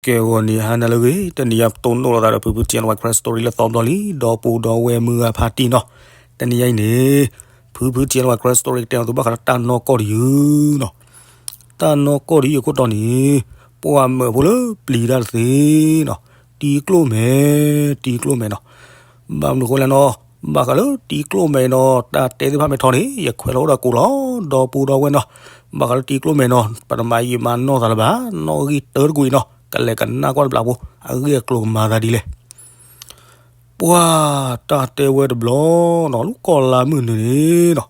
ကဲ ဂီၤနံၤဟါနၤလၢအဂ့ၤ, တနံၤအံၤပတိၢ်နီၣ်လိာ်သးဒီးဖုဖု T N Y Crime Story လၢသီဘျီလံ, ဒီပုၢ်ဒီဝဲၢ်မုၢ်ဂၤဖါတံၢ်နီၤ. တနံၤအံၤန့ၣ် ဖုဖု T N Y Crime Story ကတဲအီၤသုဘၣ်ဃးလၢတၢ်နီၢ်ကီၢ်တယုၢ်နီၤ. တၢ်နီၢ်ကီၢ်တယုၢ်အခိၣ်တီန့ၣ် ပှၤမၢဖိလၢပျံၤတၢ်တသ့နီၤ, တံကျိၣ်မဲာ် တံကျိၣ်မဲာ်နီၤ. ဘၣ်မနုၤဃိလဲၣ်နီၤ, ဘၣ်ဃးလၢတံကျိၣ်မဲာ်နီၤ တၢ်တဲသ့ၣ်တဖၣ်မ့ၢ်ထီန့ၣ် ယခွဲးလီၤအိၣ်ဒီးကိးလီၤ ဒီပုၢ်ဒီဝဲၢ်နီၤ. ဘၣ်ဃးလၢတံကျိၣ်မဲာ်နီၤ ပတမၤယံာ်မၤနီၢ်သးလၢၤဘၣ်, နီၣ်ဂံၢ်တၢတကွံာ်နီၤ ကလဲၤကနၣ်ကွၢ်တဘျီဖိ အဂ့ၢ်အကျိၤကမၤသးဒ်လဲၣ်. ပှၤတၢ်တဲဝဲတဘျီနီၤ လၢကီၢ်လါမုၢ်နုာ်န့ၣ်နီၤ,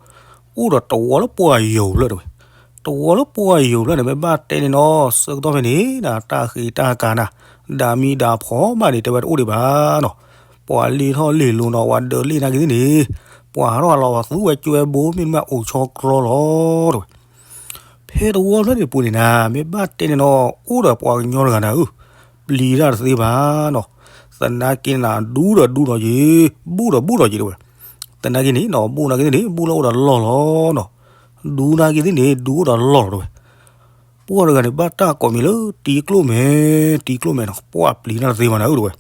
အိၣ်ဒီးတဝီလၢပှၤယိၤဖျၢၣ်တဲဝဲ, တဝီလၢပှၤယိၤဖျၢၣ်န့ၣ် မ့ၢ်ဘၣ်တဲန့ၣ်နီၤ ဆၢကတီၢ်ဖဲန့ၣ် တၢ်ဃ့တၢ်ကၤနၤ ဒၣ်မံၤဒၣ်ဖီဘၣ်န့ၣ် တဲဝဲတအိၣ်ဒံးဘၣ်နီၤ. ပှၤလ့ၢ်ထီၣ်လ့ၢ်လိၤနီၤ ဝၤဒၢးလ့ၢ်နာ်က့ၤသ့ၣ်န့ၣ် ပှၤဟးထီၣ်ဟးလီၤ ပှၤသူဝဲကွဲဘိ မ့တမ့ၢ်အိၣ်ဆီကြီလီၤတဲဝဲ. ဖဲတဝီဖျၢၣ်န့ၣ်ပူၤန့ၣ်နၤ မ့ၢ်ဘၣ်တဲန့ၣ်နီၤ အိၣ်ဒီးပှၤကညီတဂၤနၤဧၢ, ပျံၤတၢ်တသ့ဘၣ်နီၤ. သနာ်က့န့ၣ် ဒူဒီးဒူဒီးက့ၤ, ဘူၣ်ဒီးဘူၣ်ဒီးက့ၤတဲဝဲ. သနာ်က့န့ၣ်နီၤ ဘူၣ်နာ်က့ၤသ့ၣ်န့ၣ် ဘူၣ်လၢအိၣ်ဒီးလီၢ်လီၤနီၤ. ဒူနာ်က့ၤသ့ၣ်န့ၣ် ဒူအိၣ်ဒီးလီၢ်လီၤတဲဝဲ. ပှၤတဂၤန့ၣ် ဘၣ်တၢ်ကိးမံၤလၢ တံကျိၣ်မဲာ် တံကျိၣ်မဲာ်နီၤ ပှၤပျံၤတၢ်တသ့ဘၣ်နၤဧၢတဲဝဲ.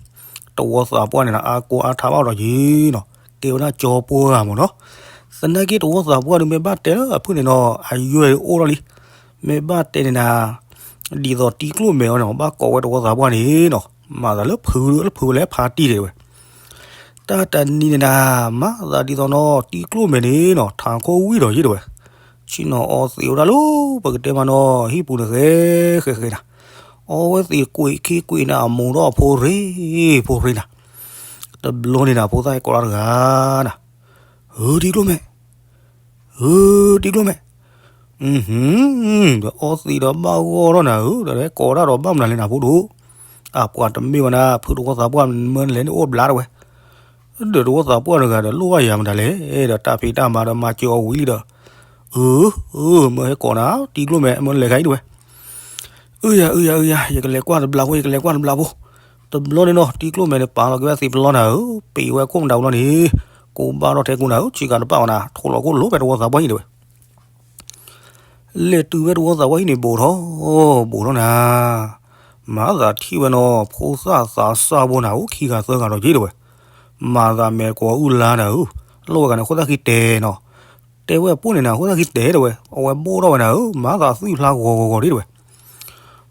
တဝီသးပှၢ်န့ၣ်နၤ အါကိးအါထါဘၣ်ဒီးက့ၤနီၤ, ကဲဝဲဒၣ်ကၠီပှၢ်ဂၤမ့ၢ်နီၤ. သနာ်က့တဝီသးပှၢ်ဒီး မ့ၢ်ဘၣ်တဲလၢအဖုၣ်န့ၣ်နီၤ အယွဲၢ်အိၣ်ထီၣ်လံ. မ့ၢ်ဘၣ်တဲန့ၣ်နၤ ဒ်သိးတံကျိၣ်မဲာ်အီၤန့ၣ် ဘၣ်ကိးဝဲတဝီသးပှၢ်န့ၣ်နီၤ မၤသးလၢဖုလၢဖုဝဲလၢဖါတံၢ်တဲဝဲ. တၢ်တနံၤန့ၣ်နၤ မၤသးဒ်သိးနီၤ တံကျိၣ်မဲာ်န့ၣ်နီၤ ထးခိၣ်ဝံၣ်ဒီးယ့ၢ်တဲဝဲ. ဆ့ၣ်နီၤအီသံးဝဲဒၣ်လၢ ပကတဲမးနီၤ ဟံၣ်ပူၤန့ၣ်ဃဲဃဲဃဲနၤ. အီဝဲသံးကွံာ်ခံကွံာ်နၤ အမိၢ်ဒီးအဖိရ့ ဖိရ့နၤ. တဘျီန့ၣ်နၤ ဖိသၣ်ဟဲကိးတၢ်တဂၤနၤ, ဧၢ တံကျိၣ်မဲာ် ဧၢ တံကျိၣ်မဲာ်, ဒီးအီသံးဒီးဘၣ်ဂီၢ်ထီၣ်နၤဧၢ, ဒီးကိးတၢ်ဒီးဘၣ်မနုၤလဲၣ်နၤ ဖိဒိၣ်. အပှၤတမ့ၢ်ဘၣ်နၤ ဖုတဝီသးပှၢ်မၢနလဲၤန့ၣ်အိၣ်ဘျါတဲဝဲ. ဒီးတဝီသးပှၢ်တဂၤဒီးလိၣ်ဘၣ်ယၤမတၤလဲၣ်, ဒီးတၢ်ဖံးတၢ်မၤဒီးမၤစၢၤအီၤဝံၤလံဒီး, အၢ အၢ မၢဟဲကိးနၤ တံကျိၣ်မဲာ် မၢနလဲၤခါအံၤတဲဝဲ. အၢယၤ အၢယၤ အၢယၤ ယကလဲၤကွၢ်တဘျီဖိ ယကလဲၤကွၢ်တဘျီဖိ. တဘျီန့ၣ်နီၤ တံကျိၣ်မဲာ်န့ၣ် ပာ်လီၤက့ၤဝဲသံးပလီနၤဧၢ, ပံာ်ဝဲခိၣ်မတၤဝံၤလီၤန့ၣ်, ကိးဘၣ်ထီၣ်ထဲကူနၤဧၢ, ဆံးကၤတပာ်ဝဲနၤ, ထိးလီၤခိၣ်လိၤဖဲတဝီသးပှၢ်ဟံၣ်န့ၣ်တဲဝဲ. လဲၤတုၤဖဲတဝီသးပှၢ်ဟံၣ်န့ၣ် ဘူးထီၣ် ဘူးထီၣ်နၤ, မၤသးထံၣ်ဝဲနီၤ ဖိသၣ်သးစၢ်ဖိနၤ အိၣ်ခံဂၤသၢဂၤဒီးက့ၤတဲဝဲ. မၤသးမဲာ်ကိးအုၣ်လါနၤဧၢ, လိၣ်ဝဲဂၤန့ၣ် အခိၣ်သၣ်ခံတဲနီၤ. တဲဝဲအပိၢ်န့ၣ်နၤ အခိၣ်သၣ်ခံတဲတဲဝဲ, အဝဲဘိၣ်ထီၣ်ဝဲနၤဧၢ, မၤသးသွံၣ်ဖျါဂီၤဂီၤဂီၤဒ်တဲဝဲ.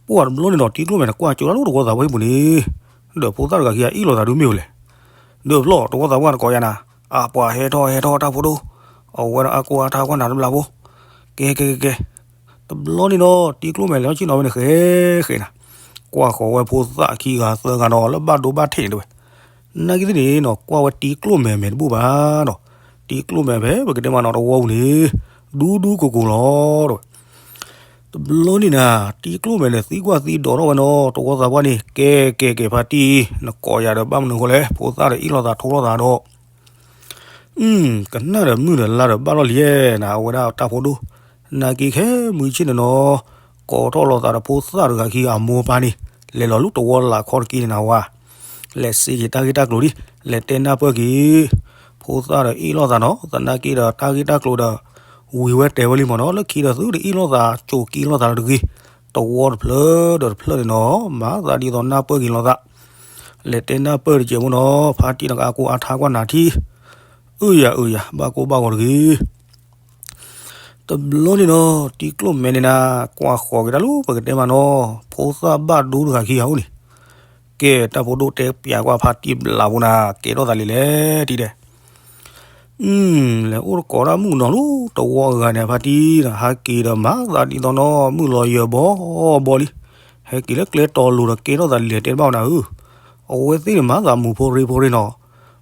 ပှၢ်တဘျီန့ၣ်ဒီး တံကျိၣ်မဲာ်န့ၣ် ကွၢ်ကၠိဒၣ်လၢတဝီသးပှၢ်ဟံၣ်ပူၤန့ၣ်, ဒီးဖိသၣ်တဂၤခံဂၤအ့ၣ်လိာ်သးဒုးမ့ၢ်ဝဲလဲၣ်. ဒီးဖျီၣ် တဝီသးပှၢ်တကိးယၤနၤ, အပှၤဟဲထီၣ်ဟဲထီၣ်တၢ်ဖိဒိၣ်, အဝဲဒီးအါကိးအါထါကွၢ်နၤတဘျီဖိ, ကဲကဲကဲကဲ. တဘျီန့ၣ်ဒီး တံကျိၣ်မဲာ်လဲၤထီၣ်ဆ့ၣ်နီၤဝဲန့ၣ်ဃဲဃဲနၤ, ကွၢ်ဃီၤဝဲဖိသၣ်ခံဂၤသၢဂၤနီၤ လၢဘၣ်ဒိဘၣ်ထံးန့ၣ်တဲဝဲ. နာ်က့သ့ၣ်န့ၣ်နီၤ ကွၢ်ဝဲတံကျိၣ်မဲာ်မဲာ်တဘူၣ်ဘၣ်နီၤ, တံကျိၣ်မဲာ်ဖဲပကတဲမးနီၤတဝီပူၤန့ၣ် ဒူဒူကိၤကိၤလီၤတဲဝဲ. တဘျီန့ၣ်နၤ တံကျိၣ်မဲာ်န့ၣ် သံကွၢ်သံဒိးထီၣ်ဝဲနီၤ တဝီသးပှၢ်န့ၣ်, ကဲကဲကဲဖါတံၢ်, နကိးယၤဒီးဘၣ်မနုၤဃိလဲၣ်, ဖိသၣ်ဒီးအ့ၣ်လိာ်သးထိးလိာ်သးဒီး ကနၣ်ဒီးမုၢ်ဒီးလါဒီးဘၣ်လီၢ်လံဧဲနၤ အဝဲဒၣ်တၢ်ဖိဒိၣ်, နာ်က့ခဲမုၢ်ဆ့ၣ်န့ၣ်နီၤ, ကိးထီၣ်လိာ်သးဒီးဖိသၣ်တဂၤခံဂၤအမိၢ်ပၢ်န့ၣ်, လဲၤလီၤလူတဝီလၢခီတက့ၢ်န့ၣ်နၤဝဲ, လဲၤစ့က့ၤတၢ်ဂ့ၢ်တၢ်ကျိၤလံ, လဲၤတဲနၢ်ပၢၢ်က့ၤ ဖိသၣ်ဒီးအ့ၣ်လိာ်သးနီၤ, သနာ်က့ဒီးတၢ်ဂ့ၢ်တၢ်ကျိၤဒီး ဝံၤဝဲတဲဝဲလံမ့ၢ်နီၤ, လၢခံဒီးသုတအ့ၣ်လိာ်သး ကိၤက့ၤလိာ်သးလၢတဂ့ၤ, တဝီတဖျၢၣ်ဒီးတဖျၢၣ်န့ၣ်နီၤ, မၤသးဒ်သိးနၢ်ပၢၢ်က့ၤလိာ်သး လဲၤတဲနၢ်ပၢၢ်တကဲးဖိနီၤ, ဖါတံၢ်နကအါကိၢ်အါထါကွၢ်နၤထံ, အၢယၤအၢယၤ ဘၣ်ကိၢ်ဘၣ်ဂီၤတဂ့ၤ. တဘျီန့ၣ်နီၤ တံကျိၣ်မဲာ်န့ၣ်နၤ ကွၢ်ဃီၤက့ၤတၢ်လၢပကတဲမးနီၤ, ဖိသၣ်ဘၣ်ဒိတဂၤခံဂၤအိၣ်န့ၣ်, ကဲတၢ်ဖိဒိၣ်တဲပျးကွၢ်ဖါတံၢ်ဘျးဖိနၤ ကဲထီၣ်သးလံလဲၣ်တံၢ်ဒဲး လဲၤအိၣ်တကိးဒၣ်မုၣ်ကနီၤလၢတဝီအဂၤန့ၣ် ဖါတံၢ်ဒီး ဟးက့ၤဒီးမၤသးဒ်သိးနီၤ မုၣ်လီၤယၢၤဘီဘီလံ, ဟဲက့ၤလၢကျဲတီၤလိၤဒီးကဲထီၣ်သးလံလဲၣ်တဲတဘၣ်နၤဧၢ, အဝဲသ့ၣ်န့ၣ်မၤသးမူၤဖိရ့ဖိရ့နီၤ,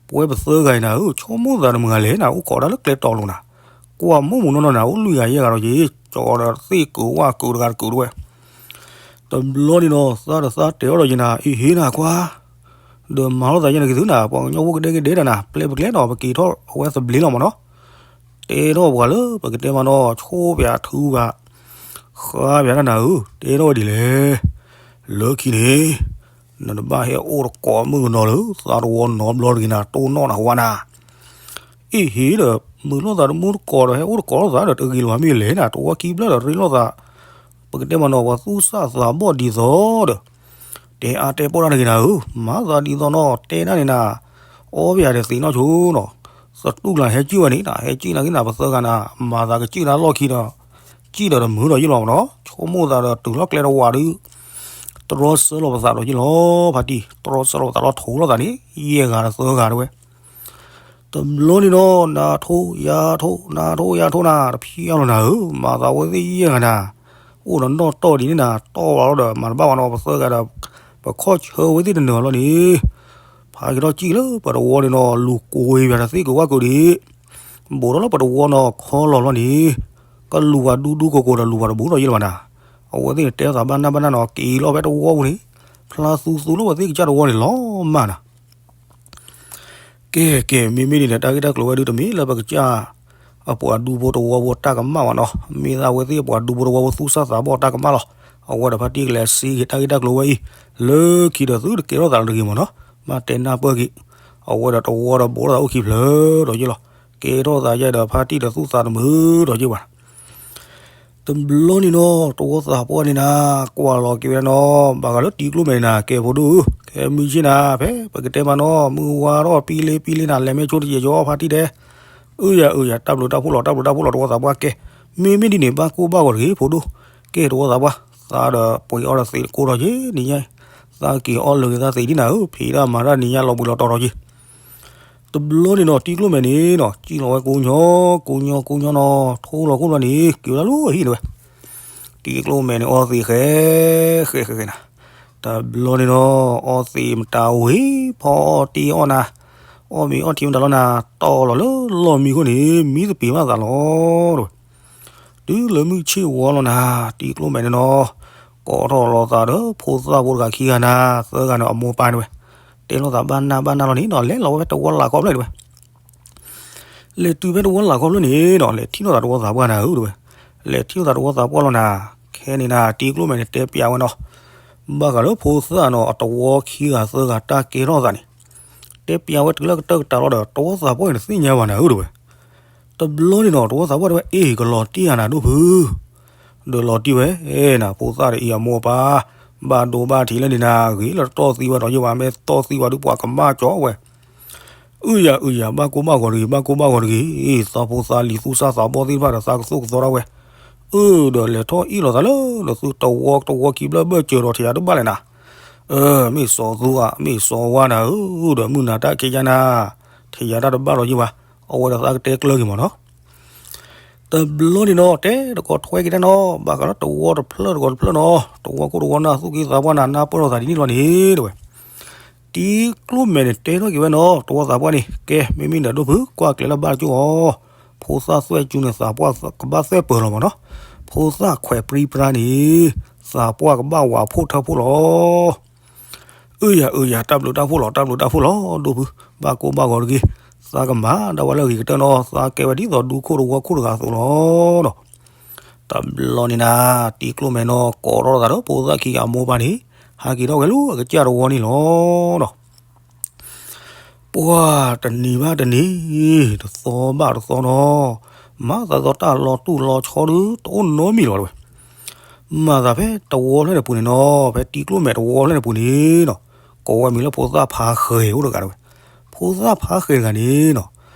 ပဝဲပသၢဂၤအံၤနၤဧၢ ဆိကမိၣ်သးတမုာ်ဂၤလဲၣ်နၤ အိၣ်ခိးဒၣ်လၢကျဲတီၤလိၤနၤ, ကွၢ်မိၣ်မူနီၢ်နီၢ်နၤ အိၣ်လွံၢ်ဂၤယဲၢ်ဂၤဒီးက့ၤ ကၠီဒီးသ့ၣ်ကုးဝၣ်ကုးတဂၤတကုးတဝဲ တဘျီန့ၣ်နီၤ သးဒီးသးတဲအီၤဒီးယဲနၤ အ့ဟ့နၤကွၢ်, ဒီးမၤလိာ်သးယဲနက့ၤသုနၤ ပှၤကညီဖိကဒဲကဒဲတၢ်နၤ ပျဲပကျဲနီၤ ပက့ၤထီၣ်အဝဲသဘျ့လီၤမးနီၤ, တဲထီၣ်ပှၤလၢပကတဲမးနီၤ ဆိပၠးထုဂၤ ဃါပၠးတၢ်နၤဧၢ တဲထီၣ်ဝဲဒ်လဲၣ်, လၢခံန့ၣ် နတဘၣ်ဟဲအိၣ်တကိးမုၣ်ကနီၤလၢ သးတဝီနီတဘျီတဂ့ၤနၤ တိၢ်နီၣ်နၤဝါနၤ အ့ဟ့ဒီး မုာ်လိာ်သးတမူတကိးဒီး ဟဲအိၣ်တကိးလိာ်သးဒီး တဂ့ၤလၢၤဘၣ်မ့ၢ်လဲၣ်နၤ တဝီခံဘျၢၣ်ဒီးရ့လိာ်သး, ပကတဲမးနီၤ ပှၤသူၣ်စၢ်သးဘီၣ်ဒ်သိးဒီး တဲအါတဲပီၣ်တၢ်တဂ့ၤနၤဧၢ, မၤသးဒ်သိးနီၤ တဲဒၣ်န့ၣ်နၤ, အီၣ်ဘၣ်ယၤဒီးသ့ၣ်နီၣ်ဆိနီၤ, သတူၢ်ကျါဟဲကံၣ်ဝဲန့ၣ်နၤ, ဟဲကံၣ်နၤက့နၤ ပသၢဂၤနၤ, မၤသးကစံၣ်နၤလီၢ်ခံဒီး ကံၣ်ဒီးတမုာ်ဒီးယ့ၢ်လီၤမနီၤ, ဆိကမိၣ်သးဒီးတုၤလီၤကျဲတဝးဒုး တြီဆၢလီၤပသးဒီးယ့ၢ်လီၤ, ဖါတံၢ် တြီဆၢလီၤပသးလီၤ ထိးလိာ်သးန့ၣ် ယဲၢ်ဂၤဒီးသၢဂၤတဝဲ တဘျီန့ၣ်နီၤ နၤထိယၤထိ နၤထိယၤထိနၤ တဖံးအါလီၤနၤဧၢ, မၤသးဝဲသ့ၣ်ယဲၢ်ဂၤနၤ, အိၣ်ဒီးနီၣ်တီၢ်ဒ်န့ၣ်နၤ, တီၢ်လီၤဒီးမၤတဘၣ်ဘၣ်နီၤ ပသၢဂၤဒီး ပခီၣ်ဆၢဝဲသ့ၣ်တနၢၤဘၣ်လီၤန့ၣ်, ဖးက့ၤထီၣ်ကံၣ်လၢပတဝီန့ၣ်နီၤ လူၤကိးဝဲယၤတသ့ၣ်ကဝၢ်ကိးဒံး, ဘူးထီၣ်လၢပတဝီနီၤ ခီလီၤလီၤန့ၣ်, ကလူၤဝဲဒူဒူကိးကိးဒီးလူၤဝဲတဘူးဒီးယ့ၢ်လီၤဘၣ်နၤ, အဝဲသ့ၣ်န့ၣ်တဲသးဘၣ်နၢ်ဘၣ်နၢ်နီၤ က့ၤလီၤဖဲတဝီပူၤန့ၣ်, ဖျါသူသူလၢဝဲသ့ၣ်ကစၢ်တဝီန့ၣ်လီၤမၢ်နၤ ကဲ ကဲ မ့မ့ၢ်ဒ်န့ၣ် တၢ်ဂ့ၢ်တၢ်ကျိၤဝဲဒုးတမ့ၢ်လၢပကစၢ် အပှၤဒူဖိတဝီဖိတၢ်ကမၣ်ဘၣ်နီၤ, မ့ၢ်ဒၣ်ဝဲသ့ၣ်ပှၤဒူဖိတဝီဖိသူၣ်စၢ်သးဘီၣ်တၢ်ကမၣ်လီၤ. အဝဲဒီးဖါတံၢ်ကလဲၤစံးက့ၤတၢ်ဂ့ၢ်တၢ်ကျိၤဝဲအံၤ လၢခံဒီးသုတကဲထီၣ်သးတဂ့ၤမ့ၢ်နီၤ, ဘၣ်တဲနၢ်ပၢၢ်က့ၤ, အဝဲဒီးတဝီဒီးဘူးထီၣ်သးအိၣ်ခံဖျၢၣ်ဒီးယ့ၢ်လီၤ. ကဲထီၣ်သးယဲဒီးဖါတံၢ်ဒီးသူၣ်သးတမုာ်ဒီးယ့ၢ်ဘၣ် တဘျီန့ၣ်နီၤ တဝီသးပှၢ်န့ၣ်နၤ ကွၢ်လီၤက့ၤဝဲဒၣ်နီၤ ဘၣ်ဃးလၢတံၤကျိမ့ၢ်န့ၣ်နၤ ကဲဖိဒိၣ်ဧၢ, ကဲမုၢ်ဆ့ၣ်နၤ ဖဲပကတဲမးနီၤ မုၢ်ဝါထီၣ်ပံလ့ပံလ့နၤ လဲၤမ့ၢ်ဆိတယဲၢ်ကၠီဖါတံၢ်တဲ, အုယၤအုယၤ တၢ်ဘျုးတၢ်ဖှိၣ်လီၤ တၢ်ဘျုးတၢ်ဖှိၣ်လီၤ တဝီသးပှၢ်ကဲ, မ့မ့ၢ်ဒ်န့ၣ် ဘၣ်ကိၢ်ဘၣ်ဂီၤတဂ့ၤ ဖိဒိၣ်, ကဲတဝီသးပှၢ် သးဒီးပှ့ၤအီၤဒီးသံးတကိၢ်ထီၣ်က့ၤ နံၤညါအံၤ, သးက့ၤအီၣ်လၢာ်ဂ့ၤသးသံးဒ်နၤဧၢ, ဖံးတၢ်မၤတၢ်နံၤညါလီၤဘှံးလီၤတီၤထီၣ်က့ၤ တဘျီန့ၣ်နီၤ တံၤကျိမဲာ်န့ၣ်နီၤ ကံၣ်လီၤဝဲကိးညီ ကိးညီကိးညီနီၤ ထိလီၤခိၣ်လီၤန့ၣ် က့ၤဝဲဒၣ်လၢဟံၣ်န့ၣ်ဝဲ, တံၤကျိမဲာ်န့ၣ် အီသံးဃဲ ဃဲဃဲဃဲနၤ, တဘျီန့ၣ်နီၤ အီသံးမတၤဝံၤ ဖီအီၣ်တ့ၢ်အီၣ်နၤ, အီၣ်မ့ၤအီထံမတၤလီၤနၤ တီၢ်လီၤလၢလီၢ်မံခိၣ်န့ၣ် မံသပ့ၤဘၣ်သးလီၤ တဲဝဲ တုၤလၢမုၢ်ဆ့ၣ်ဝါလီၤနၤ တံၤကျိမဲာ်န့ၣ်နီၤ, ကိးထီၣ်လီၤသးဒီးဖိသၣ်ဖိတဂၤခံဂၤနၤ သၢဂၤန့ၣ် အမိၢ်ပၢ်န့ၣ်ဝဲ, တဲလိာ်သးဘၣ်နၢ်ဘၣ်နၢ်လီၤန့ၣ်နီၤ လဲၤလီၤဝဲဖဲတဝီလၢ်ခီဖျၢၣ်န့ၣ်ဝဲ, လဲၤတုၤဖဲတဝီလၢ်ခီဖျၢၣ်န့ၣ်နီၤ လဲၤထံၣ်လိာ်သးတဝီသးပှၢ်နၤဧၢ တဲဝဲ, လဲၤထံၣ်လိာ်သးတဝီသးပှၢ်လီၤနၤ, ခဲန့ၣ်နၤ တံၤကျိမဲာ်န့ၣ် တဲပျးဝဲနီၤ, ဘၣ်ဃးလၢဖိသၣ်နီၤ အတဝီခံဂၤသၢဂၤတၢ်ကဲထီၣ်သးန့ၣ်, တဲပျးဝဲတုၤလၢကတၢၢ်ကတၢၢ်လီၤဒီး တဝီသးပှၢ်န့ၣ် တသ့ၣ်ညါဘၣ်နၤဧၢ တဲဝဲ တဘျီန့ၣ်နီၤ တဝီသးပှၢ်တဲဝဲ အ့ၣ် ကလီၤတံၢ်ယၤနၤဒိၣ်ဖု, ဒီးလီၤတံၢ်ဝဲ, နၤ ဖိသၣ်ဒီးအံၤအမိၢ်အပၢ်, ဘၣ်ဒိဘၣ်ထံးလၢန့ၣ်နၤ ဂ့ၤလၢတတီၢ်သံဝဲဒီးယဘၣ် မ့ၢ်တတီၢ်သံဝဲဒုးပှၤကမၣ်ကၠီဝဲ, အုယၤအုယၤ ဘၣ်ကိၢ်ဘၣ်ဂီၤတဂ့ၤ ဘၣ်ကိၢ်ဘၣ်ဂီၤတဂ့ၤ, သးဖိသးလံၤသူၣ်စၢ်သးဘီၣ်သ့ၣ်တဖၣ်ဒီးသးကသိၣ်ကသီဒၣ်ဝဲ, အၢ ဒီးလဲၤထီၣ်အ့ၣ်လိာ်သးလၢ ဒီးသုတဝီတဝီခံဘျၢၣ်ဘၢၣ်စၢၤဒီးထံၣ်ယၤတဘၣ်လဲၣ်နၤ, အၢ မ့ၢ်စီၤသူဧါ မ့ၢ်စီၤဝါနၤဧၢ, ဒီးမုၢ်နၤတၢ်ခံးယါနၤ, ထံၣ်ယၤတၢ်တဘၣ်ဒီးယဘၣ်, အဝဲဒီးသးကတဲကျၢၤက့ၤမးနီၤ တဘျီန့ၣ်နီၤ တဲတကိးထွဲက့ၤတၢ်နီၤ ဘၣ်ဃးလၢတဝီတဖျၢၣ်တကိးတဖျၢၣ်နီၤ တဝီခိၣ်တဝီနၢ်သူၣ်က့သးပှၢ်နၤ နၢ်ပၢၢ်လိာ်သးဒ်န့ၣ်လီၤန့ၣ် တဲဝဲ, တံၤကျိမဲာ်န့ၣ် တဲထီၣ်က့ၤဝဲနီၤ တဝီသးပှၢ်န့ၣ် ကဲ မ့မ့ၢ်ဒီးဒိၣ်ဖု ကွၢ်ကျဲၤလၢဘၣ်တကၠိၢ်အီၤ, ဖိသၣ်သွဲၣ်စူၤန့ၣ် သးပှၢ်ကဘၣ်သွဲၣ်ပၢၤလီၤမးနီၤ, ဖိသၣ်ခွဲးပြံပြါန့ၣ် သးပှၢ်ကဘၣ်ဝးဖှိၣ်ထၢဖှိၣ်လီၤ အုယၤအုယၤ တၢ်ဘျုးတၢ်ဖှိၣ်လီၤ တၢ်ဘျုးတၢ်ဖှိၣ်လီၤ ဒိၣ်ဖု, ဘၣ်ကိၢ်ဘၣ်ဂီၤတဂ့ၤ, သးကမၤဒၣ်ဝဲလၢအဂ့ၤကတၢၢ်နီၤ သးကဲဝဲဒ်သိးဒူခိၣ်တဝီခိၣ်တဂၤအသိးလီၤနီၤ. တဘျီန့ၣ်နၤ တံၤကျိမဲာ်နီၤ ကိးထီၣ်သးဒီးဖိသၣ်ခံဂၤအမိၢ်ပၢ်န့ၣ် ဟးက့ၤထီၣ်ဝဲလၢအကစၢ်တဝီန့ၣ်လီၤနီၤ. ပှၢ်တနံၤဘၣ်တနံၤ, တသီဘၣ်တသီနီၤ, မၤသးဒ်သိးတၢ်လီၤတူၢ်လီၤဆီဒုး တအိၣ်နီတမံၤလၢၤဘၣ်တဲဝဲ. မၤသးဖဲတဝီဖျၢၣ်န့ၣ်ပူၤန့ၣ်နီၤ, ဖဲတံၤကျိမဲာ်တဝီဖျၢၣ်န့ၣ်ပူၤန့ၣ်နီၤ, ကိးဝဲမံၤလၢဖိသၣ်ဖးဃဲၤအိၣ်တဂၤတဲဝဲ. ဖိသၣ်ဖးဃဲၤတဂၤန့ၣ်နီၤ,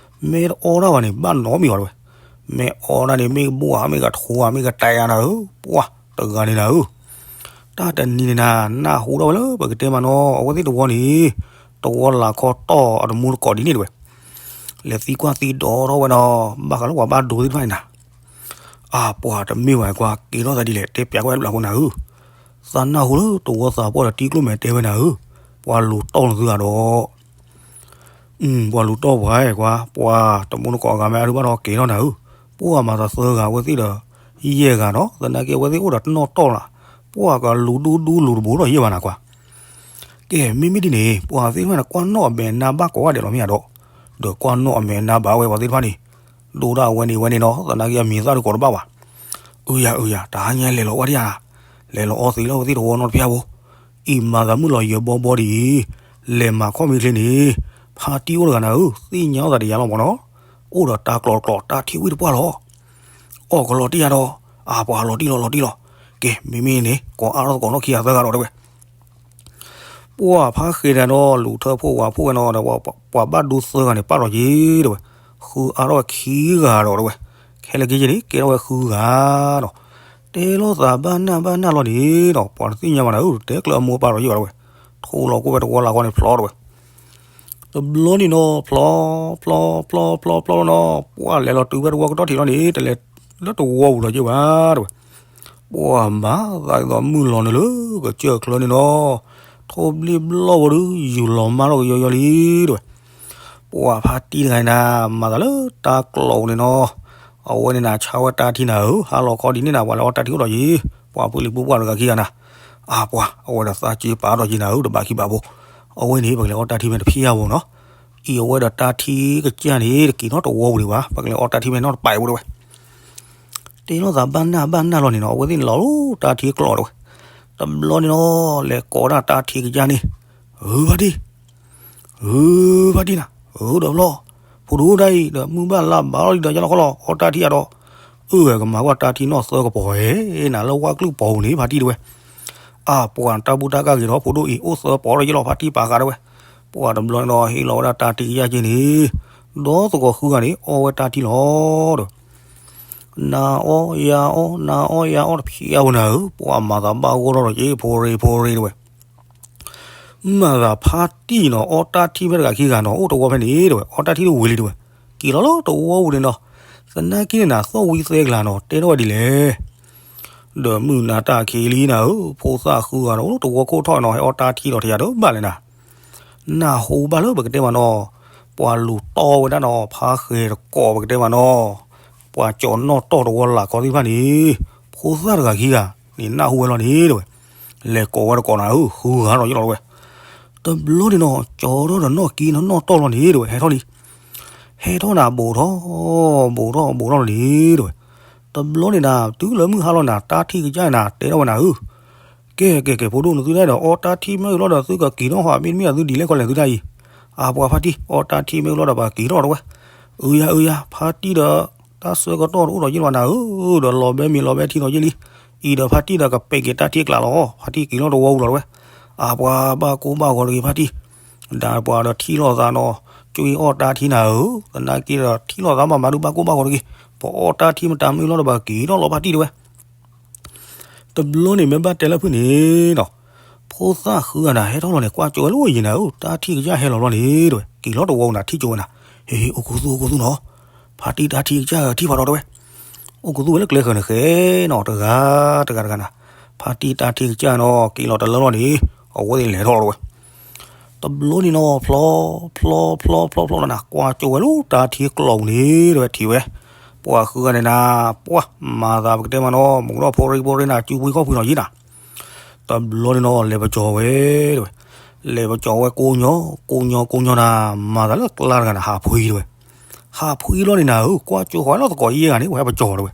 မ့ၢ်တအီၣ်ဒၣ်ဘၣ်န့ၣ် ဘၣ်နီတမံၤဘၣ်တဲဝဲ. မ့ၢ်အီၣ်ဒၣ်န့ၣ် မ့ၢ်ကဘူၣ်ဧါ မ့ၢ်ကထိဧါ မ့ၢ်ကတဲာ်ဧါနၤဧၢ, ပှၢ်တဂၤန့ၣ်နၤဧၢ တၢ်တနံၤန့ၣ်နၤ နၢ်ဟူထီၣ်ဝဲလၢပကတဲမးနီၤ အဝဲသ့ၣ်တဝီန့ၣ်, တဝီလၢ်ခီတီၢ်အတမူတကိးဒ်န့ၣ်တဲဝဲ. လဲၤသံကွၢ်သံဒိးထီၣ်ဝဲနီၤ, ဘၣ်ဃးလၢပှၤဘၣ်ဒိသ့ၣ်တဖၣ်န့ၣ်နၤ, အါ ပှၤတမ့ၢ်ဝဲကွၢ် ကဲထီၣ်သးဒ်လဲၣ် တဲပျးကွၢ်တဘျီဃီနၤဧၢ. သးနၢ်ဟူလၢတဝီသးပှၢ်ဒီးတံၤကျိမဲာ်တဲဝဲနၤဧၢ, ပှၤလူၤတီၢ်နသုဂၤဒီး ပှၤလူၤတီၢ်ပှၤကွၢ်, ပှၤတမူတကိးအဂၤမ့ၢ်အါဒုးဘၣ်ဒီးကဲထီၣ်နၤဧၢ, ပှၢ်မၤသးသၢဂၤဝဲသ့ၣ်ဒီး ယဲၢ်ဂၤနီၤ, သနာ်က့အဝဲသ့ၣ်အိၣ်ဒီးတနီၣ်တီၢ်လၢ်, ပှၢ်ကလူၤဒူဒူလူၤတဘိဒီးယဲၢ်ဘၣ်နၤကွၢ်. ကဲ မ့မ့ၢ်ဒ်န့ၣ် ပှၤသ့ၣ်တဖၣ်န့ၣ် ကွၢ်နီၣ်အမဲာ်နါဘၣ်ကိးဂၤဒဲးလီၤမ့ၢ်ဧါဒီး, ဒီးကွၢ်နီၣ်အမဲာ်နါဘၣ်ဝဲပှၤသ့ၣ်တဖၣ်န့ၣ်, ဒိၣ်ဒၣ်ဝဲန့ၣ်ဝဲန့ၣ်နီၤ, သနာ်က့အမံၤသၣ်ဒုးကိးတဘၣ်ဘၣ်. အုယၤအုယၤ တဟါညါလဲၤလီၤဝဲဒၣ်ဧါ, လဲၤလီၤအီသံးလၢအဝဲသ့ၣ်တဝီနီတဖျၢၣ်ဖိ, အံၤမၤသးမုၢ်လီၤယၢၤဘီဘီဒ်အံၤ, လဲၤမၤခီၣ်မ့ၢ်ချ့န့ၣ်, ဖါတံၢ်အိၣ်တဂၤနၤဧၢ, သ့ၣ်ညါအီၣ်သးဒီးယၤလီၤမ့ၢ်နီၤ, အိၣ်ဒီးတၢ်ကျီၤကျီၤ တၢ်ထံၣ်ဝံၣ်တပှၢ်လီၤ. အီၣ်ကလီၤတံၢ်ယၤဒီး, အါ ပှၤလီၤတံၢ်လီၤ လီၤတံၢ်လီၤ. ကဲ မ့မ့ၢ်န့ၣ် ကိးအါထီၣ်သကိးနီၣ်ခံဂၤသၢဂၤဒီးတဲဝဲ. ပှၢ်ဖါဃဲၤတဂၤနီၤ လူၤထၢဖှိၣ်ဝးဖှိၣ်ဝဲနီၤဒီး ပှၤဘၣ်ဒိသၢဂၤန့ၣ် ပာ်ထီၣ်က့ၤတဲဝဲ, ဃုအါထီၣ်ဝဲခံဂၤဒီးတဲဝဲ, ခဲလၢာ်က့ယဲၢ်န့ၣ် ကဲထီၣ်ဝဲဃုဂၤနီၤ, တဲလိာ်သးဘၣ်နၢ်ဘၣ်နၢ်လီၤန့ၣ်ဒီး ပှၤတသ့ၣ်ညါဘၣ်နၤဧၢ တဲကျၢၤအမိၢ်ပာ်ထီၣ်က့ၤဘၣ်တဲဝဲ, ထိလီၤကွံာ်ဝဲတဝီလၢ်ဃီန့ၣ်ဖျီတဲဝဲ တဘျီန့ၣ်နီၤ ဖျီ ဖျီ ဖျီ ဖျီ ဖျီလီၤနီၤ ပှၢ်လဲၤလီၤတုၤဖဲတဝီကတီၢ်ထံးလီၤန့ၣ် တလဲၤလၢတဝီပူၤလီၤက့ၤဘၣ်တဲဝဲ, ပှၢ်မၤသးဒ်သိးမုၢ်လီၤနုာ်လၢကစၢၢ်ချၢန့ၣ်နီၤ, ထိၣ်ဘျ့ၣ်ဘျီၣ်ဝဲဒုး ယူၤလီၤမၢ်ထီၣ်ကယီယီလံတဲဝဲ, ပှၢ်ဖါတံၢ်တဂၤန့ၣ်နၤ မၤသးလၢတၢ်ကျီးပူၤန့ၣ်နီၤ, အဝဲန့ၣ်နၤဆါဝဲတၢ်ထံနၤဧၢ ဟါလီၤခီဒ်န့ၣ်နၤ ပှၤလဲၤအီၣ်တၢ်ထံအိၣ်ဒီးယံၤ, ပှၤပှ့ၤလံာ်ပူၤပှၢ်တဂၤခံဂၤနၤ, အါပှၤ အဝဲဒီးသးက့ၤပာ်ဒီးယံၤနၤဧၢ တဘၣ်ခံဘၣ်ဖိ, အဝဲန့ၣ် ပကလဲၤအီၣ်တၢ်ထံဖဲတဖံးယါဖိနီၤ, အံၤအဝဲဒီးတၢ်ထံကစၢ်န့ၣ် တက့ၤထီၣ်တဝီပူၤဒံးဘၣ် ပကလဲၤအီၣ်တၢ်ထံဖဲနီတပာ်ဖိတဲဝဲ တဲလိာ်သးဘၣ်နၢ်ဘၣ်နၢ်လီၤန့ၣ်နီၤ အဝဲသ့ၣ်န့ၣ်လီၤလၢတၢ်ထံကျီးတဲဝဲ, တဘျီန့ၣ်နီၤ လဲၤကိးဒၣ်တၢ်ထံကစၢ်န့ၣ်, ဧၢဖါတံၢ်, ဧၢဖါတံၢ်နၤ, ဧၢဒီးဘျီ, ဖိဒိၣ်တၢ်အံၤဒီးမုၢ်ဘၣ်လါဘၣ်လီၤလံဒီးယလီၤခီလီၤ အီၣ်တၢ်ထံအဒီး, အၢဝဲကမၤကွၢ်တၢ်ထံနီၢ်သၢကပီၤဝဲ, နၤလၢဝါကျုၢ်ပီၤပူၤန့ၣ် ဖါတံၢ်တဲဝဲ အါပှၤတၢ်ဘူၣ်တၢ်ကၢ်ဂ့ၤဒီး ဖိဒိၣ်အံၤ အိၣ်သၢပီၤဒီးယလီၤ ဖါတံၢ်ပာ်ဃာ်တဲဝဲ, ပှၢ်တဘျီန့ၣ်ဒီး ဟ့ၣ်လီၤဝဲဒၣ်တၢ်ထံကစၢ်က့န့ၣ်, ဒီးသကိးဃုဂၤန့ၣ် အီၣ်ဝဲတၢ်ထံလီၤဒီး, နၤအီၣ်ယၤအီၣ် နၤအီၣ်ယၤအီၣ်တဖံးအါဝဲနၤဧၢ ပှၢ်မၤသးဘၣ်ဂီၢ်ထီၣ်ဒီးက့ ဖိရ့ဖိရ့တဲဝဲ မၤသးဖါတံၢ်နီၤ အီၣ်တၢ်ထံဖဲတဂၤခံဂၤနီၤ အိၣ်တဝီဖဲန့ၣ်တဲဝဲ အီၣ်တၢ်ထံတဝံၤလံတဲဝဲ, က့ၤလီၤလၢတဝီပူၤန့ၣ်နီၤ, သနာ်က့န့ၣ်နၤ သီၣ်ဝံသဲကလၤနီၤ တဲထီၣ်ဝဲဒ်လဲၣ်, ဒီးမုၢ်နၤတၢ်ခံးလံနၤဧၢ ဖိသၣ်ဃုဂၤဒီး တဝီခိၣ်ထီၣ်နီၤ ဟဲအီၣ်တၢ်ထံဒီးထံယၤတဘၣ်လဲၣ်နၤ, နၢ်ဟူဘၣ်လၢပကတဲမးနီၤ, ပှၤလူၤတီၢ်ဝဲဒၣ်နီၤ ဖါဃဲၤတကိးပကတဲမးနီၤ, ပှၤကၠီၤနီၣ်တီၢ်တဝီလၢ်ခီသ့ၣ်တဖၣ်န့ၣ်, ဖိသၣ်တဂၤခံဂၤန့ၣ် နၢ်ဟူဝဲလီၤန့ၣ်တဲဝဲ, လဲၤကိးဝဲတကိးနၤဧၢ ဃုဂၤဒီးယလီၤတဲဝဲ, တဘျီန့ၣ်နီၤ ကၠီၤထီၣ်ဒီးနီၣ်က့နီၣ်တီၢ်လီၤန့ၣ်တဲဝဲ ဟဲထီၣ်လံ ဟဲထီၣ်နၤ ဘူးထီၣ် ဘူးထီၣ် ဘူးထီၣ်လီၤန့ၣ်တဲဝဲ, တဘျီန့ၣ်နၤ တုၤလၢမုၢ်ဟါလီၤနၤ တၢ်ထံကစၢ်နၤ တဲထီၣ်ဝဲနၤဧၢ, ကဲ ကဲ ကဲ ဖိဒိၣ်နသုတၢ်ဒီး အီၣ်တၢ်ထံမ့ၢ်လီၤဒီး သုကက့ၤထီၣ်ဟးမ့တမ့ၢ် သုဒ်လဲၣ်ခီလဲၣ်သုတၢ်အံၤ, အါပှၤဖါတံၢ် အီၣ်တၢ်ထံမ့ၢ်လီၤဒီး ပှၤက့ၤထီၣ်တဲဝဲ, အၢယၤ အၢယၤ ဖါတံၢ်ဒီး တၢ်ဆၢကတီၢ်တအိၣ်ဒီးယ့ၢ်လီၤနၤဧၢ, ဒီးလီၤဘဲမ့ၤလီၤဘဲထံဒီးယ့ၢ်လံ, အံၤဒီးဖါတံၢ်ဒီးကပဲာ်က့ၤတၢ်ထံကျးလီၤ, ဖါတံၢ်က့ၤလီၤတဝီပူၤလီၤတဲဝဲ, အါပှၤဘၣ်ကိၢ်ဘၣ်ဂီၤတဂ့ၤဖါတံၢ်, ဒီးပှၤဒီးထံၣ်လိာ်သးနီၤ, ကၠွ့အီၣ်တၢ်ထံနၤဧၢ, သနာ်က့ဒီးထံၣ်လိာ်သးမးမးဒုးဘၣ်ကိၢ်ဘၣ်ဂီၤတဂ့ၤ, ပအီၣ်တၢ်ထံမတၤမ့ၢ်လီၤဒီးပှၤက့ၤထီၣ်လီၤဖါတံၢ်တဲဝဲ တဘျီန့ၣ်မ့ၢ်ဘၣ်တဲလၢဖုၣ်န့ၣ်ဒီး, ဖိသၣ်ဃုဂၤနၤ ဟဲထီၣ်လီၤန့ၣ် ကွၢ်ကၠိဝဲလၢယံၤနၤဧၢ, တၢ်ထံကစၢ်ဟဲလီၤဘျီန့ၣ်တဲဝဲ, က့ၤလီၤတဝီနၤထံၣ်ကၠိဝဲနၤ, ဟ့ အိၣ်ခူသူၣ်အိၣ်ခူသူၣ်နီၤ, ဖါတံၢ်တၢ်ထံကစၢ်ထံၣ်ဖးထီတဲဝဲ, အိၣ်ခူသူၣ်ဝဲလၢကျဲဃၢၤန့ၣ်ဃဲနီၤ, တဂၤတဂၤတဂၤနၤ, ဖါတံၢ်တၢ်ထံကစၢ်နီၤ က့ၤလီၤတလၢလီၤန့ၣ်, အဝဲသ့ၣ်လဲၤထီၣ်လီၤဝဲ တဘျီန့ၣ်နီၤ ဖျီ ဖျီ ဖျီ ဖျီ ဖျီလီၤနၤ ကွၢ်ကၠိဝဲလၢတၢ်ထံကျိာ်ပူၤန့ၣ် တဲဝဲထံၣ်ဝဲ, ပှၤဃုဂၤန့ၣ်နၤ, ပှၢ်မၤသးပကတဲမးနီၤ မူထီၣ်ဖိရ့ဖိရ့နၤ စုပှ့ၤခီၣ်ဖှံးနီၤယံၤနၤ, တဘျီန့ၣ်နီၤ လဲၤပကၠီၤဝဲ တဲဝဲ, လဲၤပကၠီၤဝဲကိးညီ ကိးညီကိးညီနၤ, မၤသးလၢကျါတဂၤနၤ ဟးဖှံတဲဝဲ, ဟးဖှံလီၤန့ၣ်နၤဧၢ ကွၢ်ကၠိဃီလီၤသကိးယဲၢ်ဂၤန့ၣ် ပှၤဟဲပကၠီၤတဲဝဲ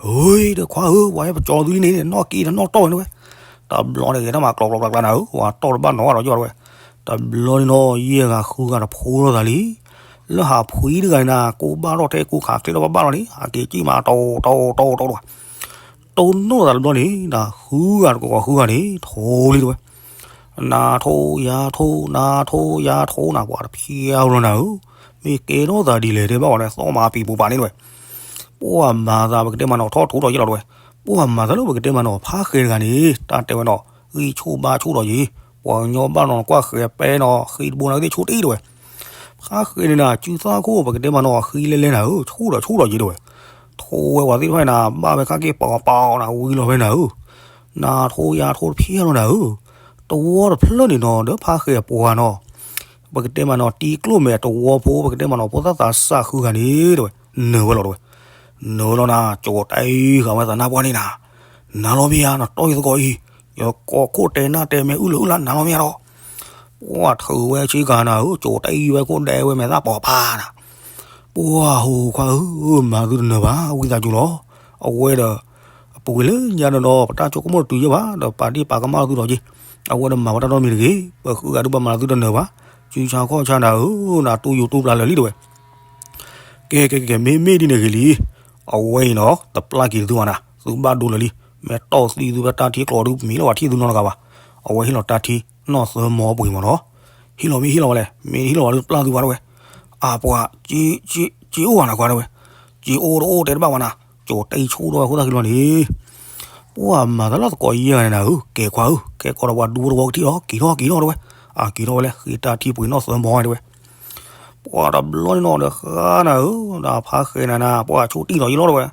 ဧၢ ဒီးခွါဧၢ ပှၤဟဲပကၠီၤသုလံန့ၣ် နီၣ်က့ဒီးနီၣ်တီၢ်ဝဲန့ၣ်ဝဲ, တဘျီန့ၣ်ဂဲၤထီၣ်မးကျီကျီကျါကျါနၤဧၢ ပှၤတီၢ်တဘၣ်နီၣ်ဘၣ်ဒီးယီၢ်ဝဲ, တဘျီန့ၣ်နီၤ ယဲၢ်ဂၤဃုဂၤတဖိထီၣ်သးလံ, လၢဟးဖှံတဂၤန့ၣ်နၤ ကိးဘၣ်ထီၣ်ထဲကိးခးချ့ထီၣ်ဘၣ်ဘၣ်လီၤန့ၣ် ဟးက့ၤကံၣ်မး တီတီတီတီတီ တိၢ်နီၣ်သးတဘျီန့ၣ် နၤဃုဂၤတကိးဃုဂၤန့ၣ် ထိလံတဲဝဲ, နၤထိယၤထိ နၤထိယၤထိနၤ ပှၤတဖျါလီၤနၤဧၢ, မ့ၢ်ကဲထီၣ်သးဒ်လဲၣ်တဲဘၣ်အီၤန့ၣ် သီၣ်မၤပံာ်ပူၤပာ်န့ၣ်တဲဝဲ, ပှၤမၤသးပကတဲမးနီၤ ထီၣ်ထူးထီၣ်ယဲၢ်လီၤတဲဝဲ, ပှၤမၤသးလၢပကတဲမးနီၤ ဖါဃဲၤတဂၤန့ၣ် တၢ်တဲဝဲနီၤ ဂံၢ်ဆူၣ်ဘါဆူၣ်ဒီးယံၤ, ပှၤကညီဘၣ်နီၤ ကွၢ်ဃဲၤပဲနီၤ ဃံတဘိနၤသ့ၣ်ဆူၣ်တအံၤတဲဝဲ, ဖါဃဲၤန့ၣ်နၤ စုသၣ်ခိၣ်ပကတဲမးနီၤ ဃံလဲလဲနၤဧၢ ဆူၣ်ဒီးဆူၣ်ဒီးယံၤတဲဝဲ, ထိဝဲပှၤသ့ၣ်တဖၣ်နၤ ဘၣ်ဝဲခါက့ၤပီၤပီၤနၤ ဝံၤလီၤဝဲနၤဧၢ, နၤထိယၤထိတဖျါလီၤနၤဧၢ, တဝီတဖျၢၣ်န့ၣ်နီၤ ဒီးဖါဃဲၤပှၤနီၤ ပကတဲမးနီၤ တံၤကျိၣ်မဲာ်တဝီဖိ ပကတဲမးနီၤ ဖိသၣ်သးစၢ်ဃုဂၤန့ၣ်တဲဝဲ နၢၤဝဲလီၤတဲဝဲ, နၢၤဝဲလီၤနၤ ကၠီၤတအံၤဃာ်ဝဲသးနါပှၢ်န့ၣ်နၤ, နၤလီၤမ့ၢ်ဧါ နတီၢ်ယသကိးအံၤ, ယကိးခိၣ်တဲနၢ်တဲမဲာ်အုၣ်လၢအုၣ်လၢ နၤလီၤမ့ၢ်ဧါဒီး, ပှၤထုးဝဲဆ့ကၤနၤဧၢ ကၠီၤတအံၤဝဲခိၣ်ဒဲးဝဲမဲာ်သၣ်ပီၤပၤနၤ ပှၢ်ဟိခွါဧၢ, မၤသုတနၢၤဘၣ် ဝံသးစူၤလီၤ. အဝဲဒီး အပူၤကွံာ်လၢညါဒီးနီၤ ပတၢ်ဆိကမိၣ်တတုၤယဲၢ်ဘၣ် ဒီးပာ်ဒ့ၣ်ပာ်ကမၣ်သုဒီးက့ၤ, အဝဲဒီးမၤဝဲတၢ်နီတမံၤတဂ့ၤ, ပဃုဂၤဒုးပမၤသုတနၢၤဘၣ်, စုဆါခီၣ်ဆါနၤဧၢ, နတူၢ်ယူၤတူၢ်ပျၢ်လၢာ်လံတဲဝဲ. ကဲကဲကဲ မ့မ့ၢ်ဒ်န့ၣ်ဂ့ၤလံ, အဝဲအံၤနီၤ တပျၢ်က့ၤသုဘၣ်နၤ, သုဘၣ်ဒိလၢာ်လံ, မ့ၢ်တီၢ်သံသုဖဲတၢ်ထံကျိာ်ဒုး မ့ၢ်လၢပှၤထံၣ်သုနီတဂၤဘၣ်. အဝဲဟ့ၣ်လီၤတၢ်ထံ နီၢ်သၢမီၤပှ့ၤမးနီၤ, ဟ့ၣ်လီၤမ့ၢ်ဟ့ၣ်လီၤဝဲလဲၣ်, မ့ၢ်ဟ့ၣ်လီၤဝဲလၢပျၢ်သုဘၣ်တဲဝဲ, အပှၤ, က့အိၣ်ဝဲနၤခွါတဲဝဲ, က့အိၣ်တအိၣ်တဲတဘၣ်ဝဲနၤ, ကၠီၤတဲဆိၣ်ထီၣ်ဝဲအဃိသတးက့ၤလီၤန့ၣ်, ပှၤမၤသးလၢသကိးယဲၢ်ဂၤန့ၣ်နၤဧၢ, ကဲခွါဧၢ, ခဲကီးဒီးပှၤဒူဖိတဝီကထံၣ်လီၤ, က့ၤထီၣ်က့ၤထီၣ်တဲဝဲ, အက့ၤထီၣ်ဝဲလၢဃ့တၢ်ထံၣ်ပှ့ၤနီၢ်သၢမီၤတဲဝဲ ပှၤတဘျီန့ၣ်နီၤဒီးဃါနၤဧၢ, ဒီးဖါဃဲၤနၤနၤ ပှၤဆိတံၢ်လီၤယလီၤတဲဝဲ,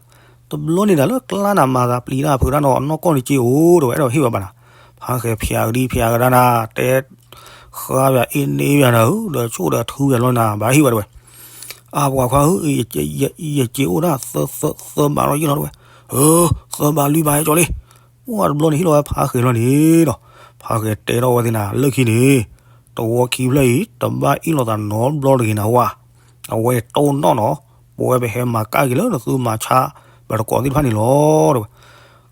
တဘျီန့ၣ်နၤလၢကျါနၤမၤသးပျံၤတၢ်ဖုးတၢ်နီၤ နီၢ်ကီၢ်န့ၣ်က့အိၣ်တဲဝဲ အဲၣ်ဒိးဟ့ၣ်ဝဲဘၣ်နၤ, ဖါဃဲၤဖျါကဒံဖျါကဒါနၤ တဲ ဃါပၠးအ့န့ပၠးနၤဧၢ, ဒီးဆိၣ်ဒီးထူပၠးလီၤနၤ ဘၣ်ဟ့ၣ်ဝဲတဲဝဲ, အပှၤခွါဧၢ, ယက့အိၣ်ဒၣ်သၢဘးလီၤယလီၤတဲဝဲ, ဧၢ, သၢဘးလွံၢ်ဘးဟဲကၠီလံ, ပှၤတဘျီန့ၣ်ဟ့ၣ်လီၤဝဲဖါဃဲၤလီၤန့ၣ်ဒီး, ဖါဃဲၤတဲထီၣ်ဝဲသ့ၣ်နၤ လၢခံန့ၣ် တဝီခံဖျၢၣ်အံၤ တဘၣ်အ့ၣ်လိာ်သးနီတဘျီတဂ့ၤနၤဝဲ, အဝဲတိၢ်နီၣ်နီၤ, ပဝဲပဟဲမၤကၣ်က့ၤလၢနသုမၤဆါ ပတကိးသ့ၣ်တဖၣ်န့ၣ်လီၤတဲဝဲ,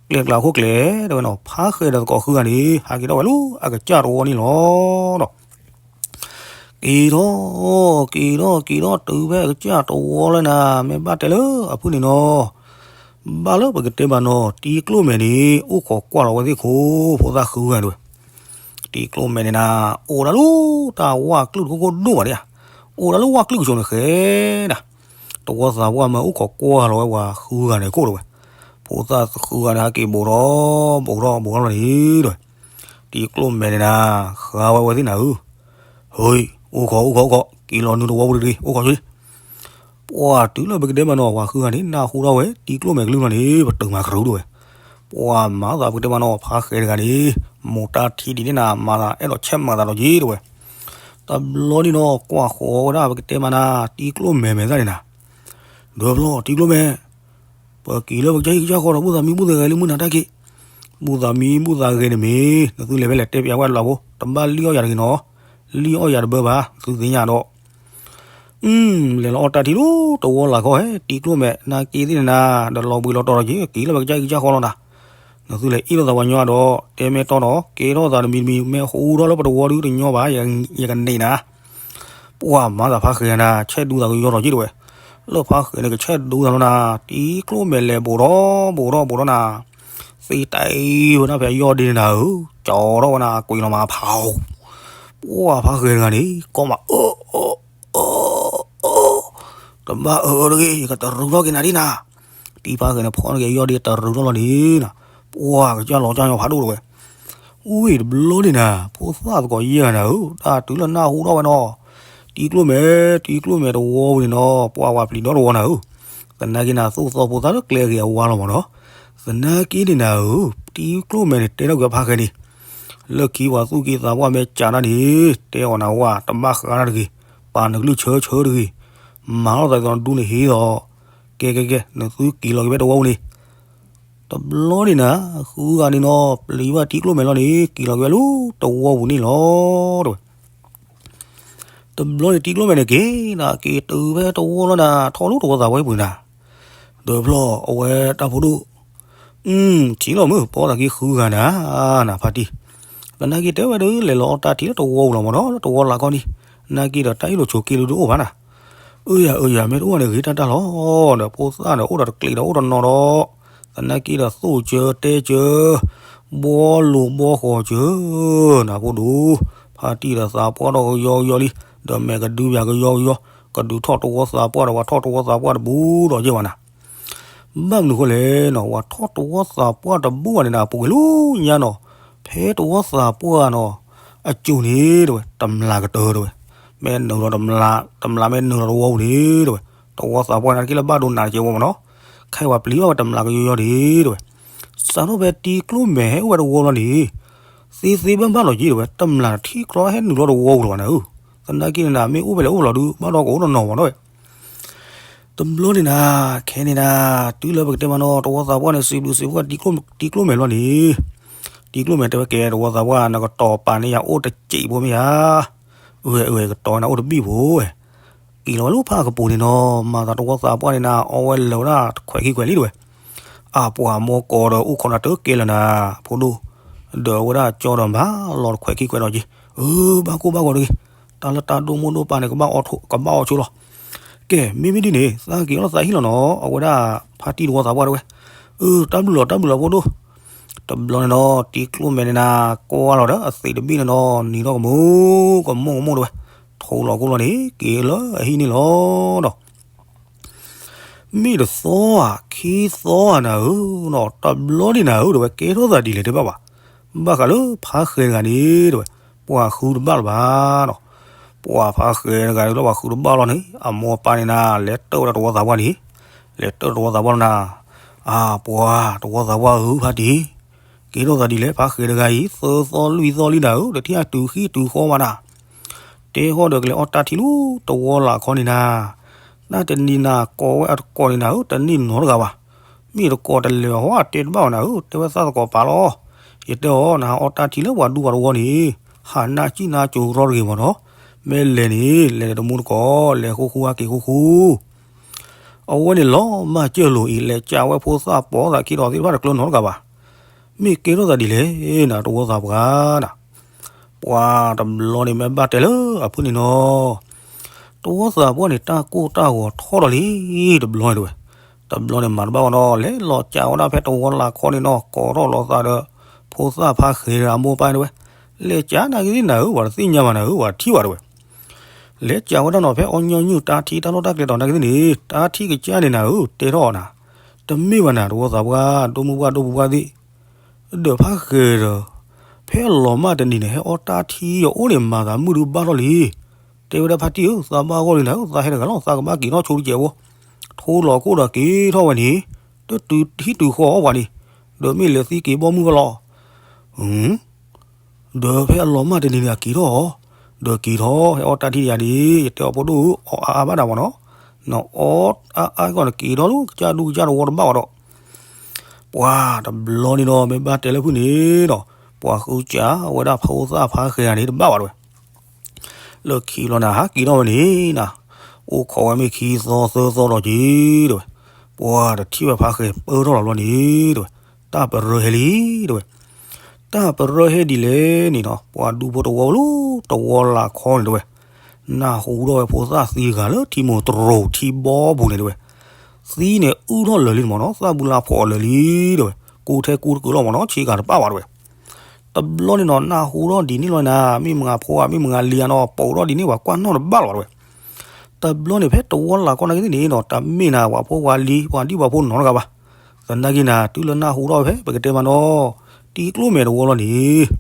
ကျဲကျါခိၣ်ကျဲတဲဝဲနီၤ ဖါဃဲၤဒီးသကိးဃုဂၤန့ၣ် ဟးက့ၤထီၣ်ဝဲလၢအကစၢ်တဝီန့ၣ်လီၤဒီး က့ၤထီၣ်, က့ၤထီၣ်က့ၤထီၣ်တုၤဖဲအကစၢ်တဝီလၢနၤ မ့ၢ်ဘၣ်တဲလၢအဖုၣ်န့ၣ်နီၤ, ဘၣ်လၢပကတဲဘၣ်နီၤ တံၤကျိၣ်မဲာ်န့ၣ် အိၣ်ခိးကွၢ်လီၤဝဲသ့ၣ်ခိၣ် ဖိသၣ်ဃုဂၤတဲဝဲ, တံၤကျိၣ်မဲာ်န့ၣ်နၤ အိၣ်ဒၣ်လၢတၢ်ဝၣ်ကျုၢ်တခိၣ်ခိၣ်ဒိၣ်ဘၣ်ဒၣ်ဧါ, အိၣ်ဒၣ်လၢဝၣ်ကျုၢ်ကဆိးန့ၣ်ဃဲဒၣ်, တဝီသးပှၢ်မ့ၢ်အိၣ်ခိးကွၢ်လီၤဝဲပှၤဃုဂၤန့ၣ်ခိၣ်တဲဝဲ, ဖိသၣ်ဃုဂၤန့ၣ် ဟးက့ၤဘူးထီၣ်ဘူးထီၣ်ဘူးထီၣ်လီၤန့ၣ်တဲဝဲ တံၤကျိၣ်မဲာ်န့ၣ်နၤ ဃါဝဲဝဲသ့ၣ်နၤဧၢ, ဟိ, အိၣ်ခိးအိၣ်ခိးအိၣ်ခိး က့ၤလီၤနုာ်တဝီပူၤတဂ့ၤ အိၣ်ခိးဆိလံ, ပှၤတုၤလၢပကတဲဘၣ်နီၤ ပှၤဃုဂၤန့ၣ် နၢ်ဟူထီၣ်ဝဲ တံၤကျိၣ်မဲာ်ကလုၢ်လီၤန့ၣ် ပတုာ်မၤကရူၢ်တဲဝဲ, ပှၤမၤသးပကတဲဘၣ်နီၤ ဖါဃဲၤတဂၤန့ၣ် မိၢ်တၢ်ထံဒ်န့ၣ်နၤ မၤသးအဲၣ်ဒိးဆဲးမၤသးဒီးက့တဲဝဲ, တဘျီန့ၣ်နီၤ ကွၢ်ဃီၤဝဲဒၣ်ပကတဲမးနၤ တံၤကျိၣ်မဲာ်မဲာ်သၣ်န့ၣ်နၤ, ဒီးဖျီ တံၤကျိၣ်မဲာ် ပက့ၤလၢပကစၢ်ဟံၣ်ကစၢ်ဃီဒီး ဘူၣ်သးမံဘူၣ်သးဂဲၤလံမုၢ်နၤတၢ်က့, ဘူၣ်သးမံဘူၣ်သးဂဲၤန့ၣ်မ့ၢ် နသုလဲၤဖဲလဲၣ်တဲပၠးဝဲလီၤဖိ တဘၣ်လံၣ်အီၣ်ယၤတဂ့ၤနီၤ, လံၣ်အီၣ်ယၤတဘၢဘၣ် သုသ့ၣ်ညါဒီး, လဲၤလီၤအီၣ်တၢ်ထံလီၤ တဝီလၢ်ခီဟဲ တံၤကျိၣ်မဲာ် နာ်က့သ့ၣ်န့ၣ်နၤ ဒီးလီၤဘှံးလီၤတီၤဒီးက့ၤ က့ၤလၢပကစၢ်ဟံၣ်ကစၢ်ဃီလီၤနၤ, နသုလဲၤအ့ၣ်လိာ်သးပှၤညီဒီး တဲမ့ၢ်တီဒီး ကဲထီၣ်သးတမံၤတမံၤ မ့ၢ်ဟူထီၣ်လၢပတဝီဒုးတညီဘၣ် ယကန့ၢ်နၤ ပှၤမၤသးဖါဃဲၤနၤ ဆဲးဒူသးကယီထီၣ်က့တဲဝဲ, လၢဖါဃဲၤန့ၣ် ကဆဲးဒူသးလီၤနၤ, တံၤကျိၣ်မဲာ်လဲၤဘူးထီၣ်ဘူးထီၣ်ဘူးထီၣ်နၤ, သ့တၢ်အံၤဝဲဒၣ်ဖဲအယီၢ်ဒ့န့ၣ်နၤဧၢ, ကၠီထီၣ်ဝဲနၤအကွံာ်လီၤမးဖး, ပှၤဖါဃဲၤတဂၤန့ၣ် ကိးမးအၢ အၢ အၢ အၢ တဘၣ်အၢအၢတဂ့ၤ ယကတရူးထီၣ်က့ၤနၤဒ်နၤ, တံၤဖါဃဲၤန့ၣ်ဖီၣ်န့ၢ်က့ၤအယီၢ်ဒ့တရူးထီၣ်လီၤန့ၣ်နၤ, ပှၤကစၢ်လီၤကၢ်ညီဖးဒိၣ်တဲဝဲ အူဝဲတဘျီန့ၣ်နၤ ဖိသၣ်သကိးယဲၢ်ဂၤနၤဧၢ, တၢ်တုၤလၢနၢ်ဟူထီၣ်ဝဲနီၤ, တံၤကျိၣ်မဲာ် တံၤကျိၣ်မဲာ်တဝီပူၤန့ၣ်နီၤ ပှၤဝၤပျံၤဒီတဝီနၤဧၢ, သနာ်က့နၤသိၣ်သီဖိသၣ်လၢကျဲဂ့ၤအဝါလီၤမးနီၤ, သနာ်က့န့ၣ်နၤဧၢ, တံၤကျိၣ်မဲာ်န့ၣ်တဲထီၣ်ကွံာ်ဖါဃဲၤန့ၣ်, လၢခံပှၤသူၣ်က့သးပှၢ်မ့ၢ်ကးတၢ်န့ၣ် တဲအီၤနၤဝဲ တဘၣ်ဃးတၢ်တဂ့ၤ, ပာ်နကလုၢ်ဆၢဆၢတဂ့ၤ, မၤထီၣ်သးဒ်သိးနဒူန့ၣ်ဟ့ၣ်ဒီး, ကဲကဲကဲ နသုက့ၤလီၤက့ၤဖဲတဝီပူၤန့ၣ် တဘျီန့ၣ်နၤ ဃုဂၤန့ၣ်နီၤ ပျံၤဘၣ်တံၤကျိၣ်မဲာ်လီၤန့ၣ် က့ၤလီၤက့ၤဝဲလၢတဝီပူၤန့ၣ်လီၤ တဲဝဲ. တဘျီန့ၣ်တံၤကျိၣ်မဲာ်န့ၣ်က့ၤနၤ က့ၤတုၤဖဲတဝီလီၤနၤ ထီၣ်လၢတဝီသးပှၢ်ပူၤနၤ, ဒီးဖျီအဝဲတၢ်ဖိဒိၣ် ထံၣ်လီၤမုၢ် ပီသးက့ဃုဂၤနၤ, နဖါတံၢ်, သနာ်က့တဲဝဲဒၣ်လဲၤလီၤအီၣ်တၢ်ထံလၢတဝီပူၤလီၤမးနီၤ လၢတဝီလၢ်ကီၢ်န့ၣ်, နာ်က့ဒီးတၢ်အ့ၣ်လိာ်ဆိးက့လိာ်ဒုးအိၣ်ဘၣ်နၤ အၢယၤအၢယၤ မ့ၢ်တအိၣ်ဘၣ်န့ၣ် ဂ့ၤတၢ်တၢ်လီၤ, ဒီးဖိသၣ်ဒီးအိၣ်ဒီးတကျံးဒီးအိၣ်ဒီးနီၤဒီး, သနာ်က့ဒီးသိၣ်စၢၤတဲစၢၤ, ဘှီလိာ်ဘှီဃီၤစၢၤ, နဖိဒိၣ်, ဖါတံၢ်ဒီးသးပှၢ်ထီၣ်ကယီကယီလံ, ဒီးမဲာ်ကဒုယၤကယီကယီ, ကဒုးထီၣ်တဝီသးပှၢ်ဒီးပှၤထီၣ်တဝီသးပှၢ်တဘူးဒီးယဲၢ်ဘၣ်နၤ ဘၣ်မနုၤဃိလဲၣ်နီၤ ပှၤထီၣ်တဝီသးပှၢ်တဘူးဘၣ်န့ၣ်နၤ ပူၤကွံာ်လၢညါနီၤ, ဖဲတဝီသးပှၢ်နီၤ, အစိၤန့ၣ်တဲဝဲ တမျးကတၢၢ်တဲဝဲ, မ့ၢ်နုာ်လီၤတမျး, တမျးမ့ၢ်နုာ်လီၤတဝီပူၤန့ၣ်တဲဝဲ, တဝီသးပှၢ်န့ၣ်တက့ၢ်လၢဘၣ်ဒိနးတကဲဝဲမးနီၤ, ခဲအံၤပှၤပျံၤဘၣ်ဝဲတမျးကယီယီန့ၣ်တဲဝဲ, စးထီၣ်ဖဲတံၤကျိၣ်မဲာ်ဟဲအိၣ်ဝဲတဝီလီၤန့ၣ်, သ့သ့ဘၣ်ဘၣ်လီၤက့တဲဝဲ တမျးထံကျီဟဲနုာ်လီၤတဝီပူၤလီၤဘၣ်နၤဧၢ, သနာ်က့န့ၣ်နၤ မ့ၢ်အိၣ်ဖဲလဲၣ်အိၣ်ဖဲလဲၣ်ဒုး ဘၣ်ဒီးကအိၣ်နီၢ်နီၢ်မးနီၤဝဲ တဘျီန့ၣ်နၤ, ခဲန့ၣ်နၤ, တုၤလၢပကတဲမးနီၤ တဝီသးပှၢ်န့ၣ် စံးဘျုးစံးဖှိၣ်တံၤကျိၣ်မဲာ်လီၤန့ၣ်, တံၤကျိၣ်မဲာ်တဲဝဲကဲ တဝီသးပှၢ် နကတီၤပာ်န့ၢ်ယၤအိၣ်တစဲးဖိမ့ၢ်ဧါ, အၢ အၢ ကတီၤနၤအိၣ်တဘ့ၣ်ဖိဝဲ, က့ၤလီၤဝဲလၢဖးကပူၤန့ၣ်နီၤ မၤသးတဝီသးပှၢ်န့ၣ်နၤ အီဝဲလၢာ်ဝဲဒၣ်တခွဲးခံခွဲးလံတဲဝဲ အပှၤမိၢ်ကီၢ်ဒီးအိၣ်ခိးနၤတကဲလၢာ်နၤ, ဖိဒိၣ်, ဒီးအဝဲဒၣ်ကၠီဒီးဘၣ်လီၤတခွဲးခံခွဲးဒီးက့ၤ, အၢ ဘၣ်ကိၢ်ဘၣ်ဂီၤတဂ့ၤ, တၢ်လၢတၢ်ဒိၣ်မိၢ်ဒိၣ်ပၢ်န့ၣ် ကဘၣ်အီၣ်ဆိလီၤ, ကဲ မ့မ့ၢ်ဒ်န့ၣ် သးက့ၤအီၣ်လၢသးဟံၣ်လီၤနီၤ, အဝဲဒၣ်ဖါတံၢ်တဝီသးပှၢ်တဲဝဲ, အၢ တၢ်ဘျုးလီၤ တၢ်ဘျုးလီၤဖိဒိၣ်, တဘျီန့ၣ်ဒီး တံၤကျိၣ်မဲာ်န့ၣ်နၤ ကွၢ်လီၤဒီးအသံးတဘ့ၣ်န့ၣ်ဒီး နံၤထီၣ်ကမူၤ ကမူၤကမူၤတဝဲ, ထိလီၤကိၣ်လီၤန့ၣ် က့ၤလၢအဟံၣ်န့ၣ်လီၤဒီး မ့ၢ်တသီဧါ ခံသီဧါနၤဧၢ, တဘျီန့ၣ်နၤဧၢ တဝဲ ကဲထီၣ်သးဒ်လဲၣ်တဘၣ်ဘၣ်. ဘၣ်ဃးလၢဖါဃဲၤတဂၤန့ၣ် တဝဲ ပှၤဃုတဘၣ်လၢၤဘၣ်ဒီး ပှၤဖါဃဲၤတဂၤန့ၣ်လၢပှၤဃုတဘၣ်လီၤန့ၣ် အမိၢ်အပၢ်န့ၣ်နၤ လဲၤတၢၣ်ဝဲဒၣ်တဝီသးပှၢ်န့ၣ်, လဲၤတၢၣ်တဝီသးပှၢ်လီၤနၤ, အၢ ပှၤတဝီသးပှၢ်ဧၢ ဖါတံၤ ကဲထီၣ်သးဒ်လဲၣ် ဖါဃဲၤတဂၤအံၤ သၢသီလွံၢ်သီလံနၤဧၢ တထံၣ်အတုၤဃံတုၤဃီဘၣ်နၤ, တဲဃီဒီးကလဲၤအီၣ်တၢ်ထံလၢတဝီလၢ်ခီန့ၣ်နၤ, တၢ်တနံၤနၤကိးဝဲအတကိးန့ၣ်နၤဧၢ တန့ၢ်နီတဂၤဘၣ်. မ့ၢ်တကိးတလဲၤဘၣ်ဟီ တဲတဘၣ်ဘၣ်နၤဧၢ တဲဝဲသးသကိးပာ်လီၤ. ယတဲအီၤ နဟးအီၣ်တၢ်ထံလၢပှၤဒူပှၤတဝီန့ၣ် ဟးနၢ်ကံၣ်နၢ်ကၠိရီတဂ့ၤမးနီၤ, မ့ၢ်လဲၤန့ၣ် လဲၤတမူတကိး လဲၤဃူဃူအက့ၤဃူဃူ အဝဲန့ၣ်လီၤမၢ်ကၢၢ်လိာ်အံၤ လဲၤကးဝဲဖိသၣ်ပိာ်သးခံဒီးသ့ၣ်တဖၣ်တကျၢၤနီတဂၤဘၣ်. မ့ၢ်ကဲထီၣ်သးဒ်လဲၣ်နၤ တဝီသးပှၢ်နၤ, ပှၤတဘျီန့ၣ်မ့ၢ်ဘၣ်တဲလၢအဖုၣ်န့ၣ်နီၤ, တဝီသးပှၢ်န့ၣ် တၢ်ကိၢ်တၢ်ဂီၤထီၣ်ဒီးလံ တဘျီန့ၣ်တဝဲ, တဘျီန့ၣ်မၤတဘၣ်ဘၣ်နီၤ လဲၤလီၤကးဝဲဒၣ်ဖဲတဝီလၢ်ခီန့ၣ်နီၤ ကိးထီၣ်လီၤသးဒီး ဖိသၣ်ဖါဃဲၤဒီးအမိၢ်ပၢ်န့ၣ်တဝဲ, လဲၤကးနာ်က့သ့ၣ်နၤဧၢ ပှၤတသ့ၣ်ညါဘၣ်နၤဧၢ ပှၤတထံၣ်ဘၣ်တဝဲ လဲၤကးဝဲဒၣ်နီၤ ဖဲအီညီနုၢ်တၢ်ထံတၢ်လီၢ်တၢ်ကျဲဒီးနာ်က့သ့ၣ်န့ၣ် တၢ်ထံကစၢ်န့ၣ်နၤဧၢ တဲထီၣ်အီၤနၤ, တမ့ၢ်ဘၣ်နၤ တဝီသးပှၢ် ဒိၣ်မုၢ်ပှၢ်ဒိၣ်ပူၤပှၢ်သ့ၣ်, ဒီးဖါဃဲၤဒီး ဖဲအလီၤမၢ်တနံၤန့ၣ် ဟဲအီၣ်တၢ်ထံယအိၣ်န့ၣ် မၤသးမုာ်ဒုးဘၣ်ထီၣ်လံ. တဲဝဲဒၣ်ဖါတံၢ်ဧၢ သးဘၣ်ဂီၢ်လံနၤဧၢ သးဟဲတဂၤလီၤ သးကဘၣ်က့ၤထီၣ်ဆိတကဲးဖိ, ထိလီၤခိၣ်ဒီးက့ၤထီၣ်ဝဲန့ၣ်, တတုၤဟံၣ်တုၤဃီအီၤပှၤန့ၣ်, ဒီးမ့ၢ်လဲၤသံက့ၤဘီမုၢ်ဘၣ်လီၤ. ဒီးဖဲအလီၤမၢ်တနံၤန့ၣ် အက့ၤထီၣ်အီၤ, ဒီးက့ၤထီၣ် ဟဲအီၣ်တၢ်ထံယၤန့ၣ် ယတဲအီၤဖိဒိၣ်ဧၢ အီၣ်အါအါဘၣ်နၤမးနီၤ, နအီၣ်အါအါကီးန့ၣ် က့ၤထီၣ်လၢကစၢ်ဒူကစၢ်တဝီတဘၣ်ဘၣ်ဒီး, ပှၤတဘျီန့ၣ်ဒီး မ့ၢ်ဘၣ်တဲလၢဖုၣ်န့ၣ်ဒီး, ပှၤဃုစၢ်ဝဲဒၣ်ဖိသၣ်ဖါဃဲၤဂၤန့ၣ်တဘၣ်ဘၣ်တဝဲ လၢခံဘျီန့ၣ် ဟးက့ၤထီၣ်ဝဲန့ၣ်နၤ, အိၣ်ခိးဝဲမ့ၢ်ခံသီသၢသီဒီးက့ၤတဝဲ, ပှၤတထံၣ်ဝဲဖါဃဲၤပၢထီၣ်လီၤဘျီန့ၣ်တဝဲ, တၢ်ပရၢဟဲလံတဝဲ, တၢ်ပရၢဟဲဒ်လဲၣ်န့ၣ်နီၤ ပှၤဒူဖိတဝီလၢတဝီလၢ်ခီန့ၣ်တဝဲ, နၢ်ဟူထီၣ်ဝဲဖိသၣ်သံတဂၤလၢထံမိၢ်တရိၤထံဘီပူၤန့ၣ်တဝဲ, သံန့ၣ်အုၣ်ထီၣ်လၢာ်လံမးနီၤ သၣ်ဘုလါဖီးအီၤလၢာ်လံတဝဲ, ကူထဲကူတကုာ်လီၤမးနီၤ ဆ့ကၤတပၣ်ဘၣ်တဝဲ တဘျီန့ၣ်နီၤ နၢ်ဟူထီၣ်ဒ်န့ၣ်လီၤနၤ မ့ၢ်မုၢ်ဂၤဖိဧါ မ့ၢ်မုၢ်ဂၤလံၤဧါနီၤ ပိာ်ထီၣ်ဒ်န့ၣ် ပှၤကွၢ်နီၣ်တဘၣ်လီၤဘၣ်တဝဲ. တဘျီန့ၣ် ဖဲတဝီလၢ်ခီနာ်က့သ့ၣ်န့ၣ်နီၤ တမ့ၢ်နၤ ပှၤဖိပှၤလံၤ ပှၤဒံၣ်ပှၤဖိနီတဂၤဘၣ်. သနာ်က့နၤ တုၤလၢနၢ်ဟူထီၣ်ဖဲ ပကတဲမးနီၤ တံၤကျိၣ်မဲာ်တဝီလီၤန့ၣ် တံ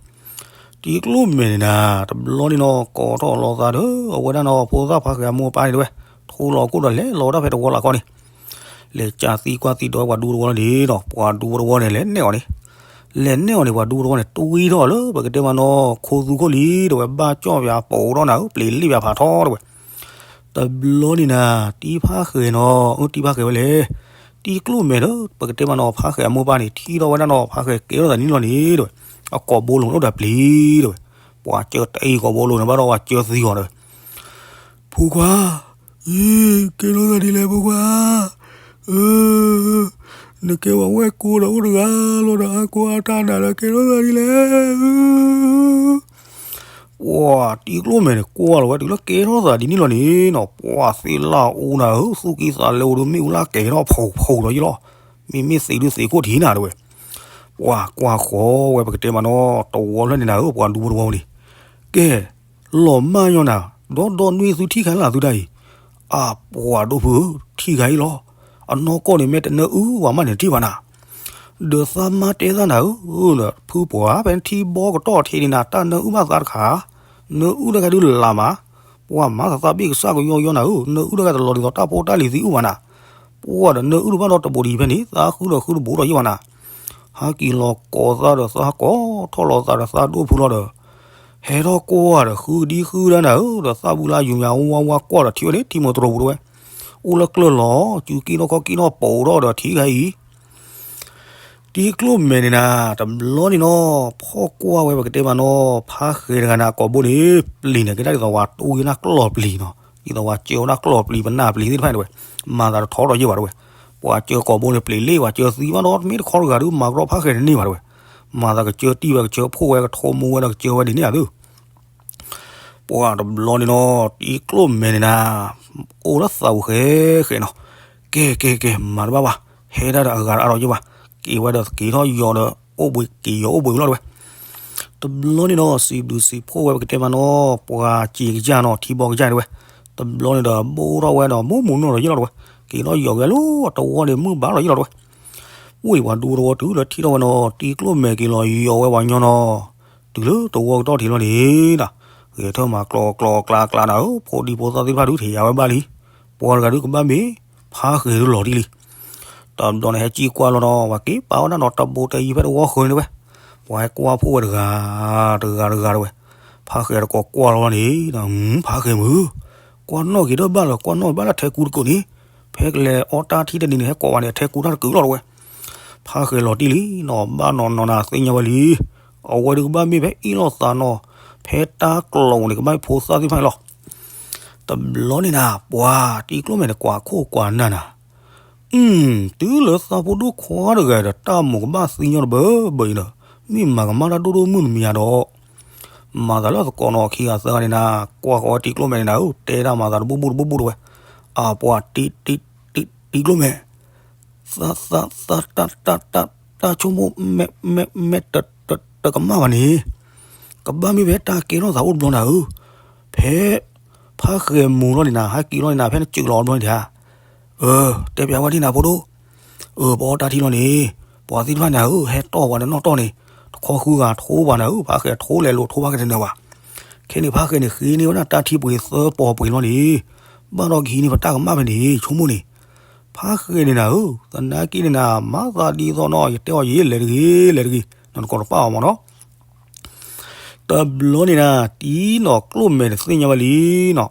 ၤကျိၣ်မဲာ်န့ၣ်နၤ တဘျီန့ၣ်နီၤ ကိးထီၣ်လီၤသးဒီး အဝဲဒၣ်နီၤ ဖိသၣ်ဖါဃဲၤအမိၢ်အပၢ်န့ၣ်တဝဲ ထိလီၤခိၣ်ဒီးလဲၤလီၤဝဲဒၣ်ဖဲတဝီလၢ်ခီန့ၣ် လဲၤကးသံကွၢ်သံဒီးပှၤဒူတဝီလီၤန့ၣ်နီၤ ပှၤဒူတဝီန့ၣ် လဲၤနဲၣ်အီၤန့ၣ် လဲၤနဲၣ်အီၤန့ၣ် ပှၤဒူတဝီန့ၣ် တွံထီၣ်လၢ ပကတဲမးနီၤ ခိသူခိၣ်လံ တဝဲဘၣ်ကၠီၣ်ပၠးပိာ်ထီၣ်နၤဧၢ ပျ့ၤလ့ၣ်ပၠးဖးထီတဝဲ တဘျီန့ၣ်နၤ တံၤဖါဃဲၤနီၤ အၢ တံၤဖါဃဲၤဝဲလဲၣ် တံၤကျိၣ်မဲာ်ဒီး ပကတဲမးနီၤ ဖါဃဲၤအမိၢ်ပၢ်န့ၣ် ထံၣ်ထီၣ်ဝဲဒၣ်နီၤ ဖါဃဲၤကဲထီၣ်သးန့ၣ်လီၤန့ၣ် တဝဲ အကိာ်ဘိလိာ်န့ၣ်အိၣ်ဒီးပျံၤ တဝဲ ပှၤကၢတအံၤကိာ်ဘိလိာ်န့ၣ် ဘၣ်ဒီးပှၤကၢသံအီၤတဝဲ ဖိခွါ အံၤ ကဲထီၣ်သးဒ်လဲၣ်ဖိခွါ အၢ နကဲဝဲဝဲၢ်ကိဒီးအိၣ်တဂၤလီၤဒီး အါကိးအါတၢ်နၤဒီး ကဲထီၣ်သးဒ်လဲၣ် ပှၤတံၤကျိၣ်မဲာ်န့ၣ် ကွၢ်လီၤဝဲတုၤလၢကဲထီၣ်သးဒ်န့ၣ်လီၤန့ၣ်နီၤ ပှၤသ့လၢအအိၣ်နၤဧၢ သူၣ်ကံၢ်သးလဲအိၣ်ဒီး မ့ၣ်အူလၢကဲထီၣ်ဖီဖီဒီးယလီၤ မ့မ့ၢ်သံးဒုးသံးခိၣ်ထံးနၤတဝဲ ပှၤကွၢ်ဃီဝဲ ပကတဲမးနီၤ တဝီဖျၢၣ်န့ၣ်နၤဧၢ ပှၤဒူဖိတဝီန့ၣ် ကဲ လီၤမၢ်ညီနၤ ဒီဒီနွံသုထံၣ်ခါလၢသုတၢ်အံၤ အပှၤဒိၣ်ဖုဧၢ ထံၣ်ခါအံၤလီၤ အနီၢ်ကီၢ်န့ၣ် မ့ၢ်တနၢအုၣ်ဝဲမးန့ၣ် ထံၣ်ဘၣ်နၤ ဒီးသးမါတဲသးနၤဧၢ ဖုပှၢ် ဖဲနထံဘီကတီၢ်ထံးန့ၣ်နၤ တၢ်နၢအုၣ်ဘၣ်သးတခါ နၢအုၣ်တခါဒုးလၢ်လၢ်မး ပှၤမၤသးသးဘ့ၣ်ကစၢ်ကယီယီနၤဧၢ နၢအုၣ်တခါတလီၤဒ်သိးတၢ်ဖိတၢ်လံၤသံအုၣ်ဘၣ်နၤ ပှၤဒီးနၢအုၣ်တဘၣ်ဒီးတဘိးဒံးဖဲန့ၣ် သးဃုဒီးဃုတဘိးဒီးယံၣ်ဘၣ်နၤ ဟးက့ၤလီၤကိးသးဒီးသးဟးကိးထီၣ်လီၤသးဒီးသးဒိၣ်ဖုလီၤဒီး ဟဲထီၣ်ကွၢ်ဒီးဃုဒံဃုဒၢနၤဧၢ ဒီးသးဘုလါယုာ်မးဝါဝါကွၢ်ဒီးထံၣ်ဝဲန့ၣ် ထံမိၢ်တရိၤပူၤတဝဲ အိၣ်လၢကျၢၢ်လီၤ စုကံၢ်နီၢ်ခီကံၢ်နီၢ်ပိာ်ထီၣ်ဒီးထံၣ်ခါအံၤ တံၤကျိၣ်မဲာ်န့ၣ်နၤ တဘျီန့ၣ်နီၤ ဖီၣ်ကွၢ်ဝဲပကတဲမးနီၤ ဖါဃဲၤတဂၤန့ၣ် အကိာ်ဘိန့ၣ် ပျံၤန့ၣ် ကဲဒၣ်ဒ်သိးဝဲတူၢ်က့ၤနၢ်ကျီၢ်ပျံၤနီၤ ဒ်သိးဝဲကၢဝဲဒၣ်ကျီၢ်ပျံၤ ပနၢ်ပျံၤသ့ၣ်တဖၣ်န့ၣ်တဝဲ မၤသးတထီထီၣ်ယဲၢ်ဘၣ်တဝဲ ပှၤကၢကိာ်ဘိန့ၣ် ပျံၤလ့ၣ် ပှၤကၢသံဘၣ်ဒီး မ့ၢ်တခီတဂၤဒုး မၤကရီဖါဃဲၤတန့ၢ်ဘၣ်တဝဲ မၤသးကစၢတံၢ်ဝဲ ကစၢဖှိၣ်ဝဲ ကထိမိၢ်ဝဲဒီးကစၢဝဲဒ်န့ၣ်ဧါသု ပှၤတဘျီန့ၣ်နီၤ တံၤကျိၣ်မဲာ်န့ၣ်နၤ အိၣ်လၢသးပူၤဃဲဃဲနီၤ ကဲကဲကဲ မၤတဘၣ်ဘၣ် ဟဲဒၣ်ဒီးအဂၤတအါထီၣ်ယဲၢ်ဘၣ် က့ၤဝဲဒီးက့ၤထီၣ်ယီၤဒီး အိၣ်ဘှံးက့ၤယီၤအိၣ်ဘှံးဝံၤလီၤတဲဝဲ. တဘျီန့ၣ်နီၤ စံးဘျုးစံးဖှိၣ်ဝဲပကတဲမးနီၤ ပှၤစံးကစၢ်နီၤ ထံဘီကစၢ်တဲဝဲ. တဘျီန့ၣ်ဒီး ဘိၣ်ထီၣ်ဝဲဒီး မိၢ်မူနီၤဒီးယလီၤတဲဝဲ. က့ၤထီၣ်ယီၤဝဲလၢတဝီန့ၣ် မုၢ်ဘၣ်လီၤယလီၤတဲဝဲ. ဝံၤပှၤဒူတဝီတုၤလၢထံထီၣ်ဝဲနီၤ တံၤကျိၣ်မဲာ်က့ၤလီၤယီၤဝဲပှၤညီနီၤ တုၤလၢတဝီကတီၢ်ထံးလီၤန့ၣ်ဒီး ဂဲၤထၢၣ်မၤကျီကျီကျါကျါနၤဧၢ ဖိဒံဖိသၣ်သ့ၣ်တဖၣ်ဒုးထံၣ်ယၤဝဲဘၣ်လံ. ပှၤတဂၤဒုးကဘၣ်မ့ၢ် ဖးဃဲၤဒုးလီၤတံၢ်လံ. တဘျီန့ၣ်ဟဲကံၣ်ကွၢ်လီၤနီၤ ပှၤက့ၤပာ်ဝဲဒၣ်နီၤတဘိတယံၤဖဲတဝီဃၢၤန့ၣ်တဲဝဲ. ပှၤဟဲကွၢ်ဖှိၣ်ဝဲတဂၤ တဂၤတဂၤတဲဝဲ. ဖးဃဲၤတကိးကွၢ်လီၤန့ၣ်ဒီး ဖးဃဲၤမုၢ် ကွၢ်နီၣ်က့ၤဒီးဘၣ်လီၤ ကွၢ်နီၣ်ဘၣ်လၢထဲကူတကိးန့ၣ် ဖဲကလဲၤအီတၢ်ထံၣ်တနံၤန့ၣ် ဟဲကိးဝဲန့ၣ် အထဲကူတၢ်တကုာ်လီၤတဲဝဲ. ဖးဃဲၤလီၤတံၢ်လံနီၤ ဘၣ်နီၤနီၤနၤသ့ၣ်ညါဝဲလံ. အဝဲဒုးကဘၣ်မ့ၢ်ဖဲအ့ၣ်လိာ်သးနီၤ ဖဲတၢ်ကျိၤန့ၣ် ကဘၣ်ဖိသၣ်သ့ၣ်တဖၣ်န့ၣ်လီၤ. တဘျီန့ၣ်နၤ ပှၤတံၤကျိၣ်မဲာ်န့ၣ် ကွၢ်ခိၣ်ကွၢ်နၢ်နၤ အု တုၤလၢသးဖိဒိၣ်ခွါတဂၤဒီး တၢ်မိၢ်ကဘၣ်သံညီတဘၢဘၢအံၤဒီး မ့ၢ်မၤကမၣ်တၢ်ဒိၣ်ဒိၣ်မုၢ်မံၤဧါဒီး မၤသးလၢအသကိးနီၤခံဂၤသၢဂၤန့ၣ်နၤ ကွၢ်ဃီၤဝဲတံၤကျိၣ်မဲာ်န့ၣ်နၤဧၢ တဲတၢ်မၤသးတဘူၣ်ဘူၣ်တဘူၣ်ဘူၣ်တဲဝဲ. အပှၤ တံၤကျိၣ်မဲာ် သးသးသးတၢ်တၢ်တၢ်တၢ်ဆိကမိၣ် မ့ၢ်မ့ၢ်မ့ၢ်တတကမၣ်ဘၣ်န့ၣ် ကဘၣ်မ့ၢ်ဖဲတၢ်ကဲထီၣ်သးအိၣ်တဘျီနၤဧၢ ဖဲ ဖးဃဲၤမူၤလီၤန့ၣ်နၤ ဟဲက့ၤလီၤန့ၣ်နၤ ဖဲနစုးလီၤအီၤတဘျီန့ၣ်ဧါ. အၢ တဲပျးဝဲဒ်နၤဖိဒိၣ် အၢ ပအီၣ်တၢ်ထံလီၤန့ၣ် ပှၤသ့ၣ်တဖၣ်န့ၣ်ဧၢ ဟဲတီၢ်ပှၤတနီၣ်တီၢ်န့ၣ် တခီဃုဂၤထိပှၤနၤဧၢ ဖးဃဲၤထိလဲၤလိာ်ထိဖးဃဲၤတနၢၤဘၣ်. ခဲန့ၣ်ဖးဃဲၤန့ၣ်ဃ့န့ၢ်ဝဲဒၣ်တၢ်ထံပှ့ၤသၢပီၤပှ့ၤလီၤန့ၣ် ဘၣ်ဒီးကဟံးန့ၢ်ပတၢ်ကမၣ်ဖဲန့ၣ် ဆိကမိၣ်န့ၣ် ဖးဃဲၤန့ၣ်နၤဧၢ သနာ်က့န့ၣ်နၤ မၤသးဒ်သိးနီၤ ယတဲအီၤယဲလဲၤတဂ့ၤ လဲၤတဂ့ၤ နနကိးတပာ်အီၤမးနီၤ တဘျီန့ၣ်နၤ တံၤနီၤကျိၣ်မဲာ်န့ၣ်သ့ၣ်ညါဝဲလံနီၤ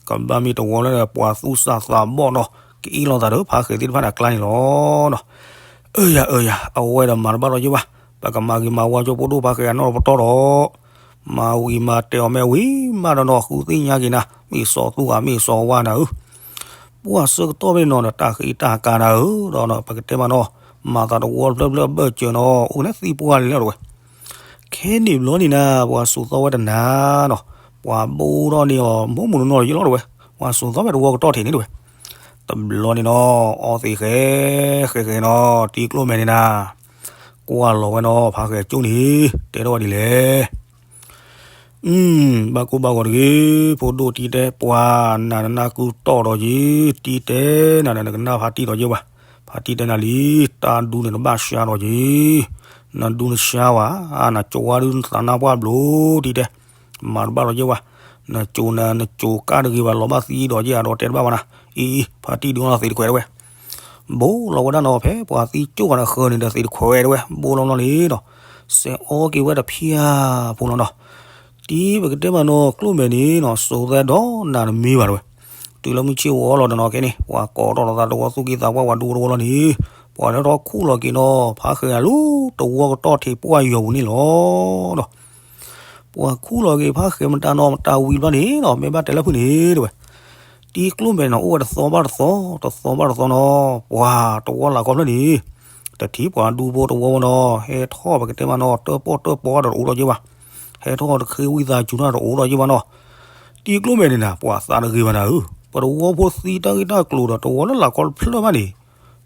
ကဘၣ်မ့ၢ်တဝီလၢပှၤသူၣ်စၢ်သးဘီၣ်နီၤ ကအ့ၣ်လိာ်သးဒီးဖးဃဲၤသ့ၣ်တဖၣ်န့ၣ်အကျါန့ၣ်လီၤနီၤ. အၢယၤ အၢယၤ အဝဲဒီးမၤတဘၣ်လီၤယ့ၢ်ဘၣ် ပကမၤဂ့ၤမၤဝါကၠိဖိဒိၣ်ဖးဃဲၤအနီၢ်ပတီၢ်ဒီး မၤဝံၤမၤတဲာ်အီၤမ့ၢ်ဝံၤမးဒီးနီၤ ဃုသ့ၣ်ညါက့ၤနၤ မ့ၢ်စီၤသူၣ်ဂၤမ့ၢ်စီၤဝါနၤဧၢ ပှၤဆၢကတီၢ်ဖဲန့ၣ်နီၤဒီးတၢ်ဃ့တၢ်ကါနၤဧၢ ဒီးပကတဲမးနီၤ မၤသးတဝီတဖျၢၣ်ဖျၢၣ်ဘၢၣ်စၢၤနီၤ အိၣ်ကနဲၣ်သံပှၢ်လံလီၤတဲဝဲ. ခဲန့ၣ်ဘျီန့ၣ်နၤ ပှၤစိာ်သီဝဲတနၤနီၤ ပှၤဘိၣ်ထီၣ်န့ၢ်အီၤ မိၢ်မုၢ်နီၢ်နီၢ်ယ့ၢ်လီၤတဲဝဲ ပှၤစိာ်သီဝဲတဝီကတီၢ်ထံးန့ၣ်တဲဝဲ. တဘျီန့ၣ်နီၤ အီသံးဃဲ ဃဲဃဲနီၤ တံၤကျိၣ်မဲာ်န့ၣ်နၤ ကွၢ်လီၤဝဲနီၤ ဖးဃဲၤကၠိန့ၣ် တဲထီၣ်ဝဲဒ်လဲၣ် ဘၣ်ကိၢ်ဘၣ်ဂီၤတဂ့ၤ ဖိဒိၣ်တံၤတဲ ပှၤနၤနနၢ်ကူၣ်တီၢ်ဒီးယံၤ တံၤတဲ နၤနကနၣ်ဖါတံၢ်ဒီးယ့ၢ်ဝဲ ဖါတံၢ်တဲနၤလံ တၢ်ဒူန့ၣ်တဘၣ်ဆှါဒီးယံၤ နဒူနဆှါဝဲ နကၠိဝါဒုးနသးနါပှၢ်ဘျိ တံၤတဲ မၤတဘၣ်ဒီးယ့ၢ်ဝဲ နကၠိနၤ နကၠိကၢ်တဂ့ၤဘၣ် လီၤဘၣ်သံဒီးယ့ၢ်အဒီးတဲတဘၣ်ဘၣ်နၤ အံၤအံၤ ဖါတံၢ်ဒုးအီၣ်သံးတခွဲးတဲဝဲ ဘိလီၤဝဲဒၣ်နီၤ ဖဲပှၤသံကၠိၣ်ဂၤန့ၣ်ဃၢၤန့ၣ်ဒီးသံးတခွဲးတဲဝဲ ဘိလီၤလီၤန့ၣ်ဒီး စဲးအီက့ၤဝဲတဖၠၣ်ဖိလီၤနီၤ တံၤပကတဲမးနီၤ ကျိၣ်မဲာ်န့ၣ်နီၤ စိာ်သဲဒီးနၤတမ့ၢ်ဘၣ်တဲဝဲ တုၤလၢမုၢ်ဆ့ၣ်ဝီလီၤဒီးနီၤ ခဲန့ၣ် ပှၤကိးထီၣ်လီၤသးတဝီသူၣ်က့သးပှၢ်ပှၤဒူတဝီလီၤန့ၣ် ပှၤလၢထီၣ်ခူၣ်လီၤက့ၤနီၤ ဖးဃဲၤအလၢတဝီကတီၢ်ထံးပှၢ်ယီၤပူၤန့ၣ်လီၤဒီး ပှၤခူၣ်လီၤက့ၤဖးဃဲၤမတၤနီၤ မတၤဝံၤတဘျီန့ၣ်နီၤ မ့ၢ်ဘၣ်တဲလၢဖုၣ်န့ၣ်တဲဝဲ တံၤကျိၣ်မဲာ်န့ၣ် အိၣ်ဝဲတသီဘၣ်တသီ တသီဘၣ်တသီနီၤ ပှၤတဝီလၢ်ကီဖျၢၣ်န့ၣ် တထံၣ်ပှၤဒူဖိတဝီဝဲနီၤ ဟဲထီၣ်ပကတဲမးနီၤ တၢၣ်ပီၣ်တၢၣ်ပီဒီးတအိၣ်ဒီးယ့ၢ်ဘၣ် ဟဲထီၣ်တဃ့ဝံသးစူၤတၢ်တအိၣ်ဒီးယ့ၢ်ဘၣ်နီၤ တံၤကျိၣ်မဲာ်န့ၣ်နၤ ပှၤသးတဂ့ၤဘၣ်နၤဧၢ ပတဝီဖိသံတၢ်ဂ့ၢ်တၢ်ကျိၤဒီး တဝီလၢ်လၢ်ကီဖျၢၣ်ဘၣ်န့ၣ်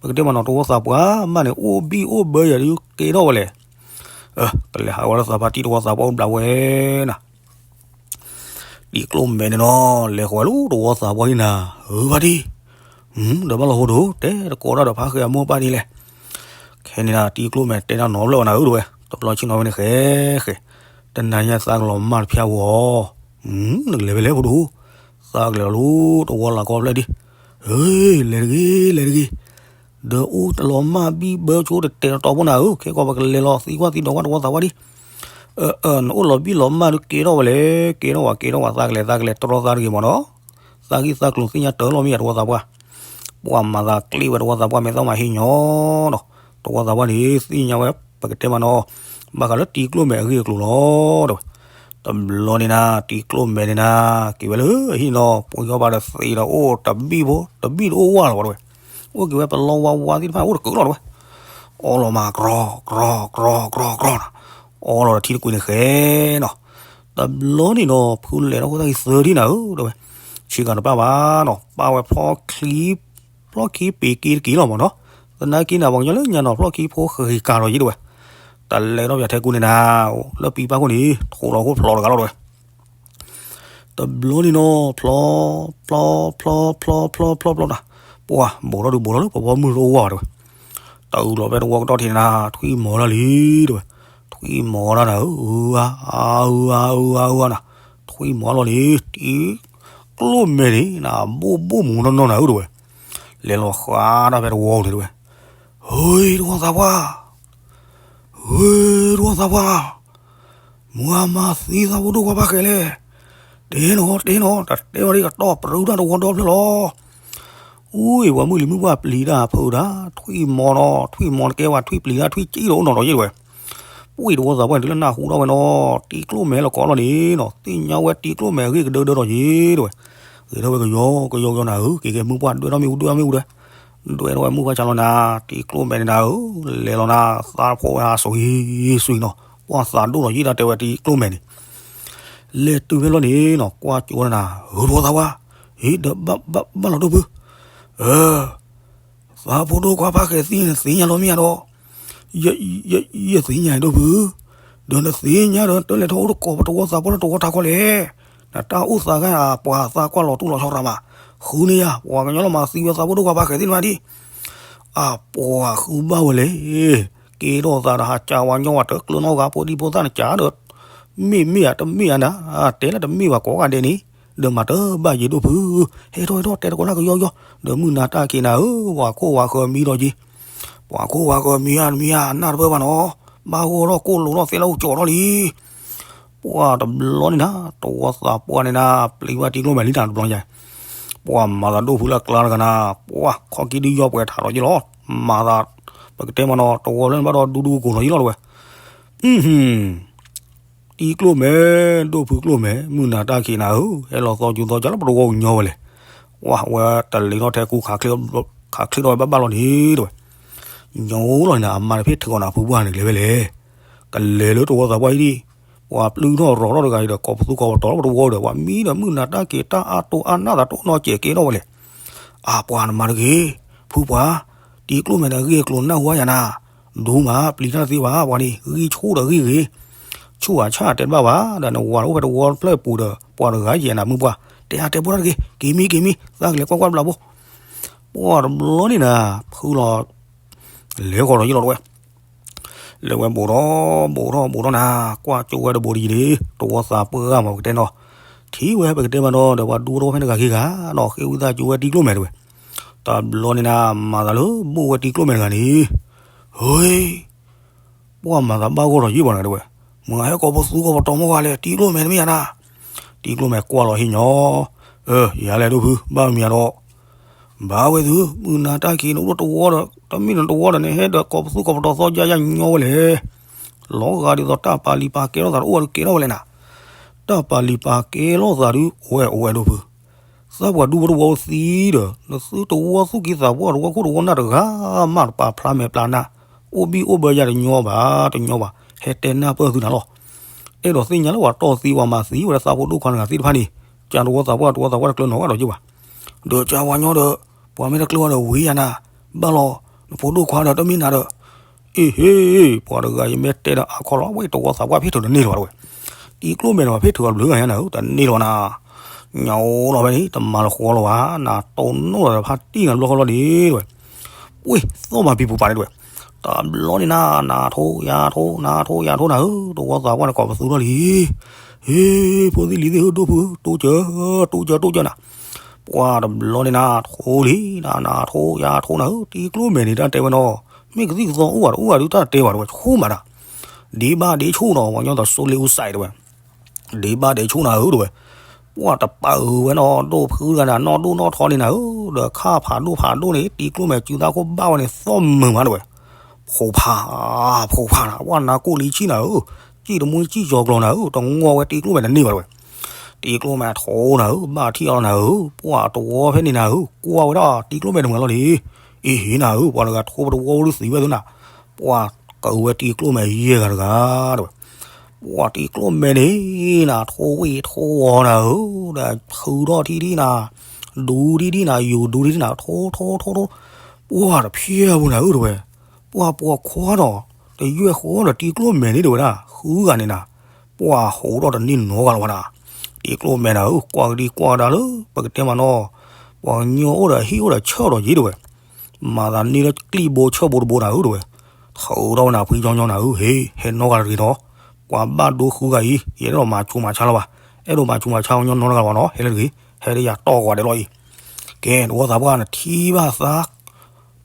ပကတဲမးနီၤ တဝီသးပှၢ်မးန့ၣ် အိၣ်ဘံၣ်အိၣ်ဘၢယၤဒုးကဲထီၣ်ဝဲလဲၣ် ကလဲၤဟးဝဲလၢသးဖါတံၢ်တဝီသးပှၢ်အိၣ်ဘျးဝဲနၤ တံၤကျိၣ်မဲာ်န့ၣ်နီၤ လဲၤဃီၤဝဲလၢတဝီသးပှၢ်န့ၣ်နၤ ဧၢ ဖါတံၢ် ဒီးဘၣ်လီၤဟိဒိၣ် တဲတကိးတၢ်ဒီးဖးဃဲၤအမိၢ်ပၢ်ဒ်လဲၣ် ခဲန့ၣ်နၤ တံၤကျိၣ်မဲာ်တဲတၢ်နီၤဖျၢၣ်အီၤနၤဧၢတဲဝဲ တဘျီဆ့ၣ်နီၤဝဲန့ၣ်ဃဲဃဲ တနၤညါသးကလီၤမၢ်တဖၠၣ်ဝဲအီၤ နကလဲၤဖဲလဲၣ်ဖိဒိၣ် သးကလဲၤလီၤလၢတဝီလၢ်ကီဖျၢၣ်ဒံး ဧ့ လဲၤတဂ့ၤ လဲၤတဂ့ၤ ဒီးအိၣ်တလီၤမၢ်ဘံၣ်ဘၢဆိတတဲာ်တတီၤဖိနၤဧၢ ခဲကီးပကလဲၤလီၤသံကွၢ်သံဒိးကွၢ်တဝီသးပှၢ်ဒံး နအိၣ်လီၤဘံၣ်လီၤမၢ်ဒုးကဲထီၣ်ဝဲလဲၣ် ကဲထီၣ်ဝဲကဲထီၣ်ဝဲ သးကလဲၤသးကလဲၤတြီသးတဂ့ၤမးနီၤ သးဂံၢ်သးကျိၤသ့ၣ်ညါတၢ်လီၤမ့ၢ်ယၤတဝီသးပှၢ် ပှၤမၤသးကျ့ဝဲတဝီသးပှၢ် မဲာ်သီမၤဟ့ၣ်ညီနီၤ တဝီသးပှၢ်န့ၣ် သ့ၣ်ညါဝဲ ပကတဲမးနီၤ ဘၣ်ဃးလၢတံၤကျိၣ်မဲာ်အဂ့ၢ်အကျိၤလီၤ တဲဝဲ တဘျီန့ၣ်နၤ တံၤကျိၣ်မဲာ်န့ၣ်နၤ က့ၤဝဲလၢဟံၣ်နီၤ ပှၤယီၤဘၣ်ဒီးသံးဒီးအိၣ်တဘံၣ်ဖိ တဘံၣ်တအိၣ်ဝါလီၤဘၣ်တဲဝဲ အိၣ်က့ၤဝဲပလီၢ်ဝါဝါသ့ၣ်တဖၣ်အိၣ်တကၢလီၤတဲဝဲ အီလီၤမး ကြီ ကြီ ကြီ ကြီ ကြီ န့ၣ် အီလီၤဒီးထံတကွံာ်န့ၣ်ဃဲနီၤ တဘျီန့ၣ်နီၤ ဖုလဲၤထီၣ်ခိၣ်သၣ်ဂံၤသၢထံၣ်နၤဧၢ တဲဝဲ ဆ့ကၤတပၣ်ဘၣ်နီၤ ပၣ်ဝဲဖျီၣ်ခံ ဖျီၣ်ခံပ့ၤက့တက့ၢ်လီၤမးနီၤ သနာ်က့နၤ ပှၤကညီလၢညါနီၤ ဖျီၣ်ခံဖိဃ့ၤကၤလီၤယံၤတဲဝဲ တၢ်လဲၤထီၣ်ပၠးထဲကူန့ၣ်နၤ, လၢပံပၢ်ခိၣ်န့ၣ် ထိးလီၤခိၣ်ဖျိးတဂၤလီၤတဲဝဲ. တဘျီန့ၣ်နီၤ ဖျိး ဖျိး ဖျိး ဖျိး ဖျိး ဖျိး ဖျိးနၤ, ပှၢ် ဘူးထီၣ်ဒုးဘူးထီၣ်လၢပှၤပိာ်မုၣ်တအိၣ်ဝဲတဲဝဲ. တအုးလီၤဖဲတဝီကတီၢ်ထံးနၤ, ထွံၣ်မီၤတၢ်လံတဲဝဲ. ထွံၣ်မီၤတၢ်နၤဧၢ, အုအါ အုအါ အုအါ အုအါနၤ, ထွံၣ်မီၤလီၤန့ၣ် တံၤကျိၣ်မဲာ်န့ၣ်နၤ ဘိၣ်ဘိၣ်မူနီၢ်နီၢ်နၤဧၢတဲဝဲ. လဲၤလီၤဃးတၢ်ဖဲတဝီန့ၣ်တဲဝဲ. ဟ့ တဝီသးပှၢ် ဟ့ တဝီသးပှၢ်, မုၢ်အမၤသံသးဖိဒိၣ်ခွါဖးဃဲးလဲၣ်. တဲနီၤ တဲနီၤ, တတဲဘၣ်ဒ်ကတီၢ်ပြူတၢ်တဝီဒီဖျၢၣ်လီၤ. အူအံၤ ပှၤမုၢ်လံၤမုၢ်ပှၢ်ပျံၤတၢ်ဖုးတၢ် ထွံၣ်မီၤနီၤ, ထွံၣ်မီၤတကဲဝဲ ထွံၣ်ပျံၤတၢ် ထွံၣ်စံၣ်လီၤအိၣ်နီၢ်နီၢ်ယဲတဲဝဲ. ပှၢ် တဝီသးပှၢ်န့ၣ် တုၤလၢနၢ်ဟူထီၣ်ဝဲနီၤ, တံၤကျိၣ်မဲာ်လီၤကိးလီၤန့ၣ်နီၤ, သ့ၣ်ညါဝဲတံၤကျိၣ်မဲာ်အဂ့ၢ်ကဒၢဒၢနီၤယဲတဲဝဲ. ဂဲၤထီၣ်ဝဲကယီကယီကယီနၤဧၢ, က့ၤက့ၤမုၢ်ပှၢ်ဒွဲၣ်ထီၣ်မ့ၣ်အူ ဒွဲၣ်ထီၣ်မ့ၣ်အူတဲဝဲ. ဒွဲၣ်ထီၣ်ဝဲမုၢ်ပှၢ်ဆါလီၤနၤ, တံၤကျိၣ်မဲာ်န့ၣ်နၤဧၢ, လဲၤလီၤနၤ, သးဖိဝဲဟးစိၤဟံးစိၤနီၤ, ပှၢ်သးဒိၣ်နီၤယဲဒၣ်တဲဝဲတံၤကျိၣ်မဲာ်န့ၣ်. လဲၤတုၤဖဲလီၤန့ၣ်နီၤ, ကွၢ်ကၠိဝဲနၤ, ဟ့ တဝီသးပှၢ်, ဟ့ ဒီးဘၣ်လီၤဒိၣ်ဖု, အ သးဖိဒိၣ်ခွါဖးဃဲးသံန့ၣ် နသ့ၣ်ညါလီၤမ့ၢ်ဧါဒီး, ယသ့ၣ်ညါဒိၣ်ဖု, ဒီးနသ့ၣ်ညါဒီး တလဲၤထီၣ်အိၣ်တကိးပတဝီသးပှၢ်လၢတဝီထးခီလဲၣ်, နတၢ်အိၣ်သးခါအပှၤသးကွၢ်လီၤတူၢ်လီၤဆီရၤမး, ဃုန့ၢ်ယၤ ပှၤကညီလီၤမၤသံဝဲသးဖိဒိၣ်ခွါဖးဃဲးသ့ၣ်န့ၣ်မးဒံး, အပှၤဃုဘၣ်ဝဲလဲၣ်, ကဲထီၣ်သးဒီးဟးကးဝါညီဝဲတကျၢၤနီတဂၤ ဖိဒံဖိသၣ်နကးဒီး, မ့ၢ်မ့ၢ်ဧါတမ့ၢ်ဧါနၤ, တဲလၢတမ့ၢ်ဘၣ်ကိးဂၤဒဲးန့ၣ်, ဒီးမၤတဘၣ်ယဲဒိၣ်ဖု, ဟဲထီၣ်ဟဲထီၣ်တဲတကိးနၢ်ကယီကယီ, ဒီးမုၢ်နၤတၢ်ခံးနၤဧၢ, ပှၤခိၣ်ဝၤဃၢၤမံဒီးက့ၤ, ပှၤခိၣ်ဝၤဃၢၤမံဧါတမံဧါ နၢ်တပၢၢ်ဘၣ်နီၤ, ဘၣ်ဂီၢ်ထီၣ်ကိၣ်လိာ်ထီၣ်သဲလၢအိၣ်ကၠီၤထီၣ်လံ. ပှၢ်တဘျီန့ၣ်နၤ, တဝီသးပှၢ်န့ၣ်နၤ, ပျံၤဘၣ်တံၤကျိၣ်မဲာ်လံနၤတဘျီညါ, ပှၢ်မၤသးဒိၣ်ဖုလၢအကျါတဂၤနၤ, ပှၢ်ခီၣ်ကံဒုယီပှဲၤထးဒီးယ့ၣ်လီၤ, မၤသး, ပကတဲမးနီၤ တဝီလၢနဘၣ်ဒီးဒူဒူကိၤလီၤယ့ၣ်လီၤတဲဝဲ. တံၤကျိၣ်မဲာ် ဒိၣ်ဖုကျိၣ်မဲာ် မုၢ်နၤတၢ်ခံးနၤဧၢ, ဟဲလီၤသီကၠူသီကၠါလၢပတဝီကညီဝဲလဲၣ်. ဝဲတလ့ၤထီၣ်ထဲကူ ခးချ့ထီၣ်ဝဲဘၣ်ဘၣ်လီၤန့ၣ်တဲဝဲ. ညီလီၤန့ၣ် အမါတဖ့ၣ်ထုးအီၤနၤ ဖုပှၢ်န့ၣ်ကျဲဝဲလဲၣ်. ကလဲၤလၢတဝီသးပှၢ်အံၤဒံး, ပှၤပျုၢ်ထီၣ်ရီၤထီၣ်တဂၤအံၤဒီး ကိးပသူကိးပတီၤလၢပတဝီဒီး ပှၤမံဒီးမုၢ်နၤတၢ်ခံးတၢ်အါတိၢ်အါနၢ်သးတိၢ်နီၢ်စဲးကဲထီၣ်ဝဲလဲၣ်. အပှၤနမၤတဂ့ၤ, ဖုပှၢ်, တံၤကျိၣ်မဲာ်န့ၣ်အဂ့ၢ်အကျိၤနၢ်ဟူဧါယၤနၤ, ဒူမး ပျံၤတၢ်တသ့ဘၣ် ပှၤန့ၣ် ဂံၢ်ဆူၣ်ဒီးဂံၢ်ဂ့ၤ, ဆူၣ်အဆၣ်တဲတဘၣ်ဘၣ်, ဒီးနဝၤအိၣ်ဖဲတဝီတဖျၢၣ်ပူၤဒီး ပှၤတဂၤယဲၢ်နၤမုၢ်ပှၢ်, တဲအါတဲပှၢ်တၢ်တဂ့ၤ, က့ၤမံက့ၤမံ, သးကလဲၤကွၢ်ကွၢ်တဘျီဘိ. ပှၢ်တဘျီန့ၣ်နၤ, ဖုလီၤ, လဲၤဃီၤဒီးယ့ၣ်လီၤတဝဲ လဲၤဝဲဘူးထီၣ်, ဘူးထီၣ် ဘူးထီၣ်နၤ, ကွၢ်ကၠိဝဲတဘူးတယံၤန့ၣ် တဝီသးပှၢ်ဂၤမးပကတဲနီၤ, ထံၣ်ဝဲပကတဲမးနီၤ ဒီးပှၤဒူတဝီဖဲန့ၣ်ဂၤဂ့ၤဂၤနီၤ ဃ့ဝံသးကၠိဝဲတံၤကျိၣ်မဲာ်တဝဲ. တဘျီန့ၣ်နၤ မၤသးလၢ ဘူးဝဲတံၤကျိၣ်မဲာ်တဂၤန့ၣ်, ဟ့ ပှၢ်မၤသးဘၣ်ဂီၢ်ဒီးယ့ၣ်ပှၤနၤတဝဲ, မ့ၢ်ဟဲကိးပသူကိးပတီၤမ့ၢ်ဂၤလဲၣ် တံၤကျိၣ်မဲာ်တမ့ၢ်ယၤနၤ. တံၤကျိၣ်မဲာ်ကွၢ်လီၤဟ့ၣ်ညီ, အၢ ယၤလဲၣ်ဒိၣ်ဖု ဘၣ်မံၤဒီး ဘၣ်ဝဲသု မုၢ်နၤတၢ်ခံးနအိၣ်တဝီဒီး တမ့ၢ်နတဝီဒီးန့ၣ် ဟဲဒီးကိးပသူကိးပတီၤသီယါယါညီဝဲလဲၣ်. လီၤဂာ်ဒ်သိးတၢ်ပာ်လံာ်ပာ်ကဲထီၣ်သးတအိၣ်ဝဲဒုးကဲထီၣ်ဝဲလဲၣ်နၤ. တၢ်ပာ်လံာ်ပာ်ကဲထီၣ်သးဒုးအိၣ်ဝဲအိၣ်ဝဲဒိၣ်ဖု, သးပှၢ်ဒူဝဲတဝီသံဒီး နသုတဝီသူၣ်ကံၢ်သးပှၢ်တဝီခိၣ်တဝီနၢ်တဂၤမးတပာ်ဖျါမဲာ်ပျါနၢ်, အိၣ်ဘံၣ်အိၣ်ဘၢယၤတညီဘၣ် တညီဘၣ် ဟဲတဲနၢ်ပၢၢ်သုနၤလီၤ. အဲၣ်ဒိးသ့ၣ်ညါလၢပှၤတီၢ်သံပှၤမၤသံဝဲဒၣ်သးဖိဒိၣ်ခွါတဂၤသ့ၣ်တဖၣ်န့ၣ်, ကၢ်တဝီသးပှၢ်တဝီသးပှၢ်တကျၢၤနီၢ်ဝဲဒီးယ့ၣ်ဘၣ်. ဒီးကၢ်ဝါညီဒီး ပှၤမ့ၢ်တကျၢၤဝဲဒီးဝံၤယၤနၤ, ဘၣ်လီၤ, နဖိဒိၣ်ခွါဒီးတမ့ၢ်နၤဒီး, အ့ဟ့, ပှၤတဂၤယမ့ၢ်တဲဒီးအါခီလီၤ ဝဲတဝီသးပှၢ်ဖ့ၣ်ထုးတန့ၢ်လီၤဝဲဒၣ်ဝဲ. တံၤကျိၣ်မဲာ်န့ၣ် ပှၤဖ့ၣ်ထုးအီၤတဘျုးဂၤညါနၤဧၢ တန့ၢ်လီၤနၤ. ညါအိၣ်လီၤဖဲန့ၣ် တမၤလၢဃီလီၤဘၣ်, နတိၢ်နီၣ်လီၤဒီးဖါတံၢ်နၤတဘျီဃီလီၤဒံးဝဲ. ပှ့ၤသီၣ်မၤပံၤပူၤပာ်န့ၣ်တဝဲ. တဘျီန့ၣ်နၤ နၤထိယၤထိ နၤထိယၤထိနၤဧၢ, တဝီသးပှၢ်န့ၣ်ကိးပသူထီၣ်လံ. ဟ့ ဖိသ့ၣ်လံၤသ့ၣ်ဧၢ ဒိၣ်ဖုဧၢ တိစၢၤ တိစၢၤ တိစၢၤနၤ. ပှၢ်တဘျီန့ၣ်နၤ ထိလံနၤ နၤထိယၤထိနၤဧၢ, တံၤကျိၣ်မဲာ်န့ၣ် တၢ်တဲဝဲနီၤ, မ့ၢ်ကသံၣ်ကသီအိၣ်ဘၣ်တအိၣ်ဘၣ်ဒုးတၢ်တဲဘၣ်တဝဲ ဆိမးတၢ်. ဒ့ဘၣ်ဒ့ဆူၣ်နီၤ ပှၤကညီတစိလ့အူစဲးတဝဲ ဒ့ဘၣ်ဒ့ဆူၣ်နၤဧၢတဝဲ. ပှၢ်တပာ်အုးဝဲနီၤ ဒိၣ်ဖုတဂၤန့ၣ် နီၢ်ဒိၣ်နီၢ်ထီန့ၣ်နၤဧၢ, ဒီးခါဖးဒိၣ်ဖးဒိၣ်န့ၣ် တံၤကျိၣ်မဲာ်စုသးခိၣ်ဘၣ်ဝဲန့ၣ် သီၣ်မုာ်မးတဝဲ. ဖိဖး ဖိဖးနၤ ပှၢ်နၤကိၣ်လံဆံၣ်နၤဧၢ, စံၣ်တမှံစံၣ်ကၠီၤကျီၤနၤဧၢ, တငီၢ်ဝဲတံၤကျိၣ်မဲာ်တန့ၢ်ဘၣ်တဝဲ. တံၤကျိၣ်မဲာ်ထိနၤဧၢ, ဘၣ်ထံၣ်အီၤနၤဧၢ, ပှၢ်တဝီဖဲန့ၣ်နၤဧၢ, ကွၢ်ဝဲဒၣ်တံၤကျိၣ်မဲာ်တမုာ်လီၤန့ၣ်, အ့ဟ့နၤဧၢ, ပှၤတဂၤထိပတဝီဝဲဒုးသံဝဲသုနၤ, ပှၢ်ကဝဲတံၤကျိၣ်မဲာ်ယဲၢ်ဂၤတဂၤတဝဲ. ပှၢ်တံၤကျိၣ်မဲာ်န့ၣ်နၤ ထိဝံၣ်ထိအီၤနၤဧၢ, ဒီးထုးထီၣ်ထံထံနၤ, ဒူထံထံနၤ, ယူၤဒူထံထံနၤ, ထိထိထိထိ, ပှၢ်တဖျဲၣ်ပူၤနၤဧၢတဝဲ, ပှၢ်ပိာ်ခွါဒီး တယွဲၢ်ဃီဒီးတံၤကျိၣ်မဲာ်န့ၣ်တဲဝဲဒၣ် ဃုဂၤန့ၣ်နၤ, ပှၤဟူးထီၣ်တန့ၢ်နီတဂၤလၢၤဘၣ်နၤ, တံၤကျိၣ်မဲာ်နၤဧၢ ကွၢ်ကဒံကွၢ်ကဒါလၢ ပကတဲမးနီၤ, ပှၤကညီအိၣ်ဒီးဟံၣ်အိၣ်ဒီးဆၢၣ်ဒီးယ့တဲဝဲ, မၤသးန့ၢ်လၢကျံၣ်ဘိဆၢၣ်ဘိတဘိနၤဧၢတဲဝဲ, ထုးထီၣ်ဝဲနၤဖှံညီညီနၤဧၢ ဟ့ ဟဲနီတဂၤတဂ့ၤနီၤ, ပှၤဘၣ်ဒိဃုဂၤအံၤ ယအဲၣ်ဒိးမၤဆူးမၤဆါလၢၤဘၣ်, အဲၣ်ဒိးမၤဆူးမၤဆါညီညီနီတဂၤဘၣ်နီၤ, ဟဲလၢတဂ့ၤ, ဟဲလၢယၤတီၢ်ကွၢ်ဒဲးလီၤအံၤ, ကဲ တဝီသးပှၢ်နထံၣ်ဘၣ်သး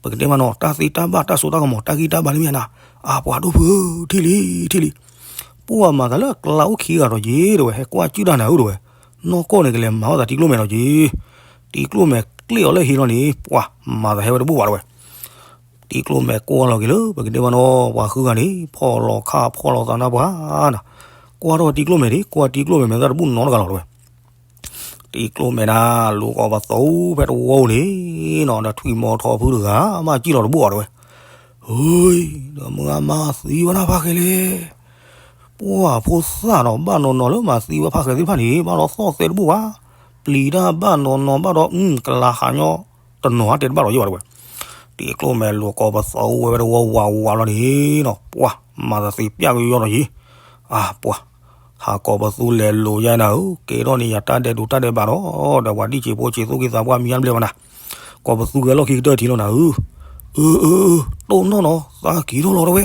ပကတဲမးနီၤ တၢ်သ့တၢ်ဘၣ်တၢ်စိတၢ်ကမီၤ တၢ်ဂံၢ်တၢ်ဘါန့ၣ်မ့ၢ်နၤ, အပှၤဒိၣ်ဖုဧၢ ထံၣ်လံ ထံၣ်လံ, ပှၤမၤသးလၢအကျါအိၣ်ခံဂၤဒီးယ့တဲဝဲ ဟဲကွၢ်ကၠုၣ်တၢ်နၤဧၢတဲဝဲ, နီၢ်ကီၢ်န့ၣ်ကလဲၤမၤအီၣ်သးတံၤကျိၣ်မဲာ်ဒီးယ့, တံၤကျိၣ်မဲာ်ကျ့ၣ်အီၤလၢဟံးလီၤန့ၣ် ပှၤမၤသးဟဲဝဲတဘူၣ်ဘၣ်တဲဝဲ, တံၤကျိၣ်မဲာ်ကွၢ်လီၤက့ၤလၢ ပကတဲမးနီၤ ပှၤဃုဂၤန့ၣ် ဖီၣ်လီၤခၣ်ဖီၣ်လီၤသးနၢ်ပှၤနၤ, ကွၢ်ထီၣ်တံၤကျိၣ်မဲာ်န့ၣ် ကွၢ်တံၤကျိၣ်မဲာ်မဲာ်သၣ်တဘူၣ်နီတဂၤလီၤတဲဝဲ တံၤကျိၣ်မဲာ်နၤ လူၤကိးပသူဖဲတဝီဧိၤန့ၣ်နီၤ ဒီးထွံၣ်မီၤထီဖုတဂၤ မၤစံၣ်လီၤတဘူၣ်အီၤတဲဝဲ, ဟူး, ဒီးမုၢ်ဂၤမၤသံဝဲဒၣ်ဖးဃဲလဲၣ်, ပှၤဖိသၣ်ဒီးဘၣ်နီၤနီၤလၢမၤသံဝဲဖးဃဲသ့ၣ်တဖၣ်န့ၣ် ဘၣ်ဒီးသီၣ်သဲတဘူၣ်ဘၣ်, ပျံၤတၢ်ဘၣ်နီၤနီၤဘၣ်ဒီး ကလၤဟးညီတနီၤတဲတဘၣ်လီၤယ့ၢ်ဘၣ်တဲဝဲ, တံၤကျိၣ်မဲာ်လူၤကိးပသူဝဲဖဲတဝီဝးဝးလီၤန့ၣ်နီၤ ပှၤမၤသးသ့ပျၢ်ကယီယီလီၤယ့ၢ်, အပှၤ ဟးကိးပသူလဲၤလိာ်ယါနၤဧၢ ကဲထီၣ်န့ၣ်ယၤတၢ်ဒဲးဒိးတၢ်ဒဲးဘးဒီး ဒီးပှၤဒံၣ်ဆံးဖိဆံးသူၣ်က့သးပှၢ်မံၤအါတဘျဲၣ်ဘၣ်နၤ, ကိးပသူကဲလီၢ်ခံကတၢၢ်ထံးလီၤနၤဧၢ, အၢ အၢ အၢ တိၢ်နီၣ်နီၤ သးက့ၤထီၣ်လီၤတဲဝဲ,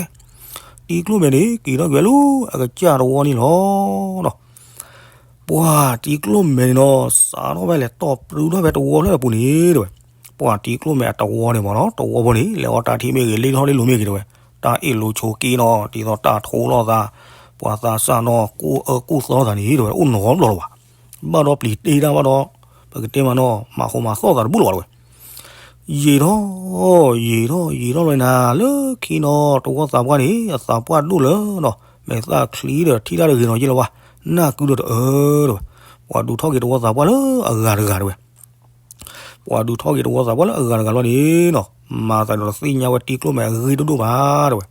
တံၤကျိၣ်မဲာ်န့ၣ် က့ၤထီၣ်က့ၤဝဲလၢအကစၢ်တဝီန့ၣ်လီၤနီၤ ပှၤတံၤကျိၣ်မဲာ်န့ၣ်နီၤ စးထီၣ်ဖဲလဲၤတီၢ်ပြူထီၣ်ဖဲတဝီဖျၢၣ်အပူၤန့ၣ်တဲဝဲ, ပှၤတံၤကျိၣ်မဲာ်အတဝီန့ၣ်မ့ၢ်နီၤ တဝီဖိန့ၣ် လဲၤအီၣ်တၢ်ထံၣ်မ့ၢ်ဂ့ၤ လ့ထီၣ်လ့လိၤမ့ၢ်ဂ့ၤတဲဝဲ, တၢ်အ့ၣ်လိာ်ဆိးက့နီၤ ဒ်သိးတၢ်ထိလီၤသး, ပှၤသးစၢ်နီၤ ကူၣ်အၢကူၣ်သီသးန့ၣ်တဲဝဲ အိၣ်နီတဘျီလၢၤဘၣ်, ဘၣ်ဒီးပျံၤတ့ၢ်တၢ်ဘၣ်ဒီး ပကတဲမးနီၤ မၤဃိမၤသီၣ်သးတဘူၣ်လၢၤဘၣ်တဲဝဲ ယံာ်ထီၣ် ယံာ်ထီၣ်ယံာ်ထီၣ်လီၤနၤ လၢခံနီၤ တဝီသးပှၢ်န့ၣ် အသးပှၢ်ဒိၣ်လၢနီၤ မဲာ်သၣ်ချံဒီးထံၣ်တၢ်တဂ့ၤနီၤယ့ၢ်လီၤဘၣ်, နၢ်ကုဒီးတအၢတဲဝဲ, ပှၤဒုးထီၣ်က့ၤတဝီသးပှၢ်လၢအဂၤတဂၤတဲဝဲ, ပှၤဒုးထီၣ်က့ၤတဝီသးပှၢ်လၢအဂၤတဂၤလီၤန့ၣ်နီၤ မၤသးဒီးတသ့ၣ်ညါဝဲတံၤကျိၣ်မဲာ်အဂ့ၢ်ဒိၣ်ဒိၣ်ဘၣ်တဲဝဲ,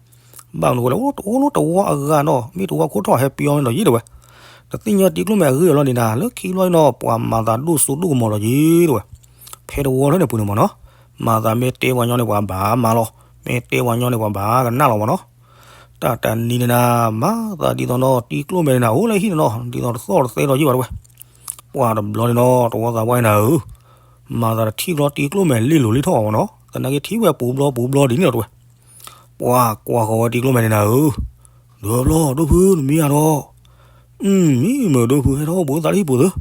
ဘၣ်မနုၤဃိလဲၣ် အိၣ်တအိၣ်လၢတဝီအဂၤနီၤ မ့ၢ်တဝီခိၣ်ထီၣ်ဟဲပျီန့ၣ်ဒီးယ့ၢ်တဲဝဲ, တသ့ၣ်ညါတံၤကျိၣ်မဲာ်အဂ့ၢ်အလီၤန့ၣ်နၤ လၢခံဘျီန့ၣ်နီၤ ပှၤမၤသးဒိၣ်စိဒိၣ်ကမီၤလီၤယ့ၢ်တဲဝဲ, ဖဲတဝီလၢန့ၣ်ပူၤန့ၣ်မ့ၢ်နီၤ, မၤသးမ့ၢ်တဲပှၤညီန့ၣ်ပှၤဘၣ်မၤလီၤ, မ့ၢ်တဲပှၤညီန့ၣ်ပှၤဘၣ်ကနၣ်လီၤမ့ၢ်နီၤ, တၢ်တနံၤန့ၣ်နၤ မၤသးဒ်သိးနီၤ တံၤကျိၣ်မဲာ်န့ၣ်နၤ အိၣ်လၢဟံၣ်န့ၣ်နီၤ ဒ်သိးတသီၣ်တသဲဒီးယ့ၢ်ဘၣ်တဲဝဲ, ပှၤတဘျီန့ၣ်နီၤ တဝီသးပှၢ်န့ၣ်နၤဧၢ, မၤသးတထံၣ်ဘျီတံၤကျိၣ်မဲာ်လ့လိၤလ့ထီၣ်အီၤမ့ၢ်နီၤ သနာ်က့ထံၣ်ဝဲပူၤဘျီပူၤဘျီဒ်န့ၣ်လီၤတဲဝဲ, ပှၤကွၢ်ဃီၤဝဲတံၤကျိၣ်မဲာ်န့ၣ်နၤဧၢ, ဒီးဘျီဒိၣ်ဖုနမံၤအါဒီး, မံမုာ်ဒိၣ်ဖုဟဲထီၣ်အိၣ်ဘှံးအိၣ်သးလၢဟံၣ်ပူၤသၢ,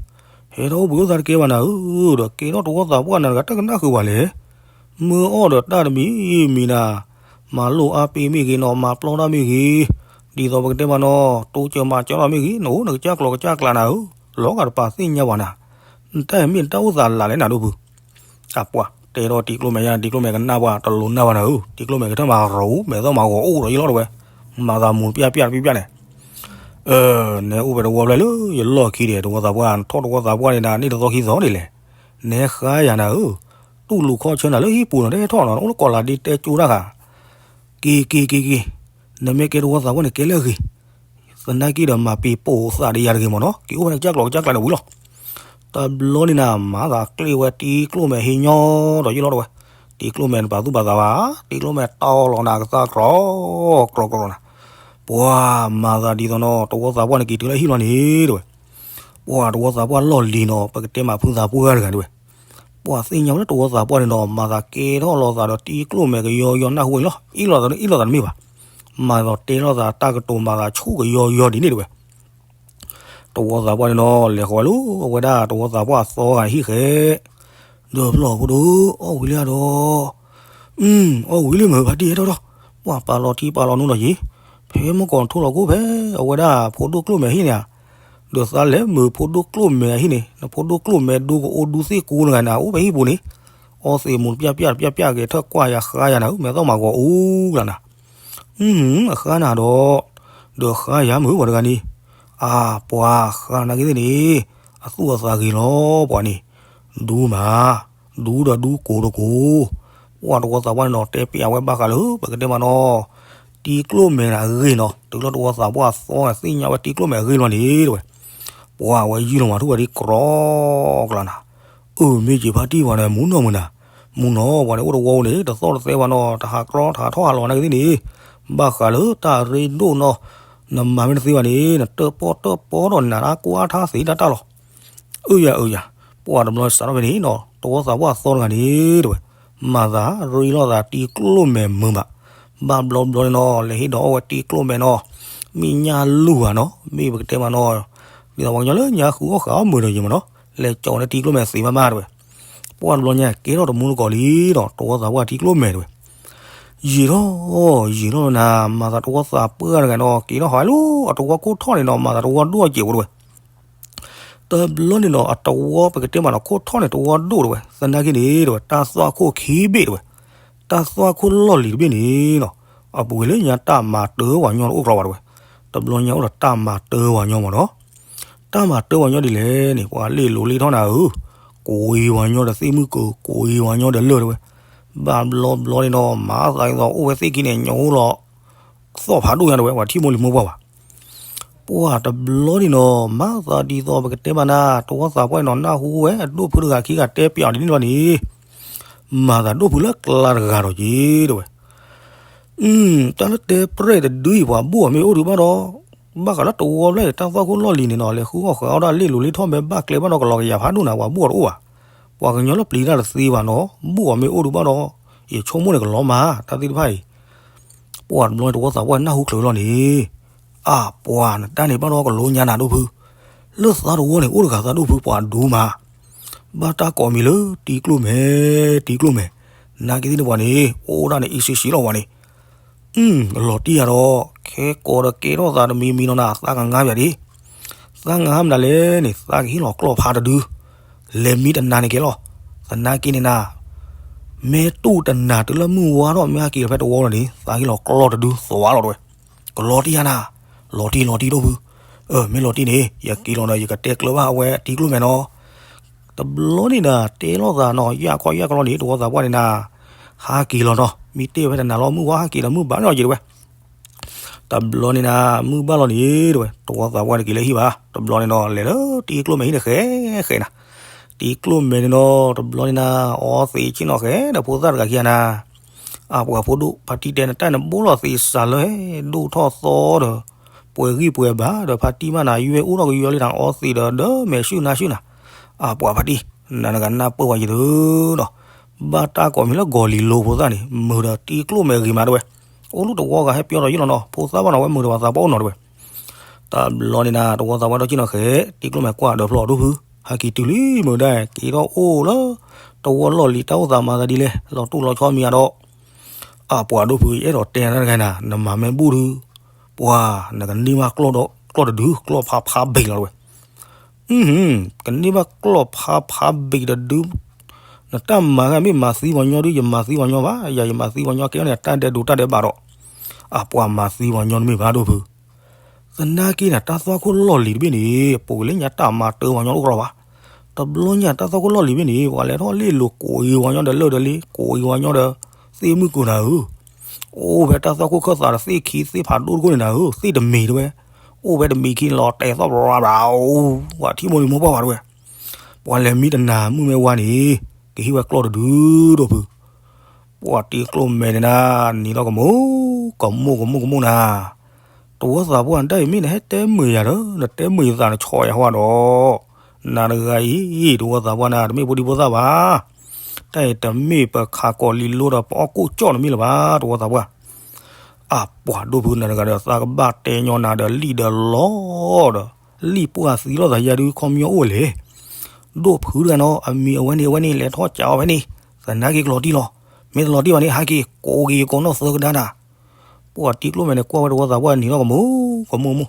ဟဲထီၣ်အိၣ်ဘှံးအိၣ်သးတကဲဘၣ်နၤဧၢ, ဒီးကဲထီၣ်တဝီသးပှၢ်နၤတဂၤတကနၣ်ဃုာ်ပှၤလဲၣ်, မၢအီၣ်ဒီးတၢ်တမံၤမံၤနၤ, မၤလိာ်အါပ့ၤမ့ၢ်ဂ့ၤနီၤ မၤပျီတၢ်မ့ၢ်ဂ့ၤ, ဒ်သိးပကတဲမးနီၤ တိစၢၤမၤစၢၤထီၣ်မ့ၢ်ဂ့ၤ နအိၣ်နကစၢ်ကျိၤကစၢ်ကျးနၤဧၢ, လီၤဂာ်တပာ်သ့ၣ်ညါပှၤနၤ, နတၢ်မ့ၢ်နတၢ်အိၣ်သးလၢ်လဲၣ်နၤဒိၣ်ဖု အပှၤတဲထီၣ်တံၤကျိၣ်မဲာ်ယါ တံၤကျိၣ်မဲာ်ကနၣ်ပှၤတလိၤနၢ်ဘၣ်နၤဧၢ, တံၤကျိၣ်မဲာ်ကထၢၣ်မၤရီၤအူ မဲာ်သီၣ်မၤဂီၤအိၣ်ဒီးယလီၤတဲဝဲ, မၤသးမူးပျၢ်ပျၢ်တပျၢ်ပျၢ်န့ၣ်, နဲအိၣ်ဖဲတဝီဖျၢၣ်လၢယလီၢ်ခံဒီး တဝီသးပှၢ်နထီၣ်တဝီသးပှၢ်န့ၣ်နၤ န့ၢ်တသီခံသီန့ၣ်လဲၣ်, နဲဃါယၤနၤဧၢ, တူၢ်လိာ်ခီဆၢနၤလၢဟံၣ်ပူၤနီၤ တဟဲထီၣ်နီၤ အိၣ်လၢကီၢ်လၤဒ့တဲကၠိတၢ်ဃာ်, က့ၤက့ၤက့ၤက့ၤ, နမ့ၢ်ကဲတဝီသးပှၢ်န့ၣ်ကဲလၢအဂ့ၤ သနာ်က့ဒီးမၤပ့ၤပိာ်သးဒီးယၤတဂ့ၤမ့ၢ်နီၤ က့ၤအိၣ်ဝဲနကစၢ်ကျိၤကစၢ်ကျးန့ၣ်ဝံၤလီၤ. တဘျီန့ၣ်နၤ မၤသးကျ့ၣ်ဝဲတံၤကျိၣ်မဲာ်ဟံးညီဒီးယလီၤတဲဝဲ, တံၤကျိၣ်မဲာ်နပာ်သူၣ်ပာ်သးဘၣ်, တံၤကျိၣ်မဲာ်တီလီၤနၤကသၣ်ကြီ ကြီကြီနၤ, ပှၤမၤသးဒ်သိးနီၤ တဝီသးပှၢ်န့ၣ်က့ၤတုၤလၢဟံၣ်လီၤန့ၣ်တဲဝဲ, ပှၤတဝီသးပှၢ်လီၢ်လံၤနီၤ ပကတဲမးဖုသးပှၢ်တဂၤတဲဝဲ ပှၤသ့ၣ်ညါဝဲလၢတဝီသးပှၢ်န့ၣ်ဒီး မၤသးကဲထီၣ်လိာ်သးဒီးတံၤကျိၣ်မဲာ်ကယီယီနၢ်ဟူအံၤလီၤ. အ့ၣ်လိာ်သးန့ၣ်အ့ၣ်လိာ်သးတမ့ၢ်ဘၣ်. မၤသးတဲလိာ်သးတၢ်ကတိၤမၤသးဆူၣ်ကယီယီဒ်န့ၣ်တဲဝဲ. တဝီသးပှၢ်န့ၣ်ဒီး လဲၤဃီၤဝဲလၢအဝဲဒၣ်တဝီသးပှၢ်အသီဂၤဟံၣ်ဃဲ, ဒီးဖျီၣ်ဖိဒိၣ် အီၣ်ဝံၤလံဧါဒီး အီၣ်ဝံၤလံမုၢ်ဖါတံၢ်ဟဲထီၣ်ထီၣ်, ပှၤပာ်လီၤထံပာ်လီၤနိဒီးယံၤ, ဖဲမုၢ်ကီၢ်ထူၣ်လီၤကိၣ်ဖဲ အဝဲဒၣ်ဖိဒိၣ်ကျိၣ်မဲာ်ဟံၣ်န့ၣ်ဧါ, ဒီးသးလဲၤမုာ်ဖိဒိၣ်ကျိၣ်မဲာ်အဟံၣ်န့ၣ်, နဖိဒိၣ်ကျိၣ်မဲာ်ဒိကအိၣ်ဒူသ့ၣ်ကိးတဂၤန့ၣ် အိၣ်ဖဲဟံၣ်ပူၤန့ၣ်, အီသံးမူးတပျၢ်ပျၢ်တပျၢ်ပျၢ်ဂဲၤထၢၣ်ကွၢ်ယၤဃါယၤနၤဧၢ, မဲာ်သီၣ်မၤဂီၤအူကလၤနၤ, အဃါနၤဒီး, ဒီးဃါယၤမုာ်ပှၤတဂၤန့ၣ်, အပှၤဃါနာ်က့သ့ၣ်န့ၣ်, အသူၣ်အသးဂ့ၤလီၤပှၤန့ၣ်, ဒူမး ဒူဒီးဒူကိးတကိး, ပှၤတဝီသးပှၢ်န့ၣ်ဒီး တဲပျးဝဲဘၣ်ဃးလၢ ပကတဲမးနီၤ, တံၤကျိၣ်မဲာ်န့ၣ်အဂ့ၢ်နီၤ, တုၤလၢတဝီသးပှၢ်သီန့ၣ် သ့ၣ်ညါဝဲတံၤကျိၣ်မဲာ်အဂ့ၢ်လီၤန့ၣ်တဲဝဲ, ပှၤဝဲယံာ်လီၤမးထူၣ်ဝဲဒ်ကြီကလၤနၤ, အၢ မ့ၢ်က့ၤဖါတံၢ်ပှၤန့ၣ် မူနီၢ်မုၢ်နၤ, မူနီၢ်ပှၤန့ၣ် အိၣ်တဝီန့ၣ် တသီၣ်တသဲဘၣ်နီၤ, တဟးကြီတဟးထီၣ်ဟးလီၤနာ်က့သ့ၣ်န့ၣ်, ဘၣ်ဃးလၢတၢ်ရ့ဒိၣ်နီၤ, နမၤမ့ၢ်တသ့ဘၣ်န့ၣ် နတၢၣ်ပီၣ်တၢၣ်ပီဒီးနၤကွၢ်ထါသ့တၢ်တၢ်လီၤ. အၢယၤအၢယၤ, ပှၤတဘျီစးထီၣ်ဖဲန့ၣ်နီၤ တဝီသးပှၢ်သီတဂၤန့ၣ်တဝဲ မၤသးရ့လိာ်သးတံကျိၣ်မဲာ်မုာ်ဘၣ်. ဘၣ်ဘျီဘျီန့ၣ်နီၤ လဲၤဟ့ၣ်ဒီးအီၣ်ဝဲတံကျိၣ်မဲာ်နီၤ, မ့ၢ်ညၣ်လူၢ်ဧါနီၤ မ့ၢ်ပကတဲမးနီၤ, ဒ်သိးပှၤကညီလၢညါဃုအီၣ်ဃုအီၣ်မုာ်ဒီးယံၤမးနီၤ, လဲၤကၠီၤန့ၢ်တံကျိၣ်မဲာ်သ့မးမးတဝဲ. ပှၤတဘျီညါကဲထီၣ်တမူတကိးလံဒီး တဝီသးပှၢ်တံကျိၣ်မဲာ်တဝဲ ယံာ်ထီၣ် ယံာ်ထီၣ်နၤ မၤသးတဝီသးပှၢ်တဂၤနီၤ က့ၤထီၣ်ဟးလၢအတဝီခိၣ်ထီၣ်န့ၣ်နီၤ မၤသးတဝီဒိၣ်အစဲးဖိတဝဲ. တဘျီန့ၣ်နီၤ အတဝီပကတဲမးနီၤ ခိၣ်ထီၣ်န့ၣ် တဝီဒိၣ်တဝဲ သနာ်က့န့ၣ်တဝဲ တၢ်သွၣ်ခိၣ်ခံဘ့ၣ်တဝဲ, တၢ်သွၣ်ခိၣ်လီၢ်လံၤတဘ့ၣ်န့ၣ်နီၤ, အပူၤကွံာ်လၢညါတၢ်မၤတၢ်ဝၤညီတအိၣ်ကျီဘၣ်တဝဲ. တဘျီညါအိၣ်ဒီးတၢ်မၤတၢ်ဝၤညီမးနီၤ တၢ်မၤတၢ်ဝၤညီဒ်လဲၣ်န့ၣ် ပှၤလ့ၣ်လိၤလ့ၣ်ထီၣ်နၤဧၢ, ကိးဝၤညီဒီးသ့ၣ်မုၢ်ကိၢ် ကိးဝၤညီဒီးလၢၢ်တဝဲ. ဘၣ်ဘျီဘျီန့ၣ်နီၤ မၤသးဒ်သိးအိၣ်ဝဲသ့ၣ်ခံန့ၣ် ညိလီၤ သီၣ်ဖးဒိၣ်ညါတဝဲ ပှၤထံၣ်မိၢ်လံၤမိၢ်ပှၢ်ဘၣ်. ပှၤတဘျီန့ၣ်နီၤ မၤသးဒ်သိးပကတဲမးနၤ တဝီသးပှၢ်န့ၣ်နီၤ နၢ်ဟူဝဲအဒိၣ်ဖုတဂၤခံဂၤတဲပၠးဒ်န့ၣ်လီၤန့ၣ် မၤသးဒိၣ်ဖုလၢကျါတဂၤဒီးက့ၤတဝဲ. တၢ်လၢတဲပြဲၢ်တဒုအံၤ ပှၤဘိၣ်အီၤမ့ၢ်အိၣ်ဒံးဘၣ်ဒီး ဘၣ်ဃးလၢတဝီဘျီအံၤ တၢ်သွၣ်ခိၣ်လီၢ်လံၤန့ၣ်နီၤ လဲၤဃုအီၣ်ဃုအီၣ်ဒၣ်လ့ၣ်လိၤလ့ၣ်ထီၣ်မ့ၢ်ဘၣ်ကျဲဘၣ်ဒီးကလီၤကယၤဖးဒိၣ်နၤ ပှၤဘိၣ်အီၤတအိၣ်ဘၣ်. ပှၤကညီလၢပျံၤတၢ်တသ့ဘၣ်နီၤ ဘိၣ်အီၤမ့ၢ်အိၣ်ဒံးဘၣ်ဒီး ယဆိကမိၣ်န့ၣ်ကလီၤမး တၢ်သ့ၣ်တဖၣ်အံၤ ပှၤတဘျီန့ၣ်တဝီသးပှၢ်နၢ်ဟူချုးလီၤန့ၣ် အၢ ပှၤနတၢ်န့ၣ်ဘၣ်ဒီးကလီၤညါနၤဒိၣ်ဖု လၢသးတဝီန့ၣ် အိၣ်တဂၤသးဒိၣ်ဖုပှၤဒိၣ်မး ဘၣ်တၢ်ကိးမံၤလၢတံကျိၣ်မဲာ် တံကျိၣ်မဲာ် နာ်က့သ့ၣ်န့ၣ်ပှၤန့ၣ် အိၣ်ဒၣ်န့ၣ်အံၤဆံးဆံးလီၤပှၤန့ၣ် လီၤတံၢ်ယၤဒီး ခဲကိးဒီးကဲထီၣ်သးတမံၤမံၤနီၤနၤ သးကငါပၠးဒံး သးငါမနုၤလဲၣ်န့ၣ် သးကဟ့ၣ်လီၤကျီၢ်ဖးတဒု လဲၤမံတနၤန့ၣ်ကဲလီၤ သနာ်က့န့ၣ်နၤ မ့ၢ်တူၢ်တနၤတုၤလၢမုၢ်ဝါထီၣ်မ့ၢ်ဟဲက့ၤလီၤဖဲတဝီလီၤန့ၣ် သးဟ့ၣ်လီၤကျီၢ်တဒုသွါလီၤတဝဲ ကလီၤတံၢ်ယၤနၤ လီၤတံၢ်လီၤတံၢ်ဒိၣ်ဖု မ့ၢ်လီၤတံၢ်န့ၣ် ယက့ၤလီၤဒီး ယကတဲကျၢၤဘၣ်အဝဲတံကျိၣ်မဲာ်နီၤ တဘျီန့ၣ်နၤ တဲလိာ်သးနီၤ ယၢ်ခီယၢ်ခီလီၤန့ၣ် တဝီသးပှၢ်န့ၣ်နၤ ဟးက့ၤလီၤနီၤ မ့ၢ်တဲဝဲတနၤလီၤ မုၢ်ဝါဟဲက့ၤဒီးမုၢ်ဘၣ်နီၤက့ၤတဝဲ တဘျီန့ၣ်နၤ မုၢ်ဘၣ်လီၤန့ၣ်တဝဲ တဝီသးပှၢ်တက့ၤလၢဟံၣ်ဘၣ် တဘျီန့ၣ်နီၤ လဲၤလၢတံကျိၣ်မဲာ်ဟံၣ်န့ၣ်ဃဲဃဲနၤ တံကျိၣ်မဲာ်န့ၣ်နီၤ တဘျီန့ၣ်နၤ အီသံးဆ့ၣ်နီၤဃဲဒီးဖိသၣ်တဂၤခံဂၤနၤ အပှၤဖိဒိၣ် ဖါတံၢ်တဲနတၢ်န့ၣ် ဘိၣ်လီၤသံးစးလၢဟဲဒိၣ်ထီၣ်သီဒီး ပှဲၤဂံၢ်ပှဲၤဘါဒီး ဖါတံၢ်မးနၤ ယွဲအိၣ်ထီၣ်ကယွဲလံနၤ အီသံးဒီး ဒီးမဲာ်ဆူၣ်နါဆူၣ်နၤ အပှၤဖါတံၢ် နၤတဂၤနၢ်ပၢၢ်ဝဲယၤဒီးနီၤ ဘၣ်တၢ်ကိးမံၤလၢကီၤလံၤလိၤဖိသၣ်န့ၣ် မုာ်ဒီးတံကျိၣ်မဲာ်ဂ့ၤမးတဝဲ အိၣ်လၢတဝီဂၤဟဲပျီဒီးယံၤလီၤနီၤ ဖိသၣ်ဘၣ်နီၤ ဝဲမုာ်ဒီးပှၤသးပှၢ်အိၣ်နီၤတဝဲ တဘျီန့ၣ်နၤ တဝီသးပှၢ်ဒီးဆ့ၣ်နီၤဃဲ တံကျိၣ်မဲာ်ကွၢ်ဒီးဖျီၣ်ဒိၣ်ဖု ဟဲက့ၤတုၤလံမုာ်ဒၣ် က့ၤထီၣ်အိၣ်လၢ တဝီလီၢ်လံၤတၢ်အိၣ်သးမၤသးဒ်လဲၣ် လီၤတိၢ်လီၤဆီမံၤအါဒီး အပှၤဒိၣ်ဖု ယအဲၣ်ဒိးတဲနၤတၢ်တဂၤနၤ နမၤမ့ၢ်ဘူၣ်ဒု ပှၤ နကန့ၢ်ဘၣ်ကျီၢ်တဒု ကျီၢ်ဖးဖးဘ့ၣ်လီၤတဝဲ ကန့ၢ်ဘၣ်ကျီၢ်ဖးဖးဘ့ၣ်တဒု နတၢ်မၤဂၤမ့ၢ်မၤသံပှၤညီဒု ယမၤသံပှၤညီဘၣ် ယၤယမၤသံပှၤညီကဲန့ၣ် တၢ်ဒဲးဒိးတၢ်ဒဲးဘးဒီး အပှၤမၤသံပှၤညီတမ့ၢ်ဘၣ်ဒိၣ်ဖု သနာ်က့န့ၣ် တၢ်သွၣ်ခိၣ်လီၢ်လံၤတဘ့ၣ်န့ၣ် ပူၤကွံာ်လၢညါတၢ်မၤတၢ်ဝၤညီတအိၣ်လီၤဘၣ် တဘျီညါတၢ်သွၣ်ခိၣ်လီၢ်လံၤတဘ့ၣ်န့ၣ် ပှၤလဲၤထီၣ်လ့ၣ်လိၤကိးဝၤညီဒီးလၢၢ်ဒီးလ့ ကိးဝၤညီဒီး သ့ၣ်မုၢ်ကိၢ်နၤဧၢ အိၣ်ဖဲတၢ်သွၣ်ခိၣ်ခၢၣ်သးဒီးသ့ၣ်ခံသ့ၣ်ဖးဒိၣ်တခိၣ်န့ၣ်နၤဧၢ သ့ၣ်တမံၤတဝဲ အိၣ်ဖဲတမံၤခံန့ၣ်လီၤ တဲာ်သီၣ်ဘြၤဘြၤအိၣ် ပှၤထံၣ်မိၢ်လံၤမိၢ်ပှၢ်ဝဲတဝဲ ပှၤလဲၤမံတနၤမုၢ်မ့ၢ်ဝါန့ၣ် ကဟ့ၣ်ဝဲကျီၢ်တဒုဒိၣ်ဖု ပှၤတံကျိၣ်မဲာ်န့ၣ်နၤ နံၤထီၣ်ကမူ ကမူကမူကမူနၤ တဝီသးပှၢ် တၢ်အံၤမ့ၢ်နဟဲတဲမုာ်ယၤဒီး နတဲမုာ်ယသးနဆီယၤဟီဒီး နၤတဂၤအံၤ တဝီသးပှၢ်နၤ တမ့ၢ်ဖိဒံဖိသၣ်ဘၣ် တၢ်အံၤတမ့ၢ်ပခးကီၤလံၤလိဒီးပအီၣ်ကိၣ်ကၠီၣ်တမ့ၢ်လၢၤဘၣ် တဝီသးပှၢ် အပှၤဒိၣ်ဖုနၤတဂၤဒီး သးကဘၣ်တဲညီနၤဒီးလံၣ်ဒီးလီဒီး လံၣ်ပှၢ်သံလိာ်သးယၤဒုးခီပညီအိၣ်လဲၣ် ဒိၣ်ဖုတဂၤနီၤ အမံၤအဝဲန့ၣ်အဝဲန့ၣ် လဲၤထီၣ်ကးအီၤဖဲန့ၣ် သနာ်က့ကလီၤတံၢ်လီၤ မ့ၢ်တလီၤတံၢ်ဘၣ်န့ၣ် ဟးက့ၤ ကိးက့ၤယကိးနီၢ်သၢကဒါနၤ ပှၤတံကျိၣ်မဲာ်န့ၣ် ကွၢ်ဝဲတဝီသးပှၢ်နံၤထီၣ်ကမူ ကမူကမူ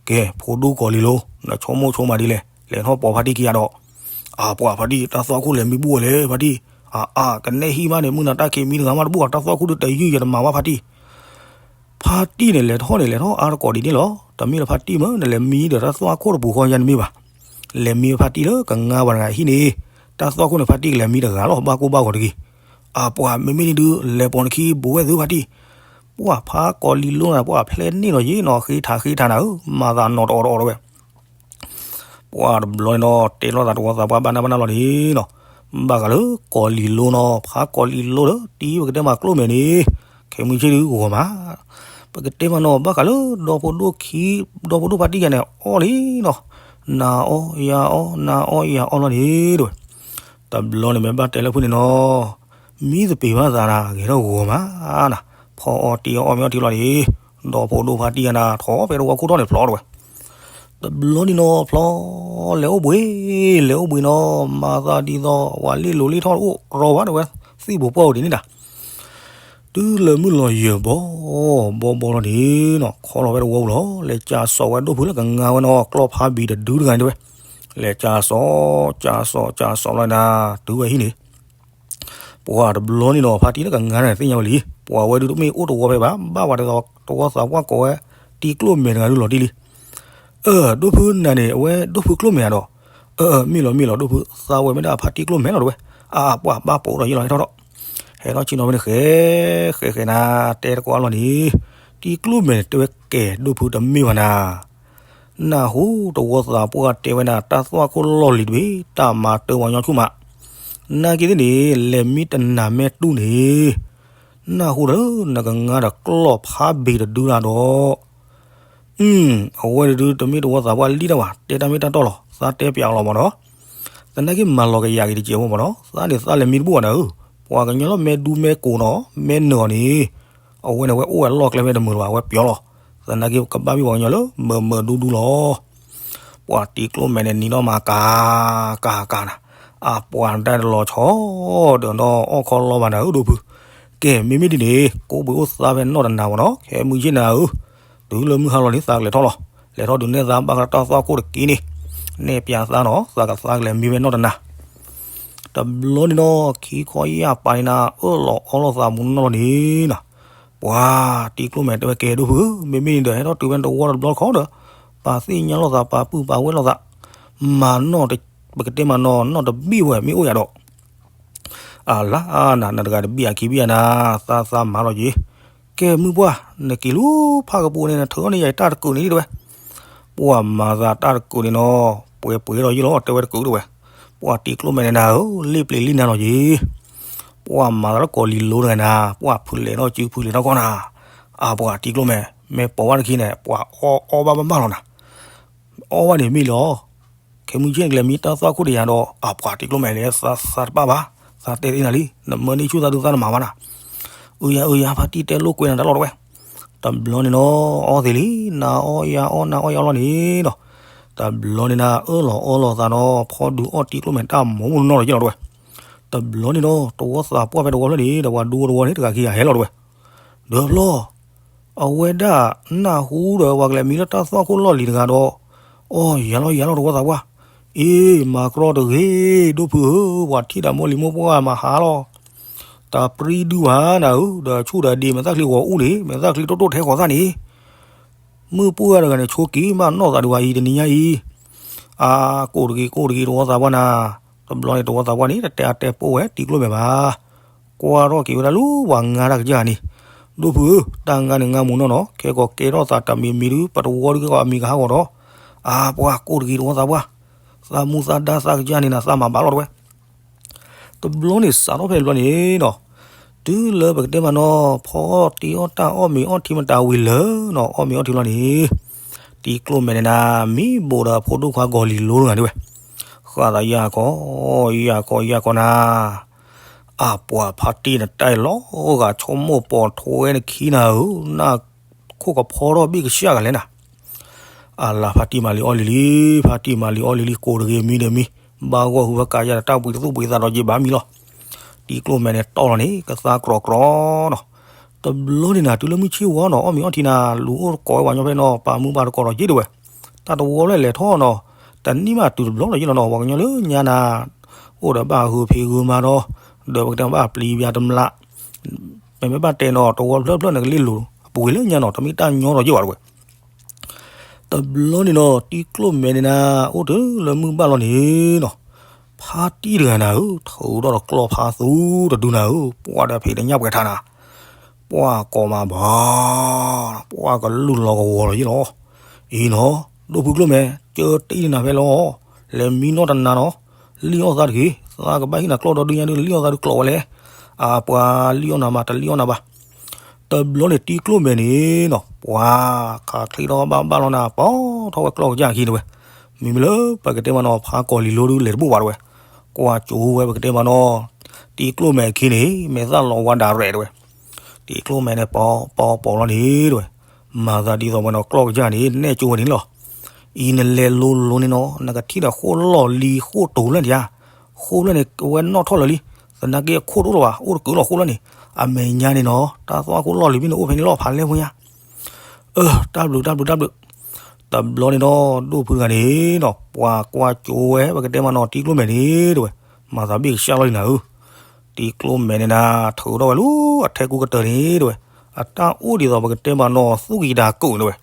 ကဲ ဖိဒိၣ်ကီၤလံၤလိ နဆိကမိၣ်ဆိကမးဒ်လဲၣ် လဲၤထီၣ်ပိာ်ဖါတံၢ်ခံဂၤဒီး အပှၤဖါတံၢ် တၢ်သွၣ်ခိၣ်လဲၤမံဘူၣ်ဝဲလဲၣ် ဖါတံၢ် အအါ ကနဲဟံၣ်မးန့ၣ် မုၢ်နၤတၢ်ခံးမံတဂၤမးတဘူၣ် တၢ်သွၣ်ခိၣ်ဒုးတယုၢ်ယတမၤဘၣ်ဖါတံၢ် ဖါတံၢ်န့ၣ် လဲၤထီၣ်န့ၣ် လဲၤထီၣ်အါတကိးဒ်န့ၣ်လီၤ. တမ့ၢ်လၢဖါတံၢ်မ့ၢ် နလဲၤမံဒီးတၢ်သွၣ်ခိၣ်တပူၤဃီယါန့ၣ်မ့ၢ်ဘၣ်. လဲၤမံဖါတံၢ်လၢကငါပှၤတဂၤဟံၣ်န့ၣ် တၢ်သွၣ်ခိၣ်န့ၣ် ဖါတံၢ်ကလဲၤမံတဂၤလီၤ ဘၣ်ကိၢ်ဘၣ်ဂီၤတဂ့ၤ. အပှၤမ့မ့ၢ်န့ၣ်ဒုး လဲၤပိာ်နခံဘူးဝဲသုဖါတံၢ်. ပှၤဖးကီၤလံၤလိနၤ ပှၤဖျဲးန့ၢ်လီၤယ့ၣ်နီၤ ဃ့ထးဃ့ထးနၤဧၢ မၤသးနီၤတအီၣ်တအီၣ်တဝဲ ပှၤတဘျီန့ၣ်နီၤ တဲလိာ်သးတဝီသးပှၢ်ဘၣ်နၢ်ဘၣ်နၢ်လီၤန့ၣ်နီၤ. ဘၣ်ဃးလၢကီၤလံၤလိနီၤ ဖးကီၤလံၤလိဒီး တံၤပကတဲမးကျိၣ်မဲာ်န့ၣ် ခဲမုၢ်ဆ့ၣ်ဒုးဂီၤမး. ပကတဲမးနီၤ ဘၣ်ဃးလၢ ဒီဖိဒိၣ်ခံ, ဒီဖိဒိၣ်ဖါတံၢ်ယၤန့ၣ် အီၣ်လံနီၤ, နၤအီၣ်ယၤအီၣ် နၤအီၣ်ယၤအီၣ်လီၤန့ၣ် တဲဝဲ. တဘျီန့ၣ် မ့ၢ်ဘၣ်တဲလၢဖုန့ၣ်နီၤ, မံသပ့ၤဘၣ်သးနၤ ဂဲၤထီၣ်ဂီၤမးနၤ, ဖီအီၣ်တ့အီၣ်မ့ၢ်အီၣ်ထံလီၤန့ၣ်, ဒီဖိဒိၣ်ဖါတံၢ်ယၤနၤ ထီၣ်ဖဲတဝီခိၣ်ထီၣ်န့ၣ်ဖျီတဲဝဲ. တဘျီန့ၣ်နီၤ ဖျီ လဲၤအိၣ်ဘှံး, လဲၤအိၣ်ဘှံးနီၤ, မၤသးဒ်သိး ဝၤလ့ၣ်လိၤလ့ၣ်ထီၣ်အိၣ်ရီဘၣ်တဲဝဲ, သံၣ်ဘိးပှၢ်အိၣ်ဒံးန့ၣ်နၤ. တုၤလၢမုၢ်လီၤယၢၤဘီ, ဘီဘီလီၤန့ၣ်နီၤ, ခီလီၤဝဲတဝီပူၤလီၤ, လဲၤကၠးစိာ်ဝဲဒိၣ်ဖုလၢကငါဝဲနီၤ ကျီၢ်ဖးဘံၤတဒုတဂၤန့ၣ်တဲဝဲ. လဲၤကၠးစိာ်, ကၠးစိာ်, ကၠးစိာ်လီၤနၤ, တုၤဝဲဟံၣ်န့ၣ် ပှၤတဘျီန့ၣ်နီၤ ဖါတံၢ်လၢကငါန့ၣ်သ့ၣ်ညါဝဲလံ, ပှၤဝဲဒုးတမ့ၢ်အိၣ်တဝီဖဲဘၣ်, ဘၣ်ဝဲဒ်သိးတဝီသးပှၢ်ကိးဝဲ တံၤကျိၣ်မဲာ်တဂၤဒုးလီၤတံၢ်လံ. အၢ ဒိၣ်ဖုနၤန့ၣ် အဝဲဒိၣ်ဖုကျိၣ်မဲာ်ဧါဒီး, အၢ အၢ မ့ၢ်လီၤမ့ၢ်လီၤ ဒိၣ်ဖု သးဝဲမ့ၢ်ဒၣ်ဖါတံၢ်ကျိၣ်မဲာ်လီၤတဲဝဲ. အါ ပှၤဘၣ်ပိာ်ဒီးယ့ၢ်လီၤ ဟဲထီၣ်ထီၣ်, ဟဲထီၣ်ဆ့ၣ်နီၤဖဲန့ၣ် ဃဲ ဃဲဃဲနၤ တဲတကိးအလီၢ်န့ၣ်, တံၤကျိၣ်မဲာ်န့ၣ်တဲဝဲ ကဲ ဒိၣ်ဖုတမ့ၢ်ဘၣ်နၤ နၢ်ဟူတဝီသးပှၢ်တဲဝဲနၤ တၢ်သွၣ်ခိၣ်လီၢ်လံၤတဘ့ၣ် တၢ်မၤတၢ်ပှၤကညီဆူၣ်မး, နာ်က့သ့ၣ်န့ၣ် လဲၤမံတနၤမဲာ်တူၢ်န့ၣ်, နၢ်ဟူဒီးနကငါဒီးကျီၢ်ဖးဘ့ၣ်တဒုဒၣ်ဒီး, အဝဲတဒုတမ့ၢ်တဝီသးပှၢ်လံတၢ်ဘၣ် တဲတၢ်မ့ၢ်တၢ်တီလီၤ သးတဲပၠးအီၤလီၤမးနီၤ, သနာ်က့မၤလီၤကယၤက့ၤတစဲးဖိမးနီၤ သးန့ၣ်သးလဲၤမံတဘူၣ်ဘၣ်နၤဧၢ, ပှၤကညီလၢမဲာ်ဒူမဲာ်ကိးနီၤ မဲာ်နၢၤအီၤန့ၣ်, အဝဲန့ၣ်ဝဲအိၣ်ဝဲလီၢ်ကျဲဖဲတမုာ်လၢၤဘၣ် အဝဲပျီလီၤ, သနာ်က့ကဘၣ်မ့ၢ်ပှၤကညီလၢမုာ်မုာ်ဒူဒူလီၤ. ပှၤတံၤကျိၣ်မဲာ်န့ၣ်နံၤနီၣ်မၤကၤ, ကၤကၤနၤ, အပှၤတၢ်တလီၤဆီ, ဒီးနီၢ်အီၣ်ခီလီၤဘၣ်နၤဧၢဒိၣ်ဖု, ကဲမ့မ့ၢ်ဒ်န့ၣ် ကိးဘှံးအိၣ်သးဖဲနီၢ်တနၤမးနီၤ ခဲမုၢ်ဆ့ၣ်နၤဧၢ, တုၤလၢမုၢ်ဟါလီၤန့ၣ် သးကလဲၤထီၣ်လီၤ, လဲၤထီၣ်ဒုးနဲၣ်သးဘၣ်ကတၢ်သွၣ်ခိၣ်တက့ၢ်န့ၣ်, နဲၣ်ပၠးသးနီၤ သးကသးကလဲၤမံဖဲနီၢ်တနၤ တဘျီန့ၣ်နီၤ ခံခီယၢ်ပာ်န့ၣ်နၤ အၢၣ်လီၤအီလီၤသးမူနီၢ်လီၤန့ၣ်နီၤ, ပှၤတံၤကျိၣ်မဲာ်တဲဝဲကဲဒိၣ်ဖုဧၢ, မ့မ့ၢ်န့ၣ်ဒီးဟဲထီၣ်တုၤဖဲတဝီတဘျီတခီဒီး, ပာ်သ့ၣ်ညါလိာ်သး ပာ်ပုၢ်ပာ်ဝဲၢ်လိာ်သး, မၤနီၢ်တ, ပကတဲမၤနီၢ် နီၢ်တဘံၣ်ဝဲမ့ၢ်အိၣ်ယၤဒီး အလါနၤ နတဂၤတဘံၣ်အခံဘံၣ်အနၤ, သးသးမၤလီၤက့ၤ, ကဲမုၢ်ပှၢ် နက့ၤလၢဖးကပူၤန့ၣ် နထုးထီၣ်န့ၢ်ယၤတၢ်တကုးန့ၣ်တဲဝဲ, ပှၤမၤသးတၢ်တကုးန့ၣ်နီၤ, ပှဲၤပှဲၤဒီးယ့ၢ်လီၤ တဲဝဲတကုးတဲဝဲ, ပှၤတံၤကျိၣ်မဲာ်န့ၣ်နၤဧၢ, လ့ၣ်ပျံၤလံနၤလီၤက့ၤ, ပှၤမၤသးလၢကီၤလံၤလိတဂၤနၤ, ပှၤဖုလဲၤထီၣ်စုဖုလဲၤထီၣ်ကီၢ်နၤ, အပှၤတံၤကျိၣ်မဲာ် မ့ၢ်ပိာ်ဝဲတခံန့ၣ် ပှၤအီၣ်အီၣ်ဘၣ်ဘၣ်ဘၣ်လီၤနၤ အီၣ်ဘၣ်န့ၣ်မ့ၢ်လီၤ, ခဲမုၢ်ဆ့ၣ်နကလဲၤမံတၢ်သွၣ်ခိၣ်တယၤဒီး အပှၤတံၤကျိၣ်မဲာ်န့ၣ် သးသးတပၣ်ဘၣ်, သးတဲသ့နၤလံ, နမၢန့ၢ်ဆူၣ်သးဒုးသးနမၤဘၣ်နၤ, အုယၤအုယၤ ဖါတံၢ်တဲလိာ်ကွဲနၤတၢ်လီၤတဲဝဲ, တဘျီန့ၣ်နီၤ အီၣ်သ့လံ, နၤအီၣ်ယၤအီၣ် နၤအီၣ်ယၤအီၣ်လီၤန့ၣ်နီၤ, တဘျီန့ၣ်နၤ အၢၣ်လီၤအီလီၤသးနီၤ ဖီဒုးအီၣ်တံၤကျိၣ်မဲာ်တၢ်မူမူနီၢ်လီၤက့ၤလီၤတဲဝဲ, တဘျီန့ၣ်နီၤ တဝီသးပှၢ်ဖဲတဝီဖျၢၣ်န့ၣ် ဒီးပှၤဒူတဝီန့ၣ် တဂၤခံဂၤဟဲလီၤတဲဝဲ, ဒီးဖျီ အဝဲဒၣ်နၢ်ဟူဒီးပှၤကလဲၤမံလၢတၢ်သွၣ်ခိၣ်လီၢ်လံၤတဂၤဒီး, အီၣ်ယၤလီၤယၤလီၤတဝီသးပှၢ်, အ့ မၤကြီတဂ့ၤ, ဒိၣ်ဖုဧၢ, ပှၤထံၣ်တၢ်မိၢ်လံၤမိၢ်ပှၢ်မၤဟးလီၤ, တၢ်ပြံဒုဘၣ်နၤဧၢ, ဒီးဆူၣ်ဒီးဒ့ မဲာ်သၣ်ချံဂီၤအူန့ၣ် မဲာ်သၣ်ချံတိၢ်တိၢ်ထဲဃီၤသၣ်န့ၣ်, မုၢ်ပှၢ်တဂၤန့ၣ် ဆိက့ၤမးနီၢ်သးဒုးဝဲအံၤတနံၤညါအံၤ, အကိၣ်တဂ့ၤ ကိၣ်တဂ့ၤ တဝီသးပှၢ်နၤ, တဘျီန့ၣ် တဝီသးပှၢ်န့ၣ် တတဲအတဲပိာ်ဝဲတံၤကျိၣ်မဲာ်ဘၣ် ကွၢ်ထီၣ်က့ၤဝဲဒၣ်လၢပှၤငါတၢ်ကစၢ်န့ၣ်, ဒိၣ်ဖုဧၢ, တၢ်ငါန့ၣ်ငါမူနီၢ်နီၤ, ခဲကီးကဲထီၣ်သးတမံၤမံၤဒုး ပတဝီဒုးကဲကီးအမံၤကဟးဂီၤဒီး, အါပှၤကိၣ်တဂ့ၤတဝီသးပှၢ်, သးမူသးဒါသးကစၢ်န့ၣ်နၤ သးမၤဘၣ်လီၤတဲဝဲ. တဘျီန့ၣ်စးထီၣ်ဖဲတဘျီန့ၣ်နီၤ, တုၤလၢပကတဲမးနီၤ ဖီအီၣ်တ့အီၣ်တၢ်အီၣ်မ့ၤအီၣ်ထံမတၤဝံၤလၢနီၤ အီၣ်မ့ၤအီၣ်ထံလီၤန့ၣ်, တံၤကျိၣ်မဲာ်န့ၣ်နၤ မံဘိးဒီးဖိဒိၣ်ခွါကီၤလံၤလိတဂၤန့ၣ်ဝဲ, ဃၣ်သးယၢ်ကီ ယၢ်ကီ ယၢ်ကီနၤ, အပှၤဖါတံၢ်နတၢ်အံၤလီၤဂာ်ဆိကမိၣ်ပိာ်ထွဲနခံနၤဧၢ, နၢ်ခိၣ်ကဖီထီၣ်ဘ့ၣ်ကစၢ်ဂၤလဲၣ်နၤ အလါဖါတံၢ်မၤလံအီၣ်လံၤလံ, ဖါတံၢ်မၤလံအီၣ်လံၤလံ ကိၢ်တဂ့ၤမံဒီးမံ, ဘၣ်ဂီၢ်ဟူးဝဲကးယၢ်ဒီးတၢ်ပှ့ၤတသူၣ်ပှ့ၤသးဒီးက့ၤဘၣ်မံလီၤ. တံၤကျိၣ်မဲာ်န့ၣ်တီၢ်လီၤန့ၣ် ကသါကြီကြီနီၤ. တဘျီန့ၣ်နၤ တုၤလၢမုၢ်ဆ့ၣ်ဝါနီၤ အီၣ်မ့ၤအီၣ်ထံနၤ လူၤအိၣ်တကိးဝဲပှၤညီဖဲနီၤ ပာ်မူပာ်တကိးဒီးက့ၤတဝဲ. တၢ်တဝီဖျၢၣ်လဲၤထီၣ်နီၤ တနံၣ်ဘၣ်တုၤတဘျီလီၤယ့ၣ်လီၤနီၤ ပှၤကညီလၢညါနၤ အိၣ်ဒီးဘၣ်ဟုးဖံးဟုးမၤဒီး ဒီးပကတဲဘၣ်ပျံၤပျါတမျး မ့မ့ၢ်ဘၣ်တဲနီၤ တဝီဖျၢၣ်ဖျၢၣ်န့ၣ် ကလ့ၢ်လိၤအပူၤကွံာ်လၢညါနီၤ တမ့ၢ်တၢ်ညီဒီးယ့ၣ်ဘၣ်တဝဲ. တဘျီန့ၣ်နီၤ တံၤကျိၣ်မဲာ်န့ၣ်နၤ အိၣ်တုၤလၢမုၢ်ဘၣ်လီၤန့ၣ်နီၤ ဖါတံၢ်တဂၤနၤဧၢ ထုးထီၣ်တကျီၢ်ဖါသူတဒုနၤဧၢ ပှၤဒီးဖံးတညၣ်ပှဲၤထါနၤ ပှၤကိးမးဘၣ် ပှၤကလုၢ်လီၤကဝီၤလီၤယ့ၣ်လီၤ. အံၤနီၤ ဒိၣ်ဖုကျိၣ်မဲာ် ကၢတံၢ်နၤဖဲလီၤ လဲၤမံနီၢ်တနၤနီၤ လံၣ်အီၣ်သးတဂ့ၤ သးကဘၣ်ဟ့ၣ်နၤကျီၢ်ဒီဒုညါဒု လံၣ်အီၣ်သးဒုကျိးဝဲလဲၣ်. အပှၤလံၣ်အီၣ်နၤမး တလံၣ်အီၣ်နၤဘၣ်. တဘျီန့ၣ်တံၤကျိၣ်မဲာ်န့ၣ်နီၤ ပှၤခးချ့ထီၣ်ဘၣ်ဘၣ်လီၤနၤ ပိာ်ထီၣ်ဝဲကျီၢ်ကစၢ်အခံတဲဝဲ, မ့မ့ၢ်လၢပကတဲမးနီၤ ဖးကီၢ်လံၤလိဒုးလဲၤတဘူၣ်ဘၣ်တဲဝဲ, ကွၢ်ကၠိဝဲပကတဲမးနီၤ တံၤကျိၣ်မဲာ်အခံန့ၣ် မဲာ်သၣ်လီၤဝါဒၣ်ရဲၣ်တဲဝဲ, တံၤကျိၣ်မဲာ်န့ၣ် ပိာ်ပိာ်ပိာ်လီၤန့ၣ်တဲဝဲ, မၤသးဒ်သိးဝဲနီၤ ကျီၢ်ကစၢ်န့ၣ် နဲၣ်ကၠိဝဲန့ၣ်လီၤ. အံၤနလဲၤလိၤလိၤန့ၣ်နီၤ နကထံၣ်ဒီးဃိၣ်လီၢ်လံၤဃိၣ်တိၤဖျၢၣ်န့ၣ်ဧါ, ဃိၣ်ဖျၢၣ်န့ၣ် အဝဲနီၣ်ထီၣ်လၢာ်လံ, သနာ်က့အခိၣ်တအိၣ်လၢၤဘၣ် အိၣ်တကုးလီၤဃိၣ်ဖျၢၣ်န့ၣ်, အမဲာ်ညါန့ၣ်နီၤ တၢ်သွၣ်ခိၣ်လီၢ်လံၤမ့ၢ်နအိၣ်ဖဲန့ၣ်လီၤ ဖးလဲၢ်ဖိညါ အၢ တၢ်ဘျုးတၢ်ဘျုးတၢ်ဘျုး, တဘျီန့ၣ်ဒီး ဒိၣ်ဖုတဂၤန့ၣ်နီၤ ပှၤကွၢ်ကၠိဝဲ ပကတဲမးနီၤ တံၤကျိၣ်မဲာ်န့ၣ်တဲဝဲ, မၤသးဘၣ်ကစၢ်လီၤလံနၤဧၢ, တံၤကျိၣ်မဲာ်န့ၣ်နၤ ထုးထီၣ်ဝဲလၢအထဲကူကတၢၢ်န့ၣ်တဲဝဲ, အတၢ်အိၣ်ဒ်သိးပကတဲမးနီၤ သူၣ်ကံၤတၢ်ကုာ်တဲဝဲ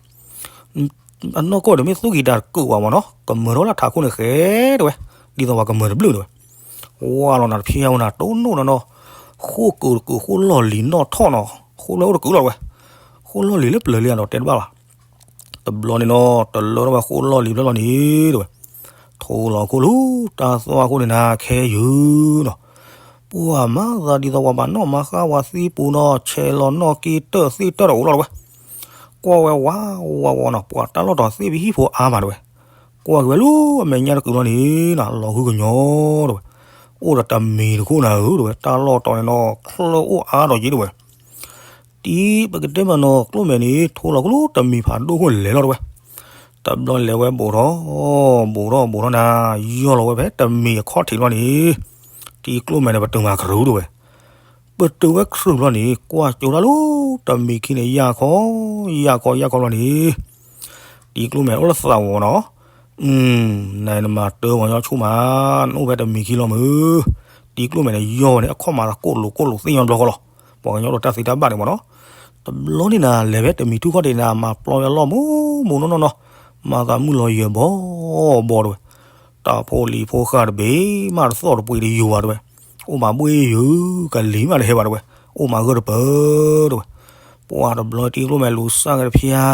အနီၢ်ကီၢ်ဒီးမ့ၢ်သူၣ်ကံၤတၢ်တကုာ်ဘၣ်မးနီၤ ကမၢထီၣ်လၢထးခိၣ်န့ၣ်ဃဲတဲဝဲ, ဒ်သိးပှၤကမၢတဘျုးတဲဝဲ, ဝါလီၤနၤတဖျဲဝဲနၤ တိၢ်နီၣ်နၤနီၤ, ဃိၣ်ကုာ်တကုာ်ဃိၣ်လီၢ်လံၤနီၣ်ထီၣ်နီၤ ဃိၣ်ဖျၢၣ်အိၣ်တကုာ်လီၤတဲဝဲ, ဃိၣ်လီၢ်လံၤလၢပျၢၤလံဧါဒီးတဲတဘၣ်ဘၣ် တဘျီန့ၣ်နီၤ တလၢထီၣ်ဝဲဃိၣ်လီၢ်လံၤဖျၢၣ်လီၤန့ၣ်တဲဝဲ, ထိလီၤခိၣ်လူၤ တၢ်သွၣ်ခိၣ်န့ၣ်နၤခဲယုာ်နီၤ, ပှၤမၤသးဒ်သိးပှၤမၤနီၣ်မၤဃါဝဲသ့ၣ်ပူၤနီၤ ဆဲးလီၤနီၣ်က့တၢၢ်သ့ၣ်တၢၢ်တအိၣ်လီၤတဲဝဲ, ကွၢ်ဝဲဝါဝါဝါနီၤ ပှၤတၢ်လီၢ်တီၤသ့ၣ်ပဟံၣ်ဖိအါမးတဲဝဲ, ကွၢ်က့ၤဝဲလူၤအမဲာ်ညါတကုာ်လီၤန့ၣ်နၤ လီၤဟုကညီၤတဲဝဲ, အိၣ်ဒီးတမံၤတခိၣ်နၤဧၢတဲဝဲ တၢ်လီၢ်တီၤန့ၣ်နီၤ ချၢၣ်အိၣ်အါထီၣ်က့ၤတဲဝဲ တံၤပကတဲမးနီၤ ကျိၣ်မဲာ်န့ၣ် ထိလီၤကလူတမံၤဖးဒိၣ်ခိၣ်လဲၤလီၤတဲဝဲ, တဘျီလဲၤဝဲဘူးထီၣ် ဘူးထီၣ်ဘူးထီၣ်နၤ ယီၢ်လီၤဝဲဖဲတမံၤအခီၣ်ထံးလီၤန့ၣ်, တံၤကျိၣ်မဲာ်န့ၣ် ပတုာ်မးခရူးတဲဝဲ, ပတုာ်ဝဲခရူးလီၤန့ၣ် ကွၢ်ကၠိတၢ်လူၤ တမံၤခံန့ၣ် ယၢ်ခီ ယၢ်ခီ ယၢ်ခီလီၤန့ၣ် တံၤကျိၣ်မဲာ်အိၣ်လၢသးဝီၤနီၤ နနမၤတၢ်ဝီၤညီဆူၣ်မး နအိၣ်ဖဲတမံၤခံလီၤမုၢ်, တံၤကျိၣ်မဲာ်န့ၣ် ယီၢ်ဝဲန့ၣ် အခီၣ်မးသးကိၣ်လိာ်ကိၣ်လိာ်သ့ၣ်ညီဘျီဃီလီၤ, ပှၤကညီဒီးတၢ်သ့တၢ်ဘၣ်န့ၣ်မးနီၤ, တဘျီန့ၣ်နၤ လဲၤဖဲတမံၤထူၣ်ခီၣ်ထံးနၤ မၤပျီဝဲအလီၢ်မုၢ်မုၢ်နီၢ်နီၢ်နီၤ, မၤသးမုၢ်လီၤယၢၤဘီဘီတဲဝဲ, တၢ်ဖိလံၤဖိဃာ်တဘ့ၣ်မးတသီၣ်တပှ့ၤတယိာ်ဘၣ်တဲဝဲ, အိၣ်မးဘှ့ၣ်ယုာ် ကလံၤမးတဟဲဘၣ်တဲဝဲ, အိၣ်မးဂၢၢ်တပၢၢ်တဲဝဲ, ပှၤတဘျီတံၤကျိၣ်မဲာ်လူၤစၢ်က့ၤတဖျါ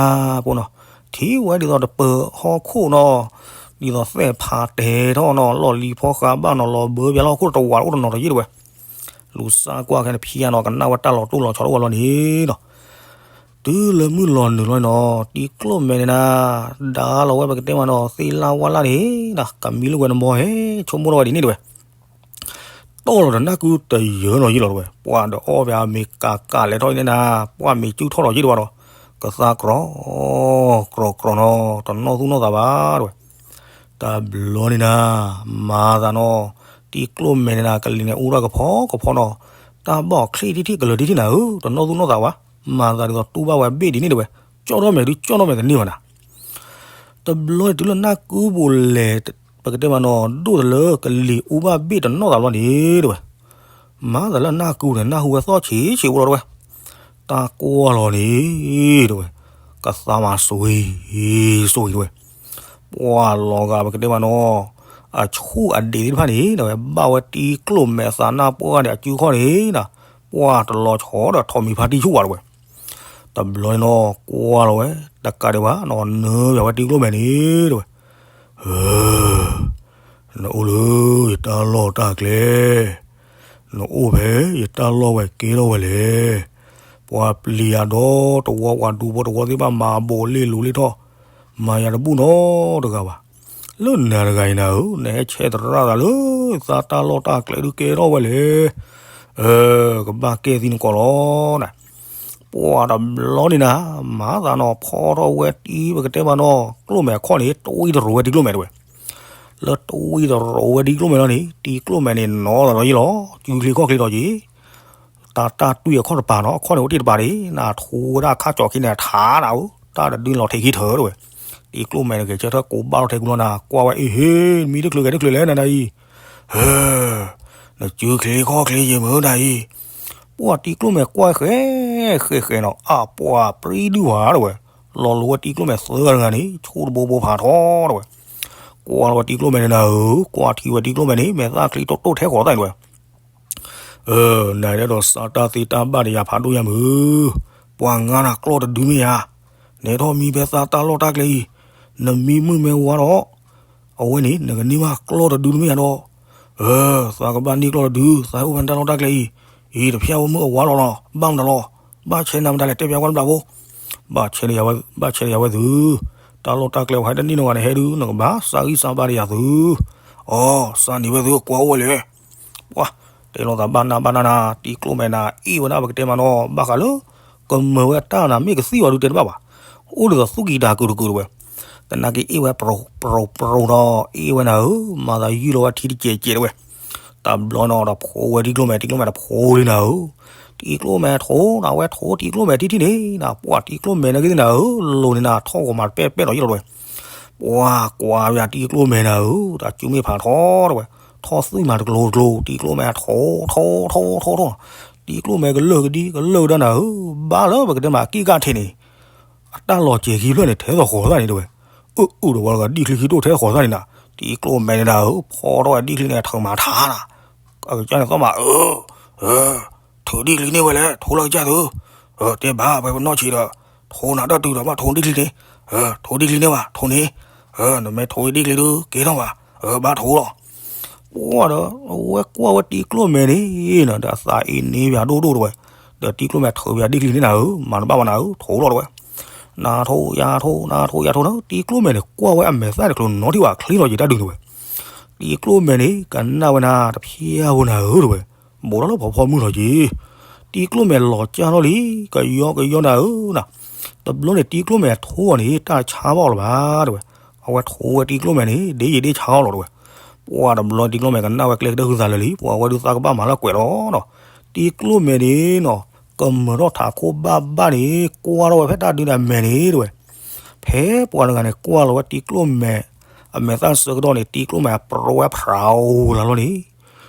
ဖိနီၤ, ထံၣ်ဝဲဒ်သိးတပၢၤဟီၣ်ခိၣ်နီၤ, ဒ်သိးသဲၣ်ဖးတဲာ်ထီၣ်နီၤ လီၢ်လံၤဖီဃးဘၣ်နီၤ လီၤဘၢဘၣ်လီၢ်ခိၣ်တဝးအိၣ်တနီၤဒီးယ့ၢ်တဲဝဲ, လူၤစၢ်ကွၢ်က့ၤတဖျါနီၤ ကနၣ်ဝဲတၢ်လီၤတိၢ်လီၤဆီတအိၣ်ဝဲလီၤန့ၣ်နီၤ, တုၤလၢမုၢ်လီၤနုာ်လီၤနီၤ တံၤကျိၣ်မဲာ်န့ၣ်နၤ, ဒါလီၤဝဲပကတဲမးနီၤ သ့ၣ်လၣ်ဝၣ်လၣ်န့ၣ်နၤ ကမံလၢဝဲနဘီဟဲ ဆိကမိၣ်ထီၣ်ဝဲဒ်န့ၣ်တဲဝဲ တီၢ်လီၤဒီးနၢ်ကုတယၢၤနီၤယ့ၢ်လီၤတဲဝဲ, ပှၤဒီးအီၣ်ဖဲအမ့ၤကးကးလဲၤထီၣ်န့ၣ်နၤ, ပှၤမ့ၤစုၣ်ထီၣ်လီၤယ့ၢ်တဲဝဲဒီး, ကသါကြီ ကြီကြီနီၤ တနီၣ်သူၣ်နီၣ်သးဘၣ်တဲဝဲ, တဘျီန့ၣ်နၤ, မၤသးနီၤ, တံၤကျိၣ်မဲာ်န့ၣ်နၤ ကလံၤန့ၣ်အူထီၣ်ကဖီကဖီနီၤ, တၢ်ဘၣ်အီၤချ့ထံၣ်ထံၣ်ကလၢၤထံၣ်ထံၣ်နၤဧၢ, တနီၣ်သူၣ်နီၣ်သးဘၣ်, မၤသးဒ်သိးတူၢ်ဘၣ်ဝဲဘ့ၣ်ဒ်န့ၣ်တဲဝဲ, ကၠီၣ်ထီၣ်မဲာ်ဒုးကၠီၣ်ထီၣ်မဲာ်တန့ၢ်ဘၣ်နၤ တဘျီန့ၣ်တုၤလၢနၢ်ကုပူၤလဲၤ, ပကတဲမးနီၤ ဒိၣ်တလၢကလံၤအူဘၣ်ဘ့ၣ်တနီၣ်သးဘျီန့ၣ်တဲဝဲ, မၤသးလၢနၢ်ကုန့ၣ် နၢ်ဟူဝဲသီၣ်ဆံးဆံးဖိလီၤတဲဝဲ, တၢ်ကွၢ်လီၤန့ၣ်တဲဝဲ, ကသါမးစွံစွံတဲဝဲ, ပှၤလီၤဂာ်ပကတဲမးနီၤ, အဆူၣ်အဒံးသ့ၣ်တဖၣ်န့ၣ် တဲဝဲ ဘၣ်ဝဲတံၤကျိၣ်မဲာ်သးနၢ်ပှၢ်န့ၣ် အစုခီၣ်န့ၣ်နၤ, ပှၤတလီၤဆီဒီးထိးမံၤဖါတံၢ်ဆူၣ်ဘၣ်တဲဝဲ တဘျီန့ၣ်နီၤ ကွၢ်လီၤဝဲ တကးဒံးဘၣ်နီၤ နၢပၠးဝဲတံၤကျိၣ်မဲာ်န့ၣ်တဲဝဲ, နအိၣ်လၢယတၢ်လီၢ်တၢ်ကျဲ, နအိၣ်ဖဲယတၢ်လီၢ်ဝဲကဲထီၣ်ဝဲလဲၣ်, ပှၤပျံၤယၤဒီတဝီ ပှၤဒူဖိတဝီသ့ၣ်တဖၣ်မၤဘိးလ့ၣ်လူၤလ့ၣ်ထီၣ်, မၤယၤတဘူၣ်နီတဂၤဘၣ်, လၢနၤတဂၤအံၤနၤဧၢ နဟဲဆဲးသရၣ်သးလၢ သးတၢ်လီၢ်တၢ်ကျဲဒုးကဲထီၣ်ဝဲလဲၣ် ကဘၣ်ကဲသံနကိးလီၤနၤ, ပှၤတဘျီန့ၣ်နၤ, မၤသးနီၤ ဖီထီၣ်ဝဲတံၤ ပကတဲမးနီၤ ကျိၣ်မဲာ်အခီၣ်န့ၣ် တဝံၣ်တရိးဝဲတံၤကျိၣ်မဲာ်တဲဝဲ, လၢတဝံၣ်တရိးဝဲတံၤကျိၣ်မဲာ်လီၤန့ၣ် တံၤကျိၣ်မဲာ်န့ၣ်နီၤသးဒီးယ့ၢ်လီၤ စုချ့ခီၣ်ချ့ဒီးယ့ၢ် တၢ်တၢ်တွံၢ်အခီၣ်တပၤနီၤ အခီၣ်န့ၣ်အိၣ်တ့ၢ်တပၤန့ၣ် နထူဝဲဒၣ်အခါကၠီၤခံန့ၣ် ထါနၤဧၢ တၢ်တဒုလီၤထဲးခံထၢတဲဝဲ, တံၤကျိၣ်မဲာ်န့ၣ်ဂဲၤဆၢထၢၣ်ကိးဘၣ်ထီၣ်ထဲကူလီၤနၤ ကွၢ်ဝဲအ့ၣ်ဟ့ၣ် မံတချုးဂဲၤတချုးလဲၣ်နၤနၤအံၤ ဟၢ နစုချ့ခီၣ်ချ့ယ့ၢ်မုၢ်နၤအံၤ, ပှၤတံၤကျိၣ်မဲာ်ကွၢ်ဃဲဃဲဃဲနီၤ အပှၤပြံဒုၣ်ဝါတဲဝဲ, လီၤလိၤဝဲတံၤကျိၣ်မဲာ်သၢဂၤတဂၤန့ၣ် ဆိတဘိဘိဖးထီတဲဝဲ, ကွၢ်လီၤဝဲတံၤကျိၣ်မဲာ်န့ၣ်နၤဧၢ ကွၢ်ထံဝဲတံၤကျိၣ်မဲာ်န့ၣ် မဲာ်သၣ်ချံတိၢ်တိၢ်ထဲဃီၤသၣ်တဲဝဲ နဒဲးဒီးစးတၢ်သ့တၢ်ဘၣ်ဒီးယၤဖးဒိၣ်ယၤမုၢ်, ပှၤငါနၤကျီၢ်တဒုမ့ၢ်ဧါ, နဟဲထီၣ်မံဖဲသးတၢ်လီၢ်တၢ်ကျဲအံၤ, နမံမုၢ်မ့ၢ်ဝါဒီး, အဝဲန့ၣ် နကန့ၢ်ဘၣ်ကျီၢ်တဒုတမ့ၢ်ဧါဒီး, သးကဘၣ်န့ၢ်ကျီၢ်တဒု သးဟဲအိၣ်ဖဲနတၢ်လီၢ်တၢ်ကျဲအံၤ, အံၤတဖျၢၣ်ဝဲမုၢ်အဝါလီၤလီၤ ဘၣ်မနုၤလီၤ, ဘၣ်ဆဲးနၤမတၤလဲၣ် တဲပၠးကွၢ်တဘျီဖိ, ဘၣ်ဆဲးဒီးယၤဝဲသု, တၢ်လီၢ်တၢ်ကျဲဝဲတနံၣ်နီၢ်ဂၤန့ၣ် ဟဲဒုး နကဘၣ်စၢ်ဂံၢ်စၢ်ဘါဒီးယၤသု, အိ စၢ်နံၤဝဲသု ကွၢ်အိၣ်ဝဲလဲၣ်, ပှၤ, တဲလိာ်သးဘၣ်နၢ်ဘၣ်နၢ်နၤ တံၤကျိၣ်မဲာ်နၤ အ့ၣ်ဝဲဒၣ်ပကတဲမးနီၤ ဘၣ်ဃးလၢ ကမၢၤဝဲတၢ်နၤ မ့ၢ်ကသံၣ်ဝဲဒုးတဲတဘၣ်ဘၣ်, အိၣ်ဒ်သိးသူၣ်ကံၤတၢ်ကုာ်တကုာ်တဝဲ, သနာ်က့အ့ၣ်ဝဲ ပြိၤပြိၤပြိၤဒီး အ့ၣ်ဝဲနၤဧၢ, မၤသးယုၢ်လီၤဝဲထံတစဲးစဲးတဝဲ, တဘျီနီၤဒီးဖိဝဲတံၤကျိၣ်မဲာ် တံၤကျိၣ်မဲာ်တဖိလံနၤဧၢ, တံၤကျိၣ်မဲာ်ထိနၤဝဲထိ တံၤကျိၣ်မဲာ်ထံထံန့ၣ်နၤ ပှၤတံၤကျိုၣ်မဲာ်န့ၣ်ကသ့ၣ်နၤဧၢ, လိၤန့ၣ်နၤ ထီၣ်ဂီၤမးတပဲၣ်တပဲၣ်ဒီးယဲၢ်လီၤတဝဲ ပှၤကွၢ်ဝဲဒၣ်တံၤကျိၣ်မဲာ်နၤဧၢ, တၢ်စုမ့ၢ်ဖးထီတဝဲ, ထီၣ်သွံၣ်မးတကျိၤတကျိၤ တံၤကျိၣ်မဲာ်ထိ ထိ ထိ ထိ ထိ, တံၤကျိၣ်မဲာ်ကလၢာ်ကဒံကလၢာ်ကဒါနၤဧၢ, ဘၣ်လၢပကတဲမးက့ၣ်ကၣ်ထဲန့ၣ်, အတၢ်လီၤစဲၤခံဖျၢၣ်န့ၣ် ထဲသိးဃီၤသၣ်န့ၣ်တဝဲ, အၢ အၢ ဒီးဝဲဒၣ်ဒံၣ်ချံခံဒိၣ်ထဲသိးဃီၤသၣ်န့ၣ်နၤ, တံၤကျိၣ်မဲာ်န့ၣ်နၤဧၢ, ဖီထီၣ်ဝဲဒံၣ်ချံန့ၣ် ထုးမၤထါနၤ, အကစၢ်န့ၣ်သီၣ်မး အၢ ထုးဒံၣ်ချံန့ၢ်ဝဲလဲၣ် ထိလၢကစၢ်သု, တဲဘၣ် ပဝဲပနီၢ်ဆံးဒီး, ထိနၤတၢ်တုၤဒီးဘၣ်ထိဒံၣ်ချံန့ၣ်, ထိဒံၣ်ချံန့ၢ်ဘၣ် ထိန့ၣ်, နမ့ၢ်ထိဒံၣ်ချံဒုး ကဲထီၣ်ဘၣ်, ဘၣ်ထိလီၤ, ပှၤဒီး အဝဲကွၢ်ဝဲတံၤကျိၣ်မဲာ်န့ၣ်နၤ ဒီးအသးအ့န့ၢ်ပၠးဒိၣ်ဒိၣ်တဝဲ, ဒီးတံၤကျိၣ်မဲာ်ထုးပၠးဒံၣ်ချံန့ၢ်နၤဧၢ, မၤတဘၣ်ဘၣ်နၤဧၢ, ထိလီၤတဝဲ, နၤထိယၤထိ နၤထိယၤထိနၤ, တံၤကျိၣ်မဲာ်န့ၣ် ကွၢ်ဝဲအမဲာ်သၣ်န့ၣ်ကျိၤနီထံၣ်ဘၣ်ချ့လီၤက့ၤတၢ်ဒုးတဝဲ တံၤကျိၣ်မဲာ်န့ၣ် ကနၣ်ဝဲနၤတဖျၢၣ်ဖိနၤဧၢတဝဲ, ဘူးထီၣ်လၢဖီဖီမုၢ်လီၤက့ၤ, တံၤကျိၣ်မဲာ်လီၤကၢ်ထီၣ်လံ, ကယီကယီနၤဧၢနၤ, တဘျီန့ၣ်တံၤကျိၣ်မဲာ်ထိအီၤန့ၣ် တၢ်ဆါဘၣ်အီၤလၢၤဘၣ်တဝဲ, အဝဲထိဝဲတံၤကျိၣ်မဲာ်န့ၣ် ဒ့ယံာ်ဒ့ဆါအီၤလီၤတဝဲ, ပှၤတဘျီတံၤကျိၣ်မဲာ်ကနၣ်ဝဲကျဲကတၢၢ်ဃုသးလၢာ်လံ, ပှၤဝဲဒုးသးကဘၣ်မၤလၢကွဲးလီၤနီၤ, တံၤကျိၣ်မဲာ်န့ၣ်နီၤ, ကမၢၤထီၣ်ထးခိၣ်ဘၣ်ဘၣ်န့ၣ် ကွၢ်ထီၣ်ဝဲဖဲတၢ်ဒုးတၢ်မဲာ်န့ၣ်တဝဲ ဖဲပှၤတဂၤန့ၣ် ကွၢ်လီၤဝဲတံၤကျိၣ်မဲာ် အမဲာ်သၣ်ဆၢကတီၢ်န့ၣ် တံၤကျိၣ်မဲာ်အပြိဝဲဖးအိၣ်လၢ်လီၤန့ၣ်,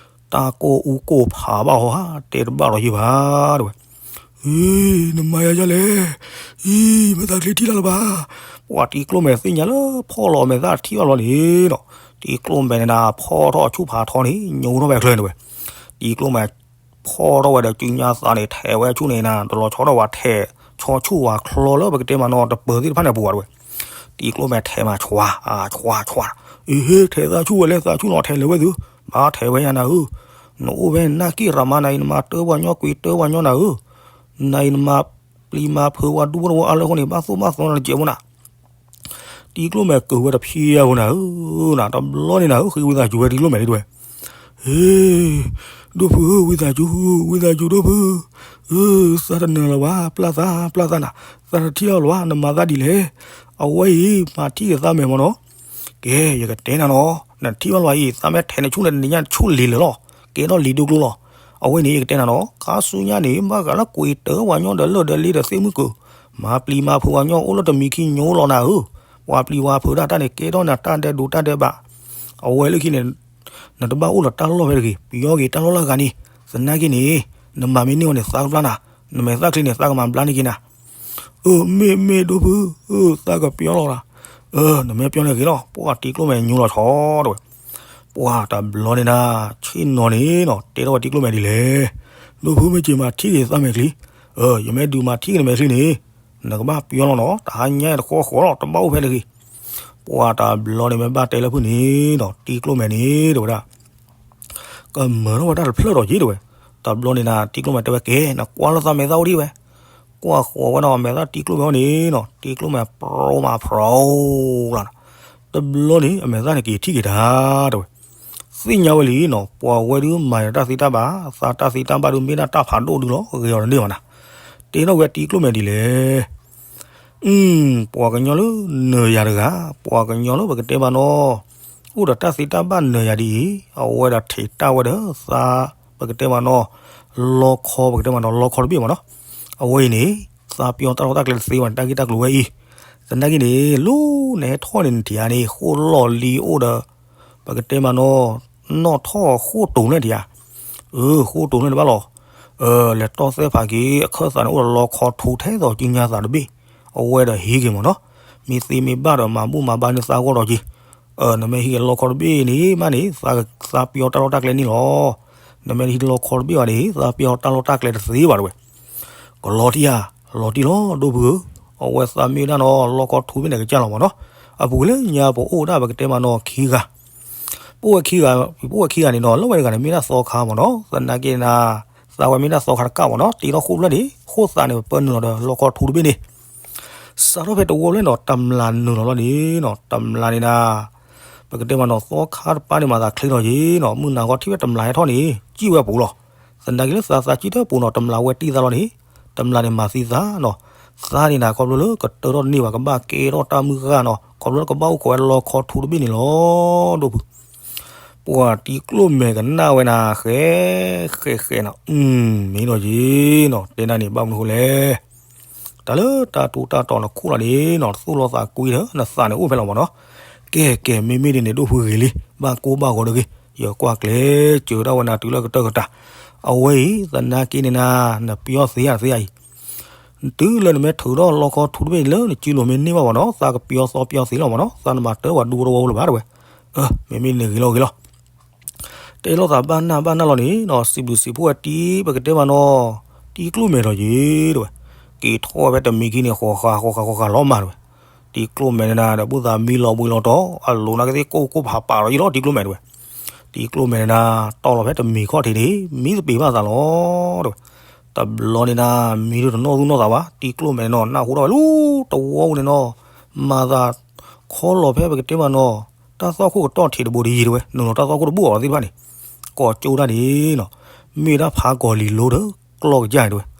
တၢ်ကိၢ်အူကိၢ်ဖးဘၣ်ဟီဧါ, တဲတဘၣ်ဒီးယံာ်ဘၣ်တဝဲ, အံၤ နမၤယၤယၤလဲၣ်, အံၤ မ့ၢ်သးချ့ထံၣ်တၢ်လၢၤဘၣ်, ပှၤတံၤကျိၣ်မဲာ်သ့ၣ်ညါလၢဖီၣ်လီၤအမဲာ်သၣ်ထံၣ်ဘၣ်လီၤန့ၣ်ဒီး, တံၤကျိၣ်မဲာ်န့ၣ်နၤ ဖီၣ်ထီၣ်အဆူၣ်ဖးထီန့ၣ် ညိထီၣ်ဝဲအချၢန့ၣ်တဝဲ, တံၤကျိၣ်မဲာ် ဖီၣ်ထီၣ်ဝဲဒီးစုညါသးန့ၣ် ထဲးဝဲဆူၣ်န့ၣ်နၤ တလီၤဆီထီၣ်ဝဲထဲး ဆီဆူၣ်ဝဲချီလၢပကတဲမးနီၤ တပၢၤသ့ၣ်တဖၣ်န့ၣ်အပူၤဘၣ်တဝဲ, တံၤကျိၣ်မဲာ်ထဲးမးဆွါ ဆွါ ဆွါ, အ့ဟ့ ထဲးသးဆူၣ်ဝဲလဲၣ် သးဆူၣ်နီၤ ထဲးလၢၤဝဲသု, ဘၣ်ထဲးဝဲယၤနၤဧၢ, နအိၣ်ဖဲနၢ်က့ၣ်ရမါ နၤအံၤနမၤတၢ်ပှၤညီကွံာ်တၢ်ပှၤညီနၤဧၢ, နၤအံၤနမၤပျံၤမၤဖုးဝဲဒူဖိတဝီအါလၢအဃိန့ၣ် ဘၣ်သိၣ်ဘၣ်သီနၤတစဲးဖိနၤ တံၤကျိၣ်မဲာ်ကၢၤဝဲတဖျၢၣ်ဖိနၤဧၢ, နၤတဘျီန့ၣ်နၤဧၢ ဃ့ဝံသးစူၤဝဲတံၤကျိၣ်မဲာ်န့ၣ်တဝဲ, ဟ့, ဒိၣ်ဖုဧၢ ဝံသးစူၤ ဝံသးစူၤဒိၣ်ဖု, အၢ သးတနၢၤလၢၤဘၣ် ပျၢ်သး ပျၢ်သးနၤ, သးတထံၣ်အီၤလၢၤဘၣ် နမၤသးဒ်လဲၣ်, အဝဲအံၤ မၤထံၣ်က့ၤသးမဲာ်မးနီၤ ကဲ ယကတဲနၤနီၤ, နထံၣ်ဘၣ်လီၤအံၤ သးမ့ၢ်ထဲးနဆူၣ်န့ၣ် နညါဆူၣ်လံၤလၢာ်လီၤ, ကဲထီၣ်လံၤဒိကျိလီၤ, အဝဲန့ၣ် ယကတဲနၤနီၤ ခါဆူညါန့ၣ် ဘၣ်ဃးလၢကွံာ်တၢ်ပှၤညီဒီးလၢၢ်ဒီးလ့ဒီးသ့ၣ်မုၢ်ကၢၤ, မၤပျံၤမၤဖုးပှၤညီအိၣ်လၢတမံၤခံညီလီၤနၤဧၢ, ပှၤပျံၤပှၤဖုးဒၣ်တၢ်န့ၣ် ကဲထီၣ်နၤတၢ်ဒဲးဒိးတၢ်ဒဲးဘး, အဝဲလၢခံန့ၣ် နတဘၣ်အိၣ်ဒီးတၢ်လီၢ်ဖဲတဂ့ၤ, ပယီၤဂ့ၤတၢ်လီၢ်လၢအဂၤန့ၣ်, သနာ်က့န့ၣ် နမၤမ့ၢ်န့ၢ်အီၤန့ၣ် သးကဘျါနၤ, နမဲာ်သၣ်ချ့န့ၣ် သးကမၤဘျါန့ၢ်က့ၤနၤ အၢ မ့ၢ်မ့ၢ်ဒိၣ်ဖု, အၢ သးကပျီလီၤလီၤ, အၢ နမ့ၢ်ပျီန့ၣ်ဂ့ၤလီၤ, ပှၤတံၤကျိၣ်မဲာ်ညိလီၤဆီတဝဲ, ပှၤတဘျီန့ၣ်နၤ, ဆ့ၣ်နီၤန့ၣ်နီၤ တဲထီၣ်ဝဲတံၤကျိၣ်မဲာ်ဒ်လဲၣ်, ဒိၣ်ဖုမ့ၢ်က့ၤမၤထံၣ်က့ၤသးမဲာ်ချံ, အၢ ယမ့ၢ်ဒုးမၤထံၣ်က့ၤနမဲာ်ချံန့ၣ်, နကဘၣ်ပျီလီၤနီၤ, တဟါညါတဃီဃီလီၤ တဘၣ်အိၣ်ဖဲတဂ့ၤ, ပှၤတဘျီန့ၣ်မ့ၢ်ဘၣ်တဲလၢဖုန့ၣ်နီၤ တံၤကျိၣ်မဲာ်န့ၣ် တဲဝဲဒၣ် ကမၢထီၣ်ဝဲတၢ်တဖျၢၣ်ဒီးက့ၤတဝဲ, တဘျီန့ၣ်နၤ တံၤကျိၣ်မဲာ်တဲဝဲကဲ နကွၢ်လၢသးမဲာ်သၣ်အိၣ်ဒံးဝဲ, ကွၢ်ဃီၤဝဲနီၤ မဲာ်သၣ်တံၤကျိၣ်မဲာ်အိၣ်န့ၣ်နီၤ တံၤကျိၣ်မဲာ်ပြိမးပြိလီၤနၤ, တဘျီန့ၣ် အမဲာ်သၣ်န့ၣ်က့ၤထံၣ်က့ၤတၢ်တဝဲ, သ့ၣ်ညါဝဲလံနီၤ ပှၤဝဲဒုးမၤယၤတၢ်သ့တၢ်ဘၣ် သးတၢ်သ့တၢ်ဘၣ်ဒုးမ့ၢ်ဒၣ်တၢ်ဖးဒိၣ်ဒုးလီၤ ဂ့ၤအီၤတန့ၢ်ဘၣ်နၤ, တဲထီၣ်ဝဲတံၤကျိၣ်မဲာ်ဒ်လဲၣ် အု ပှၤကညီလၢနၢၤယၤတဂၤ, ပှၤကညီလၢပကတဲမးနီၤ, အိၣ်ဒီးတၢ်သ့တၢ်ဘၣ်နၢၤယၤဒ်အံၤ, အဝဲဒၣ်ထံးတၢ်ဝဲဒီးသး ပကတဲမးနီၤ, လီခီပကတဲမးနီၤ လီခီတဘ့ၣ်မးနီၤ, အဝဲအံၤန့ၣ် သးပျီတၢ်လီၢ်တၢ်ကျဲတသ့ဘၣ်န့ၣ် တၢ်ဂ့ၢ်တၢ်ကျိၤဝဲအံၤ, သနာ်က့န့ၣ် လၢနဟဲထီၣ်န့ၣ်နထံးဧါန့ၣ် ဃိၣ်လီၢ်လံအိၣ်ဒီး ပကတဲမးနီၤ, နီၣ်ထီၣ်ဃိၣ်တိၤလဲၣ်ထံးဧါ, အၢ ဃိၣ်တိၤလဲၣ်တဘၣ်လီၤ, လဲၤတီၢ်သဲဖးက့ၤ အခၢၣ်သးန့ၣ်အိၣ်ဒီးလီခီထူထဲသိးကံညါသးတဘ့ၣ်, အဝဲဒီးဟံးက့ၤမးနီၤ, မ့ၢ်သ့မ့ၢ်ဘၣ်ဒီးမၤဘူၣ်မၤဘါန့ၢ်သးဂီၢ်ဒီးက့ၤ, နမ့ၢ်ဟံးက့ၤလီခီတဘ့ၣ်န့ၣ်မးန့ၣ် သးပျီတၢ်လီၢ်တၢ်ကျဲန့ၣ်လီၤ, နမ့ၢ်တဟံးလီခီတဘ့ၣ်ဘၣ်န့ၣ် သးပျီတၢ်လီၢ်တၢ်ကျဲတသ့ဘၣ်တဝဲ ကလီၤတံၢ်ဧါ, လီၤတံၢ်လီၤ ဒိၣ်ဖုဧၢ, အဝဲသးမ့ၢ်ဒၣ်နီၤ လီခီထူဘ့ၣ်န့ၣ်ကစၢ်လီၤမးနီၤ, အပူၤကွံာ်လၢညါပအိၣ်ဒၣ်ပကတဲမးနီၤခံဂၤ, ပအိၣ်ဝဲခံဂၤ, ပအိၣ်ဝဲခံဂၤန့ၣ်နီၤ လၢဝဲတဂၤန့ၣ်မ့ၢ်ဒၣ်သီခါမးနီၤ, သနာ်က့နၤ, သ သးဝဲမ့ၢ်ဒၣ်သီခါတကးမ့ၢ်နီၤ တ့ထီၣ်ဃိၣ်ဖျၢၣ်န့ၣ် ဃိၣ်သးန့ၣ် ပၢနုာ်လီၤဒီးလီခီထူတဘ့ၣ်န့ၣ် စးထီၣ်ဖဲတဝီဖျၢၣ်နီၤ တမျးနုာ်လီၤလီၤန့ၣ်နီၤ တမျးန့ၣ်ဒၣ် ပကတဲမ့ၢ်နီၤ သီခါတပၤန့ၣ် မၤသးချ့ထီၣ်ယ့ၣ်နီၤ မုၢ်နၤခီထံၣ်ဝဲတမျးဟဲထီၣ်န့ၣ် စံၣ်ဝဲအပူၤလီၤ. သနာ်က့လၢသးသးစံၣ်တၢ်ပူၤနီၤ တမျးဝဲတံၢ်သးလီၤန့ၣ် တမျးန့ၣ်မၤသံသးနီၤ သးန့ၣ်နၤခီဖျိလၢကတၢၢ်ထီၣ်တန့ၢ်ဘၣ် ကဘၣ်ကဲထီၣ်တၢ်မုၢ်ဂၢ်နီၤ ခီဖျိလၢကဘၣ်အိၣ်ခိးဝဲလီခီထူတဘ့ၣ်န့ၣ်လီၤ ဒိၣ်ဖု ပှၤတံၤကျိၣ်မဲာ်ကနၣ်ဝဲနၤ ဃဲ ဃဲ ဃဲနီၤ မ့ၢ်ဒီးယ့ၣ်နီၤ တဲဒၣ်န့ၣ် ဘၣ်မနုၤဃိလဲၣ် တၢ်လၢတၢ်ထူးတၢ်တီၤနခိၣ်လီၤန့ၣ်နီၤ သူၣ်လီၤသးကွံဒီး နသးန့ၣ်အိၣ်ဖဲလီၤမ့ၢ်နီၤ ကဲ ကဲ မ့မ့ၢ်ဒ်န့ၣ် ဒိၣ်ဖုဂ့ၤလံ ဘၣ်ကိၢ်ဘၣ်ဂီၤတဂ့ၤ ယကွၢ်ကျဲၤစၢၤဒၣ်ဝဲနၤတုၤလၢကတၢၢ်ကတၢၢ် အဝဲအံၤ သနာ်က့န့ၣ်နၤ နပျီသ့ဧါသ့ဧါအံၤ တုၤလၢနမ့ၢ်ထုးထီၣ်လီခီထူတဘ့ၣ်လၢနစုလိၤမ့ၢ်န့ၢ်ဘၣ်မ့ၢ်နီၤ သးကပျီသီပျီသ့လီၤမ့ၢ်နီၤ သးနမၤတၢ်ဝဲဒူတဝီလၢၤဘၣ်တဲဝဲ မ့မ့ၢ်န့ၣ်ဂ့ၤလီၤဂ့ၤလီၤ တဲလိာ်သးဘၣ်နၢ်ဘၣ်နၢ်လီၤန့ၣ်နီၤ စံးဘျုးစံးဖှိၣ်ဝဲတံၤ ပကတဲမ့ၢ်နီၤ တံၤကျိၣ်မဲာ်ဒီးယ့ၣ်တဲဝဲ က့ၤထီၣ်ဝဲဖဲတမံၤခံန့ၣ် ဃီဃာ်ဃီဃာ်ဃီဃာ်လီၤမးတဲဝဲ တံၤကျိၣ်မဲာ်န့ၣ်နၤဒီး ဘူၣ်သးမံလီၤဘှံးလီၤတီၤ အလိၤနာ်က့သ့ၣ်ကိၢ်ကိၢ်ဖးပာ်လီၤယ့ၣ်လီၤ တံၤကျိၣ်မဲာ်တဲဝဲ တံၤကျိၣ်မဲာ်န့ၣ်နၤ တီၢ်လီၤဖဲတမံၤခီၣ်ထံးန့ၣ် မံသပ့ၤဘၣ်သးလီၤတဲဝဲ တဘျီန့ၣ်နၤ မံဒုးတနီၣ်သူၣ်နီၣ်သးဘၣ် တံၤကျိၣ်မဲာ်န့ၣ်နီၤ နၢ်ဟူထီၣ်ဝဲလၢတဝီပူၤန့ၣ်နီၤ မၤသးခီလီၤဖဲပကတဲမ့ၢ်နီၤ တၢ်သီၣ်ခိၣ်ကတီၢ်ထံးတဘိဒ်ယံၤတဲဝဲ နုာ်လီၤတၢ်သီၣ်ခိၣ်တဘိအီၤသ့ၣ်တဖၣ်န့ၣ် ကိးကၠိဒၣ်န့ၣ်နီၤ မ့ၢ်ဒၣ်ဖးကီၤလံၤလိဒီး ကျီၢ်ကစၢ်န့ၣ်တဲဝဲ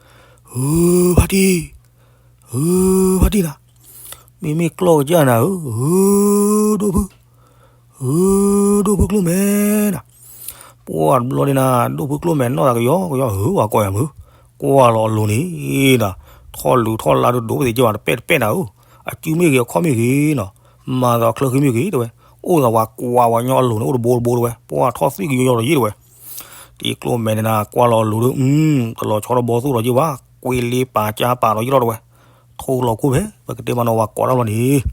ဧၢ ဖါတံၢ် ဧၢ ဖါတံၢ်နၤ မ့မ့ၢ်ကျီၢ်ကစၢ်နၤဧၢ ဧၢ ဒိၣ်ဖု ဧၢ ဒိၣ်ဖုကျိၣ်မဲာ်နၤ ပှၤတဘျီန့ၣ်နၤ ဒိၣ်ဖုကျိၣ်မဲာ်နီၢ်သးကယီကယီ ဧၢ ဝၤကိးယၤမုၢ် ကွၢ်လီၤအလိၤန့ၣ်နၤ ထီၣ်လုးထီၣ်လါဒိၣ်ဒိၣ်ပသ့ၣ်ကဘၣ် တပဲာ်တပဲာ်နၤဧၢ အစုမ့ၢ်ဂ့ၤ အခီၣ်မ့ၢ်ဂ့ၤနီၤ မၤသးချၢဃံမ့ၢ်ဂ့ၤတဲဝဲ အိၣ်သးဝၤကွၢ်ဝဲညီအလိၤန့ၣ် အိၣ်တဘိတဘိတဲဝဲ ပှၤထီၣ်သွံၣ်ကယီယီဒီးယ့ၣ်တဲဝဲ တံၤကျိၣ်မဲာ်န့ၣ်နၤ ကွၢ်လီၤအလိၤဒီး တလီၤဆီတဘီသူၣ်ဒီးယ့ၣ်ဝဲ ကွံာ်လ့ပာ်ကၢ်ပာ်ဒီးယ့ၣ်ထီၣ်တဲဝဲ ထိလီၤခိၣ်ဖဲ ပကတဲမ့ၢ်နီၤ ဝၤကိးတၢ်လီၤန့ၣ်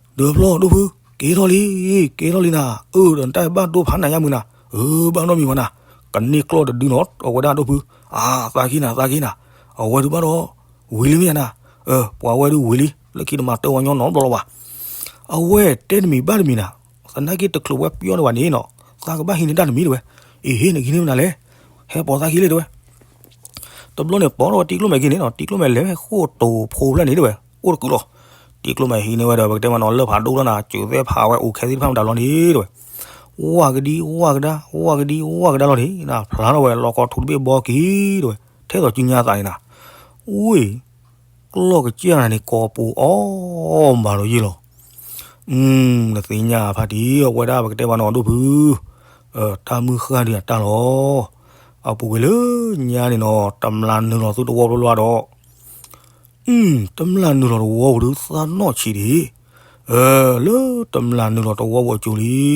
ဒၢဖျီၣ် ဒိၣ်ဖု က့ၤထီၣ်လံ က့ၤထီၣ်လံနၤ အၢ ဒီးနတၢ်ဘၣ်ဒိဖးနၤညါမုၢ်နၤ အၢ ဘၣ်နီတမံၤဝဲနၤ ကန့ၢ်ကျီၢ်တဒုနီၤ အဝဲဒၣ်ဒိၣ်ဖု အါ သးက့နၤ သးက့နၤ အဝဲဒုးဘၣ်ဒီး ဝံၤလံမ့ၢ်ယါနၤ ပှၤဝဲဒုးဝံၤလံ လၢခံတမၤတၢ်ဝဲညီနီတဘျီလီၤဘၣ် အဝဲတဲတမံၤဘၣ်တမံၤနၤ သနာ်က့တချုးဝဲပျီန့ၢ်ဝဲန့ၣ်နီၤ သးကဘၣ်ဟံးန့ၢ်တၢ်တမံၤတဲဝဲ အ့ဟ့ၣ် နကဟံးန့ၢ်မနုၤလဲၣ် ဟဲပိာ်သးခံလံတဲဝဲ တဘျီန့ၣ် ပိာ်ထီၣ်ဝဲတံၤကျိၣ်မဲာ်ခံန့ၣ်နီၤ တံၤကျိၣ်မဲာ်လဲၤဝဲဃိၣ်တိၤဖိဖျၢၣ်န့ၣ်တဲဝဲ အိၣ်တကုာ်လီၤ တံၤကျိၣ်မဲာ်ဟံးန့ၢ်ဝဲဒီး ပကတဲမ့ၢ်နီၤ လၢၢ်ဖးဒိၣ်လီၤနၤ စၢၤသ့ၣ်တဖၣ်မတၤလီၤန့ၣ်တဲဝဲ ဝၢ်ကဒံ ဝၢ်ကဒါ ဝၢ်ကဒံ ဝၢ်ကဒါလီၤန့ၣ် ဖျါထီၣ်ဝဲလီခီထူတဘ့ၣ်ဘီက့ၤတဲဝဲ ထဲသိးစုညါသးန့ၣ်နၤ ဝ့ၢ် ကျီၢ်ကစၢ်နၤန့ၣ် ကိးပူၤအီၣ်မးဒီးယ့ၣ်လီၤ နသ့ၣ်ညါဖါတံၢ် အဝဲဒၣ်ပကတဲမ့ၢ်နီၤဒိၣ်ဖု တၢ်မုၢ်ဃၢ်ဒုးအတၢ်လီၤ အပူၤကွံာ်လၢညါန့ၣ်နီၤ တမျးနုာ်လီၤသုတဝီဘျီဘျီဒီး တမျးနုာ်လီၤတဝီပူၤဒုးသးနီၣ်ဆံးဒံး လၢတမျးနုာ်လီၤတဝီပူၤ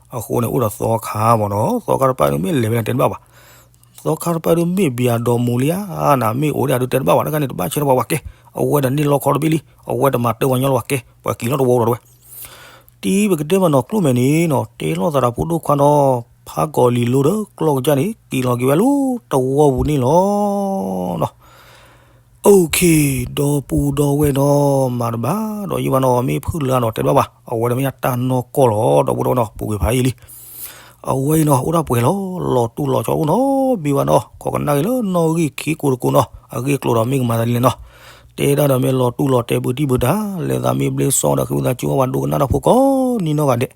အစိၤလံ အဃိန့ၣ်အိၣ်ဒီးသီခါမ့ၢ်နီၤ သီခါတပၤဒုးမ့ၢ်လဲၤဝဲန့ၣ်တဲတဘၣ်ဘၣ် သီခါတပၤဒုးမ့ၢ်ဘံအဒီမူလံဧါ နမ့ၢ်အိၣ်ဒံးဒုးတဲတဘၣ်ဘၣ် တခါန့ၣ် တဘၣ်ဆၢထၢၣ်ပှၤပှၤကဲ အဝဲဒၣ်န့ၢ်လီခီတဘ့ၣ်လံ အဝဲတမၤတၢ်ဝဲညီလၢၤဘၣ်ကဲ ပှၤက့ၤလီၤတဝီဒီးတဲဝဲ တံၤပကတဲမ့ၢ်နီၤကျိၣ်မဲာ်န့ၣ်နီၤ တဲလိာ်သးဒီးဖိဒိၣ်ခွါဒီး ဖးကီၤလံၤလိဒီးကျီၢ်ကစၢ်န့ၣ် က့ၤလီၤက့ၤဝဲလၢတဝီပူၤန့ၣ်လီၤနီၤ OK ဒီပုၢ်ဒီဝဲၢ်နီၤ မၤတဘၣ်ဒီးယံာ်ဘၣ်နီၤ မ့ၢ်ဖုၣ်လၢ်နီၤ တဲတဘၣ်ဘၣ် အဝဲဒၣ်မ့ၢ်တၢ်နီၢ်ကီၢ်လီၤ ဒီပုၢ်ဒီဝဲၢ်နီၤ ပူၤကွံာ်ဖးယံာ်လံ အဝဲအံၤနီၤ အိၣ်ဒၣ်ပှဲၤလီၤ လီၤတူၢ်လီၤဆီအိၣ်နီတဘ့ၣ်ဘၣ်နီၤ ခိးကနၣ်က့ၤလၢနီၣ်ဂံၢ်ခံကိးတကိးနီၤ အဂ့ၢ်အကျိၤဒီးမ့ၢ်ကမၤသးဒ်လဲၣ်နီၤ တဲဒၣ်ဒီးမ့ၢ်လီၤတူၢ်လီၤတဲာ်ဘုတံၢ်ဘုတၢ် လဲၤသးမ့ၢ်ဘျ့စီဒီးဃ့ဝံသးစူၤဝဲပှၤဒိကနၣ်တၢ်ဖိကိးနံၤနီၢ်ဂၤဒဲး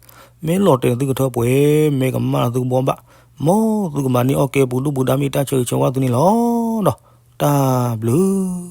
မ့ၢ်လီၤတဲာ်န့ၢ်သုကထၢပှဲၤ မ့ၢ်ကမၣ်န့ၢ်သုကဘှီဘၣ် မ်သုကမၤန့ၢ်အီၣ်ကဲပူၤဒူၣ်ပူၤဒါမ့ၢ်တၢ်ဆၢဂ့ၤဆၢဝါသုန့ၣ်လီၤနီၤ တၢ်ဘျုး